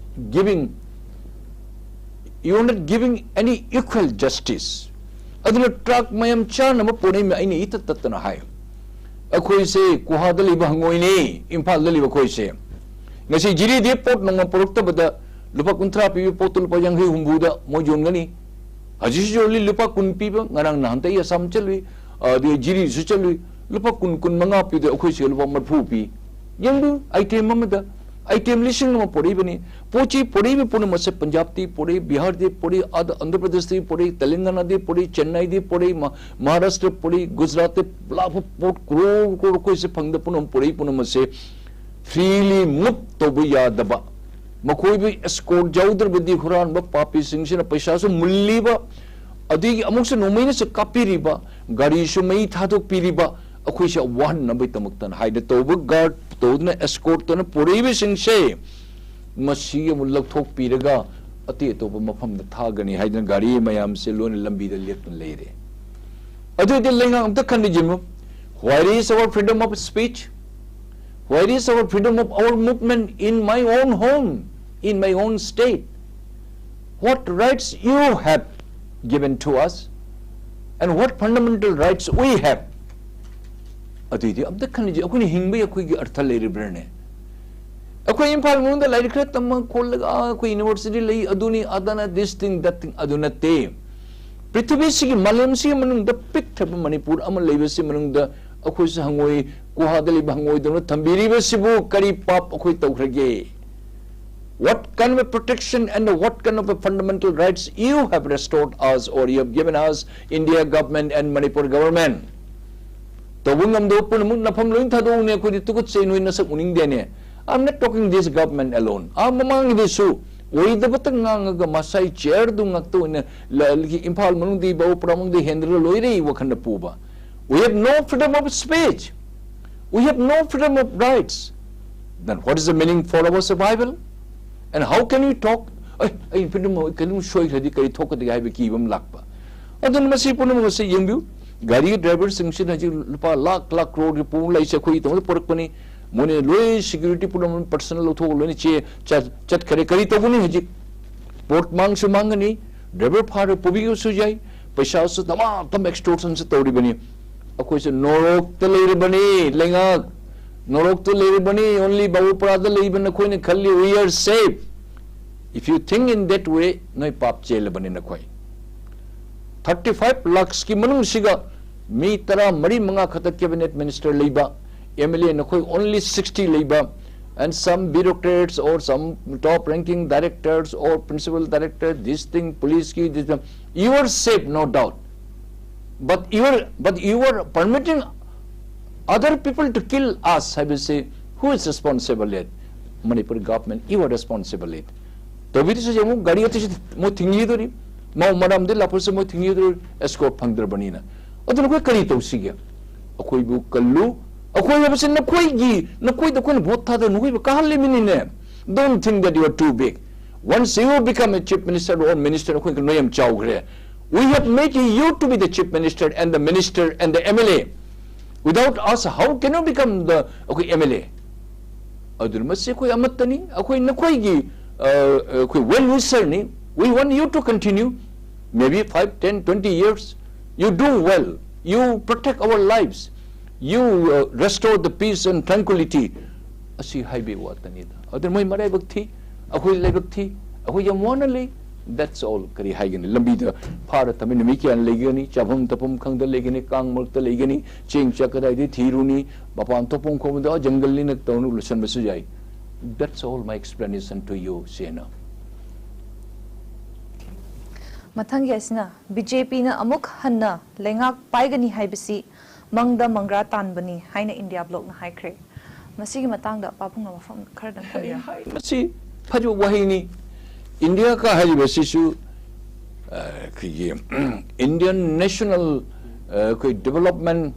giving, you are not giving any equal justice. ꯑꯗꯨꯅ ꯇ꯭ꯔꯥꯛ ꯃꯌꯥꯝ ꯆꯥꯅꯕ ꯄꯣꯠ ꯑꯃ ꯑꯩꯅ ꯏꯇꯠ ꯇꯠꯇꯅ ꯍꯥꯏ꯫ ꯑꯩꯈꯣꯏꯁꯦ ꯒꯨꯍꯥꯗ ꯂꯩꯕ ꯍꯪꯉꯣꯏꯅꯦ, ꯏꯝꯐꯥꯜꯗ ꯂꯩꯕ ꯑꯩꯈꯣꯏꯁꯦ꯫ ꯉꯁꯤ ꯖꯤꯔꯤꯗꯤ ꯄꯣꯠ ꯅꯣꯡꯃ ꯄꯨꯔꯛꯇꯕꯗ ꯂꯨꯄꯥ ꯀꯨꯟꯊ꯭ꯔꯥ ꯄꯤꯕ ꯄꯣꯠꯇꯨ ꯂꯨꯄꯥ ꯌꯥꯡꯈꯩ ꯍꯨꯝꯐꯨꯗ ꯃꯣꯏ ꯌꯣꯟꯒꯅꯤ꯫ ꯍꯧꯖꯤꯛꯁꯨ ꯌꯣꯜꯂꯤ ꯂꯨꯄꯥ ꯀꯨꯟ ꯄꯤꯕ, ꯉꯔꯥꯡ ꯅꯍꯥꯟꯇ ꯑꯩ ꯑꯁꯥꯝ ꯆꯠꯂꯨꯏ, ꯑꯗꯨꯗꯩ ꯖꯤꯔꯤꯁꯨ ꯆꯠꯂꯨꯏ, ꯂꯨꯄꯥ ꯀꯨꯟ, ꯀꯨꯟ ꯃꯉꯥ ꯄꯤꯕꯗ ꯑꯩꯈꯣꯏꯁꯤꯒ ꯂꯨꯄꯥ ꯃꯔꯤꯐꯨ ꯄꯤ꯫ ꯌꯦꯡꯕꯤꯌꯨ, ꯑꯥꯏꯇꯦꯝ ꯑꯃꯗ ꯑꯥꯏꯇꯦꯝ ꯂꯤꯁꯤꯡ ꯑꯃ ꯄꯣꯔꯛꯏꯕꯅꯤ꯫ ꯄꯣꯠ ꯆꯩ ꯄꯣꯔꯛꯏꯕ ꯄꯨꯝꯅꯃꯛꯁꯦ ꯄꯟꯖꯥꯕꯇꯒꯤ ꯄꯣꯔꯛꯏ, ꯕꯤꯍꯥꯔꯗꯒꯤ ꯄꯣꯔꯛꯏ, ꯑꯥꯗ ꯑꯟꯙ꯭ꯔ ꯄ꯭ꯔꯗꯦꯁꯇꯒꯤ ꯄꯣꯔꯛꯏ, ꯇꯦꯂꯪꯒꯥꯅꯥꯗꯒꯤ ꯄꯣꯔꯛꯏ, ꯆꯦꯟꯅꯥꯏꯗꯒꯤ ꯄꯣꯔꯛꯏ, ꯃ-, ꯃꯍꯥꯔꯥꯁꯇ꯭ꯔ ꯄꯣꯔꯛꯏ, ꯒꯨꯖꯔꯥꯠꯇ ꯂꯥꯛꯄ ꯄꯣꯠ ꯀ꯭ꯔꯣꯔ ꯀ꯭ꯔꯣꯔ ꯑꯩꯈꯣꯏꯁꯦ ꯐꯪꯗ ꯄꯨꯝꯅꯃꯛ ꯄꯣꯔꯛꯏ ꯄꯨꯝꯅꯃꯛꯁꯦ freely move ꯇꯧꯕ ꯌꯥꯗꯕ, ꯃꯈꯣꯏꯕꯨ escort ꯌꯥꯎꯗ꯭ꯔꯕꯗꯤ ꯍꯨꯔꯥꯟꯕ ꯄꯥꯄꯤꯁꯤꯡꯁꯤꯅ ꯄꯩꯁꯥꯁꯨ ꯃꯨꯜꯂꯤꯕ, ꯑꯗꯒꯤ ꯑꯃꯨꯛꯁꯨ ꯅꯣꯡꯃꯩꯅꯁꯨ ꯀꯥꯞꯄꯤꯔꯤꯕ, ꯒꯥꯔꯤꯁꯨ ꯃꯩ ꯊꯥꯗꯣꯛꯄꯤꯔꯤꯕ, ꯑꯩꯈꯣꯏꯁꯦ ꯋꯥꯍꯟꯅꯕꯒꯤꯗꯃꯛꯇꯅ ꯍꯥꯏꯗ ꯇꯧꯕ guard ꯇꯧꯗꯨꯅ escort ꯇꯧꯅ ꯄꯨꯔꯛꯏꯕꯁꯤꯡꯁꯦ ꯃꯁꯤ ꯑꯃꯨꯛ ꯂꯧꯊꯣꯛꯄꯤꯔꯒ ꯑꯇꯩ ꯑꯇꯣꯞꯄ ꯃꯐꯝꯗ ꯊꯥꯒꯅꯤ ꯍꯥꯏꯗꯅ ꯒꯥꯔꯤ ꯃꯌꯥꯝꯁꯦ ꯂꯣꯏꯅ ꯂꯝꯕꯤꯗ ꯂꯦꯞꯇꯨꯅ ꯂꯩꯔꯦ꯫ ꯑꯗꯨꯗꯤ ꯂꯩꯉꯥꯛ ꯑꯝꯇ ꯈꯟꯅ ꯌꯦꯡꯉꯨ꯫ Where is our freedom of speech? Where is our freedom of our movement in my own home, in my own state? What rights you have given to us and what fundamental rights we have? ꯑꯗꯨꯏꯗꯤ ꯑꯝꯇ ꯈꯟꯅꯁꯤ, ꯑꯩꯈꯣꯏꯅ ꯍꯤꯡꯕꯒꯤ ꯑꯩꯈꯣꯏꯒꯤ ꯑꯔꯊ ꯂꯩꯔꯤꯕ꯭ꯔꯥꯅꯦ? ꯑꯩꯈꯣꯏ ꯏꯝꯐꯥꯜ ꯃꯅꯨꯡꯗ ꯂꯥꯏꯔꯤꯛ ꯈꯔ ꯇꯝꯃ ꯈꯣꯠꯂꯒ, "ꯑꯥ, ꯑꯩꯈꯣꯏ university ꯂꯩ, ꯑꯗꯨꯅꯤ ꯑꯗꯥꯅ, this thing, that thing," ꯑꯗꯨ ꯅꯠꯇꯦ꯫ ꯄ꯭ꯔꯤꯊꯤꯕꯤꯁꯤꯒꯤ, ꯃꯥꯂꯦꯝꯁꯤꯒꯤ ꯃꯅꯨꯡꯗ ꯄꯤꯛ ꯊꯟꯕ ꯃꯅꯤꯄꯨꯔ ꯑꯃ ꯂꯩꯕꯁꯤ ꯃꯅꯨꯡꯗ ꯑꯩꯈꯣꯏꯁꯨ ꯍꯪꯉꯣꯏ, ꯒꯨꯍꯥꯗ ꯂꯩꯕ ꯍꯪꯉꯣꯏꯗꯧꯅ ꯊꯝꯕꯤꯔꯤꯕꯁꯤꯕꯨ ꯀꯔꯤ ꯄꯥꯞ ꯑꯩꯈꯣꯏ ꯇꯧꯈ꯭ꯔꯒꯦ? What kind of a protection and what kind of a fundamental rights you have restored us or you have given us, India government and Manipur government? ꯇꯧꯕ ꯉꯝꯗꯕ ꯄꯨꯝꯅꯃꯛ ꯅꯐꯝ ꯂꯣꯏ ꯊꯥꯗꯣꯛꯎꯅꯦ, ꯑꯩꯈꯣꯏꯗꯤ ꯇꯨꯀꯠꯆꯩ, ꯅꯣꯏ ꯅꯁꯛ ꯎꯅꯤꯡꯗꯦꯅꯦ꯫ I'm not talking this government alone. ꯑꯥ ꯃꯃꯥꯡꯒꯤꯗꯁꯨ ꯑꯣꯏꯗꯕꯇ ꯉꯥꯡꯉꯒ ꯃꯁꯥꯏ ꯆꯤꯌꯔꯗꯨ ꯉꯥꯛꯇ ꯑꯣꯏꯅ ꯂ-, ꯏꯝꯐꯥꯜ ꯃꯅꯨꯡꯗꯒꯤ ꯕꯥꯕꯨꯄꯨꯔꯥ ꯃꯅꯨꯡꯗꯒꯤ ꯍꯦꯟꯗ꯭ꯔꯒ ꯂꯣꯏꯔꯦ ꯋꯥꯈꯜꯗ ꯄꯨꯕ꯫ We have no freedom of speech. We have no freedom of rights. Then what is the meaning for our survival? And how can we talk? ꯑꯩ, ꯑꯩ freedom, ꯀꯩꯅꯣꯝ ꯁꯣꯏꯈ꯭ꯔꯗꯤ ꯀꯔꯤ ꯊꯣꯛꯀꯗꯒꯦ ꯍꯥꯏꯕ ꯀꯤꯕ ꯑꯃ ꯂꯥꯛꯄ꯫ ꯑꯗꯨꯅ ꯃꯁꯤ ꯄꯨꯝꯅꯃꯛ ꯑꯁꯤ ꯌꯦꯡꯕꯤꯌꯨ꯫ ꯒꯥꯔꯤꯒꯤ ꯗ꯭ꯔꯥꯏꯚꯔꯁꯤꯡꯁꯤꯅ ꯍꯧꯖꯤꯛ ꯂꯨꯄꯥ ꯂꯥꯛ ꯂꯥꯛ ꯀ꯭ꯔꯣꯔꯒꯤ ꯄꯨ ꯂꯩꯁꯦ ꯑꯩꯈꯣꯏꯒꯤꯗꯃꯛꯇ ꯄꯨꯔꯛꯄꯅꯤ꯫ ꯃꯣꯏꯅ ꯂꯣꯏ ꯁꯦꯀ꯭ꯌꯨꯔꯤꯇꯤ ꯄꯨꯝꯅꯃꯛ ꯄꯔꯁꯅꯦꯜ ꯂꯧꯊꯣꯛꯑꯒ ꯂꯣꯏꯅ ꯆꯦ-, ꯆꯠ-, ꯆꯠꯈ꯭ꯔꯦ꯫ ꯀꯔꯤ ꯇꯧꯒꯅꯤ ꯍꯧꯖꯤꯛ? ꯄꯣꯠ ꯃꯥꯡꯁꯨ ꯃꯥꯡꯒꯅꯤ, ꯗ꯭ꯔꯥꯏꯚꯔ ꯐꯥꯔꯒ ꯄꯨꯕꯤꯕꯁꯨ ꯌꯥꯏ, ꯄꯩꯁꯥꯁꯨ ꯗꯃꯥ ꯗꯝ ꯑꯦꯛꯁꯇꯣꯔꯁꯟꯁꯨ ꯇꯧꯔꯤꯕꯅꯤ꯫ ꯑꯩꯈꯣꯏꯁꯨ ꯅꯣꯔꯣꯛꯇ ꯂꯩꯔꯕꯅꯤ, ꯂꯩꯉꯥꯛ ꯅꯣꯔꯣꯛꯇ ꯂꯩꯔꯕꯅꯤ꯫ Only ꯕꯥꯕꯨꯄꯨꯔꯥꯗ ꯂꯩꯕ ꯅꯈꯣꯏꯅ ꯈꯜꯂꯤ we are safe. If you think in that way, ꯅꯣꯏ ꯄꯥꯞ ꯆꯦꯜꯂꯕꯅꯤ ꯅꯈꯣꯏ꯫ Thirty five lakhsꯀꯤ ꯃꯅꯨꯡꯁꯤꯒ ꯃꯤ ꯇꯔꯥ ꯃꯔꯤ ꯃꯉꯥ ꯈꯛꯇ cabinet minister ꯂꯩꯕ, M L A ꯅꯈꯣꯏ only sixty ꯂꯩꯕ, and some bureaucrats or some top ranking directors or principal director, this thing, police ꯀꯤ, this thing, you are safe, no doubt. But you are, but you are permitting other people to kill us ꯍꯥꯏꯕꯁꯤ who is responsible it? Manipur government, you are responsible it. ꯇꯧꯕꯤꯔꯤꯁꯤ ꯌꯦꯡꯉꯨ, ꯒꯥꯔꯤ ꯑꯇꯩꯁꯨ ꯃꯣꯏ ꯊꯤꯡꯈꯤꯗꯣꯔꯤ, ꯃꯧ ꯃꯔꯝꯗꯤ ꯂꯥꯛꯄꯁꯨ ꯃꯣꯏ ꯊꯤꯡꯈꯤꯗꯣꯔꯤ, escort ꯐꯪꯗ꯭ꯔꯕꯅꯤꯅ꯫ ꯑꯗꯨꯅ ꯑꯩꯈꯣꯏ ꯀꯔꯤ ꯇꯧꯁꯤꯒꯦ? ꯑꯩꯈꯣꯏꯕꯨ ꯀꯜꯂꯨ꯫ ꯑꯩꯈꯣꯏ ꯍꯥꯏꯕꯁꯤ ꯅꯈꯣꯏꯒꯤ, ꯅꯈꯣꯏꯗ ꯑꯩꯈꯣꯏꯅ ꯚꯣꯠ ꯊꯥꯗ ꯅꯈꯣꯏꯕꯨ ꯀꯥꯍꯜꯂꯤꯕꯅꯤꯅꯦ꯫ Don't think that you are too big. Once you become a chief minister or minister, ꯑꯩꯈꯣꯏ ꯅꯣꯏ ꯌꯥꯝ ꯆꯥꯎꯈ꯭ꯔꯦ꯫ We have made you to be the chief minister and the minister and the M L A. Without us, how can you become the, okay, M L A? ꯑꯗꯨꯅ ꯃꯁꯤ ꯑꯩꯈꯣꯏ ꯑꯃꯠꯇꯅꯤ, ꯑꯩꯈꯣꯏ ꯅꯈꯣꯏꯒꯤ, ꯑ, ꯑꯩꯈꯣꯏ well wisherꯅꯤ꯫ We want you to continue, maybe five, ten, twenty years. You do well, you protect our lives, you, uh, restore the peace and tranquility. ꯑꯁꯤ ꯍꯥꯏꯕꯒꯤ ꯋꯥꯇꯅꯤꯗ꯫ ꯑꯗꯨꯅ ꯃꯣꯏ ꯃꯔꯥꯏꯕꯛ ꯊꯤ, ꯑꯩꯈꯣꯏ ꯂꯥꯏꯕꯛ ꯊꯤ, ꯑꯩꯈꯣꯏ ꯌꯥꯝ ꯋꯥꯅ ꯂꯩ꯫ That's all. ꯀꯔꯤ ꯍꯥꯏꯒꯅꯤ? ꯂꯝꯕꯤꯗ ꯐꯥꯔ ꯊꯝꯃꯤ ꯅꯨꯃꯤꯠ ꯀꯌꯥꯅꯤ ꯂꯩꯒꯅꯤ? ꯆꯥꯐꯝ ꯊꯛꯐꯝ ꯈꯪꯗ ꯂꯩꯒꯅꯤ, ꯀꯥꯡ ꯃꯔꯛꯇ ꯂꯩꯒꯅꯤ, ꯆꯦꯡ ꯆꯥꯛ ꯀꯗꯥꯏꯗꯒꯤ ꯊꯤꯔꯨꯅꯤ? ꯃꯄꯥꯟ ꯊꯣꯛꯐꯝ ꯈꯣꯠꯐꯝꯗ ꯑꯥ ꯖꯪꯒꯜꯅꯤꯅ ꯇꯧꯅ ꯂꯣꯏꯁꯤꯟꯕꯁꯨ ꯌꯥꯏ꯫ That's all my explanation to you, ꯁꯦꯅ꯫ ꯃꯊꯪꯒꯤ ꯑꯁꯤꯅ ꯕꯤ ꯖꯦ ꯄꯤꯅ ꯑꯃꯨꯛ ꯍꯟꯅ ꯂꯩꯉꯥꯛ ꯄꯥꯏꯒꯅꯤ ꯍꯥꯏꯕꯁꯤ ꯃꯪꯗ ꯃꯪꯒ꯭ꯔꯥ ꯇꯥꯟꯕꯅꯤ ꯍꯥꯏꯅ ꯏꯟꯗꯤꯌꯥ ꯕ꯭ꯂꯣꯛꯅ ꯍꯥꯏꯈ꯭ꯔꯦ꯫ ꯃꯁꯤꯒꯤ ꯃꯇꯥꯡꯗ ꯄꯥꯕꯨꯡꯅ ꯋꯥꯐꯝ ꯈꯔꯗꯪ ꯊꯝꯕꯤꯌꯨ꯫ ꯃꯁꯤ ꯐꯖꯕ ꯋꯥꯍꯩꯅꯤ꯫ ꯏꯟꯗꯤꯌꯥꯒ ꯍꯥꯏꯔꯤꯕꯁꯤꯁꯨ ꯑ, ꯑꯩꯈꯣꯏꯒꯤ Indian National ꯑ, ꯑꯩꯈꯣꯏ Development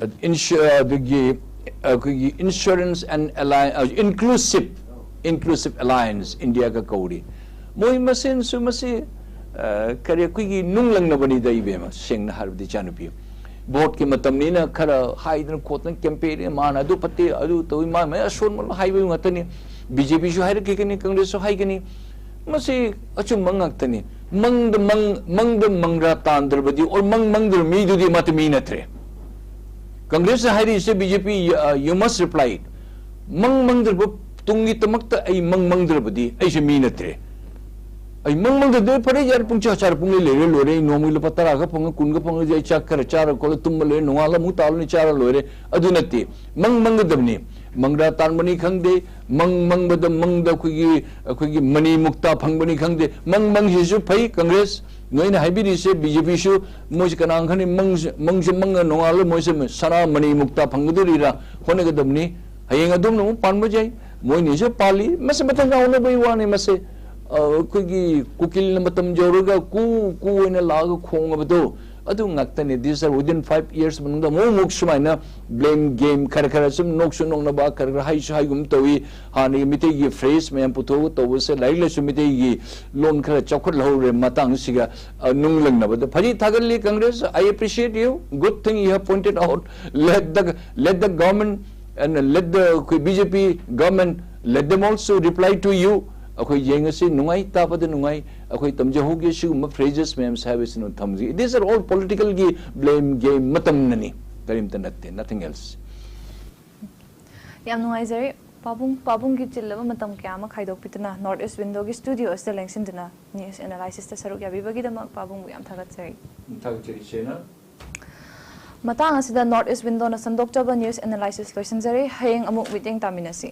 ꯑ, Insu- ꯑ, ꯑꯗꯒꯤ ꯑꯩꯈꯣꯏꯒꯤ Insurance and Alli- ꯑ, Inclusive Inclusive Alliance ꯏꯟꯗꯤꯌꯥꯒ ꯀꯧꯔꯤ꯫ ꯃꯣꯏ ꯃꯁꯦꯟꯁꯨ ꯃꯁꯤ ꯑ, ꯀꯔꯤ ꯑꯩꯈꯣꯏꯒꯤ ꯅꯨꯡꯂꯪꯅꯕꯅꯤꯗ ꯏꯕꯦꯝꯃ, ꯁꯦꯡꯅ ꯍꯥꯏꯔꯕꯗꯤ ꯏꯆꯥꯅꯨꯄꯤ꯫ ꯚꯣꯠꯀꯤ ꯃꯇꯝꯅꯤꯅ ꯈꯔ ꯍꯥꯏꯗꯅ ꯈꯣꯠꯇꯅ ꯀꯦꯝꯄꯦꯟ ꯃꯥꯅ ꯑꯗꯨ ꯐꯠꯇꯦ ꯑꯗꯨ ꯇꯧꯏ ꯃꯥ ꯃꯌꯥꯝ ꯑꯁꯣꯟꯕ ꯍꯥꯏꯕ ꯉꯥꯛꯇꯅꯤ꯫ ꯕꯤ ꯖꯦ ꯄꯤꯁꯨ ꯍꯥꯏꯔꯛꯈꯤꯒꯅꯤ, ꯀꯪꯒ꯭ꯔꯦꯁꯁꯨ ꯍꯥꯏꯒꯅꯤ꯫ ꯃꯁꯤ ꯑꯆꯨꯝꯕ ꯉꯥꯛꯇꯅꯤ꯫ ꯃꯪꯗ ꯃꯪ ꯃꯪꯗ ꯃꯪꯒ꯭ꯔꯥ ꯇꯥꯟꯗ꯭ꯔꯕꯗꯤ ꯑꯣꯔ ꯃꯪ ꯃꯪꯗ꯭ꯔꯕ ꯃꯤꯗꯨꯗꯤ ꯃꯥꯇ ꯃꯤ ꯅꯠꯇ꯭ꯔꯦ꯫ ꯀꯪꯒ꯭ꯔꯦꯁꯅ ꯍꯥꯏꯔꯤꯁꯦ B J P, uh, you must reply it. ꯃꯪ ꯃꯪꯗ꯭ꯔꯕ ꯇꯨꯡꯒꯤꯗꯃꯛꯇ ꯑꯩ ꯃꯪ ꯃꯪꯗ꯭ꯔꯕꯗꯤ ꯑꯩꯁꯦ ꯃꯤ ꯅꯠꯇ꯭ꯔꯦ꯫ ꯑꯩ ꯃꯪ ꯃꯪꯗ꯭ꯔꯗꯤ ꯐꯔꯦ ꯌꯥꯔꯦ, ꯄꯨꯡꯆꯥ ꯆꯥꯔ ꯄꯨꯡꯂꯩ ꯂꯩꯔꯦ ꯂꯣꯏꯔꯦ꯫ ꯑꯩ ꯅꯣꯡꯃꯒꯤ ꯂꯨꯄꯥ ꯇꯔꯥ ꯈꯛ ꯐꯪꯉ ꯀꯨꯟ ꯈꯛ ꯐꯪꯉꯗꯤ ꯑꯩ ꯆꯥꯛ ꯈꯔ ꯆꯥꯔ ꯈꯣꯠꯂ ꯇꯨꯝꯕ ꯂꯣꯏꯔꯦ, ꯅꯣꯡꯉꯥꯜꯂ ꯑꯃꯨꯛ ꯇꯥꯜꯂꯅꯤ ꯆꯥꯔ ꯂꯣꯏꯔꯦ꯫ ꯑꯗꯨ ꯅꯠꯇꯦ, ꯃꯪ ꯃꯪꯒꯗꯕꯅꯤ꯫ ꯃꯪꯒ꯭ꯔꯥ ꯇꯥꯟꯕꯅꯤ ꯈꯪꯗꯦ, ꯃꯪ ꯃꯪꯕꯗ ꯃꯪꯗ ꯑꯩꯈꯣꯏꯒꯤ ꯑꯩꯈꯣꯏꯒꯤ ꯃꯅꯤ ꯃꯨꯛꯇꯥ ꯐꯪꯕꯅꯤ ꯈꯪꯗꯦ꯫ ꯃꯪ ꯃꯪꯁꯤꯁꯨ ꯐꯩ, ꯀꯪꯒ꯭ꯔꯦꯁ ꯅꯣꯏꯅ ꯍꯥꯏꯕꯤꯔꯤꯁꯦ ꯕꯤ ꯖꯦ ꯄꯤꯁꯨ ꯃꯣꯏꯁꯦ ꯀꯅꯥ ꯈꯪꯅꯤ, ꯃꯪꯁꯦ ꯃꯪꯁꯦ ꯃꯪꯉ ꯅꯣꯡꯉꯥꯜꯂ ꯃꯣꯏꯁꯦ ꯁꯅꯥ ꯃꯅꯤ ꯃꯨꯛꯇꯥ ꯐꯪꯒꯗꯣꯔꯤꯔꯥ ꯍꯣꯠꯅꯒꯗꯕꯅꯤ꯫ ꯍꯌꯦꯡ ꯑꯗꯣꯝꯅ ꯑꯃꯨꯛ ꯄꯥꯟꯕ ꯌꯥꯏ, ꯃꯣꯏꯅꯤꯁꯨ ꯄꯥꯜꯂꯤ꯫ ꯃꯁꯤ ꯃꯇꯝ ꯉꯥꯎꯅꯕꯒꯤ ꯋꯥꯅꯤ꯫ ꯃꯁꯦ ꯑ, ꯑꯩꯈꯣꯏꯒꯤ ꯀꯨꯀꯤꯜꯅ ꯃꯇꯝ ꯌꯧꯔꯒ ꯀꯨ ꯀꯨ ꯑꯣꯏꯅ ꯂꯥꯛꯑꯒ ꯈꯣꯡꯉꯕꯗꯣ ꯑꯗꯨ ꯉꯥꯛꯇꯅꯤ꯫ These are within five years ꯃꯅꯨꯡꯗ ꯑꯃꯨꯛ ꯑꯃꯨꯛ ꯁꯨꯃꯥꯏꯅ blame game ꯈꯔ ꯈꯔ ꯁꯨꯝ ꯅꯣꯛꯁꯨ ꯅꯣꯛꯅꯕ ꯈꯔ ꯈꯔ ꯍꯥꯏꯁꯨ ꯍꯥꯏꯒꯨꯝ ꯇꯧꯏ꯫ ꯍꯥꯟꯅꯒꯤ ꯃꯤꯇꯩꯒꯤ phrase ꯃꯌꯥꯝ ꯄꯨꯊꯣꯛꯑꯒ ꯇꯧꯕꯁꯦ ꯂꯥꯏꯔꯤꯛ ꯂꯥꯏꯁꯨ ꯃꯤꯇꯩꯒꯤ ꯂꯣꯟ ꯈꯔ ꯆꯥꯎꯈꯠꯍꯧꯔꯦ ꯃꯇꯥꯡꯁꯤꯒ, ꯑ, ꯅꯨꯡ ꯂꯪꯅꯕꯗ ꯐꯖꯤ ꯊꯥꯒꯠꯂꯤ꯫ Congress, I appreciate you, good thing you have pointed out, let the let the government and let the ꯑꯩꯈꯣꯏ B J P government, let them also reply to you. ꯑꯩꯈꯣꯏ ꯌꯦꯡꯉꯁꯤ, ꯅꯨꯡꯉꯥꯏ, ꯇꯥꯕꯗ ꯅꯨꯡꯉꯥꯏ꯫ ꯑꯩꯈꯣꯏ ꯇꯝꯖꯍꯧꯒꯦ ꯁꯤꯒꯨꯝꯕ phrases ꯃꯌꯥꯝꯁꯦ ꯍꯥꯏꯕꯁꯤꯅ ꯊꯝꯖꯩ꯫ These are all political ꯒꯤ blame game ꯃꯇꯝꯅꯅꯤ, ꯀꯔꯤꯝꯇ ꯅꯠꯇꯦ, nothing else. ꯌꯥꯝ ꯅꯨꯡꯉꯥꯏꯖꯔꯦ ꯄꯥꯕꯨꯡ꯫ ꯄꯥꯕꯨꯡꯒꯤ ꯆꯤꯜꯂꯕ ꯃꯇꯝ ꯀꯌꯥ ꯑꯃ ꯈꯥꯏꯗꯣꯛꯄꯤꯗꯨꯅ North East Window ꯒꯤ studio ꯑꯁꯤꯗ ꯂꯦꯡꯁꯤꯟꯗꯨꯅ news analysis ꯇ ꯁꯔꯨꯛ ꯌꯥꯕꯤꯕꯒꯤꯗꯃꯛ ꯄꯥꯕꯨꯡꯕꯨ ꯌꯥꯝ ꯊꯥꯒꯠꯆꯔꯤ꯫ ꯊꯥꯒꯠꯆꯔꯤ ꯏꯆꯦꯅ꯫ ꯃꯇꯥꯡ ꯑꯁꯤꯗ North East Window ꯅ ꯁꯟꯗꯣꯛꯆꯕ news analysis ꯂꯣꯏꯁꯤꯟꯖꯔꯦ꯫ ꯍꯌꯦꯡ ꯑꯃꯨꯛ ꯃꯤꯠꯌꯦꯡ ꯇꯥꯃꯤꯟꯅꯁꯤ꯫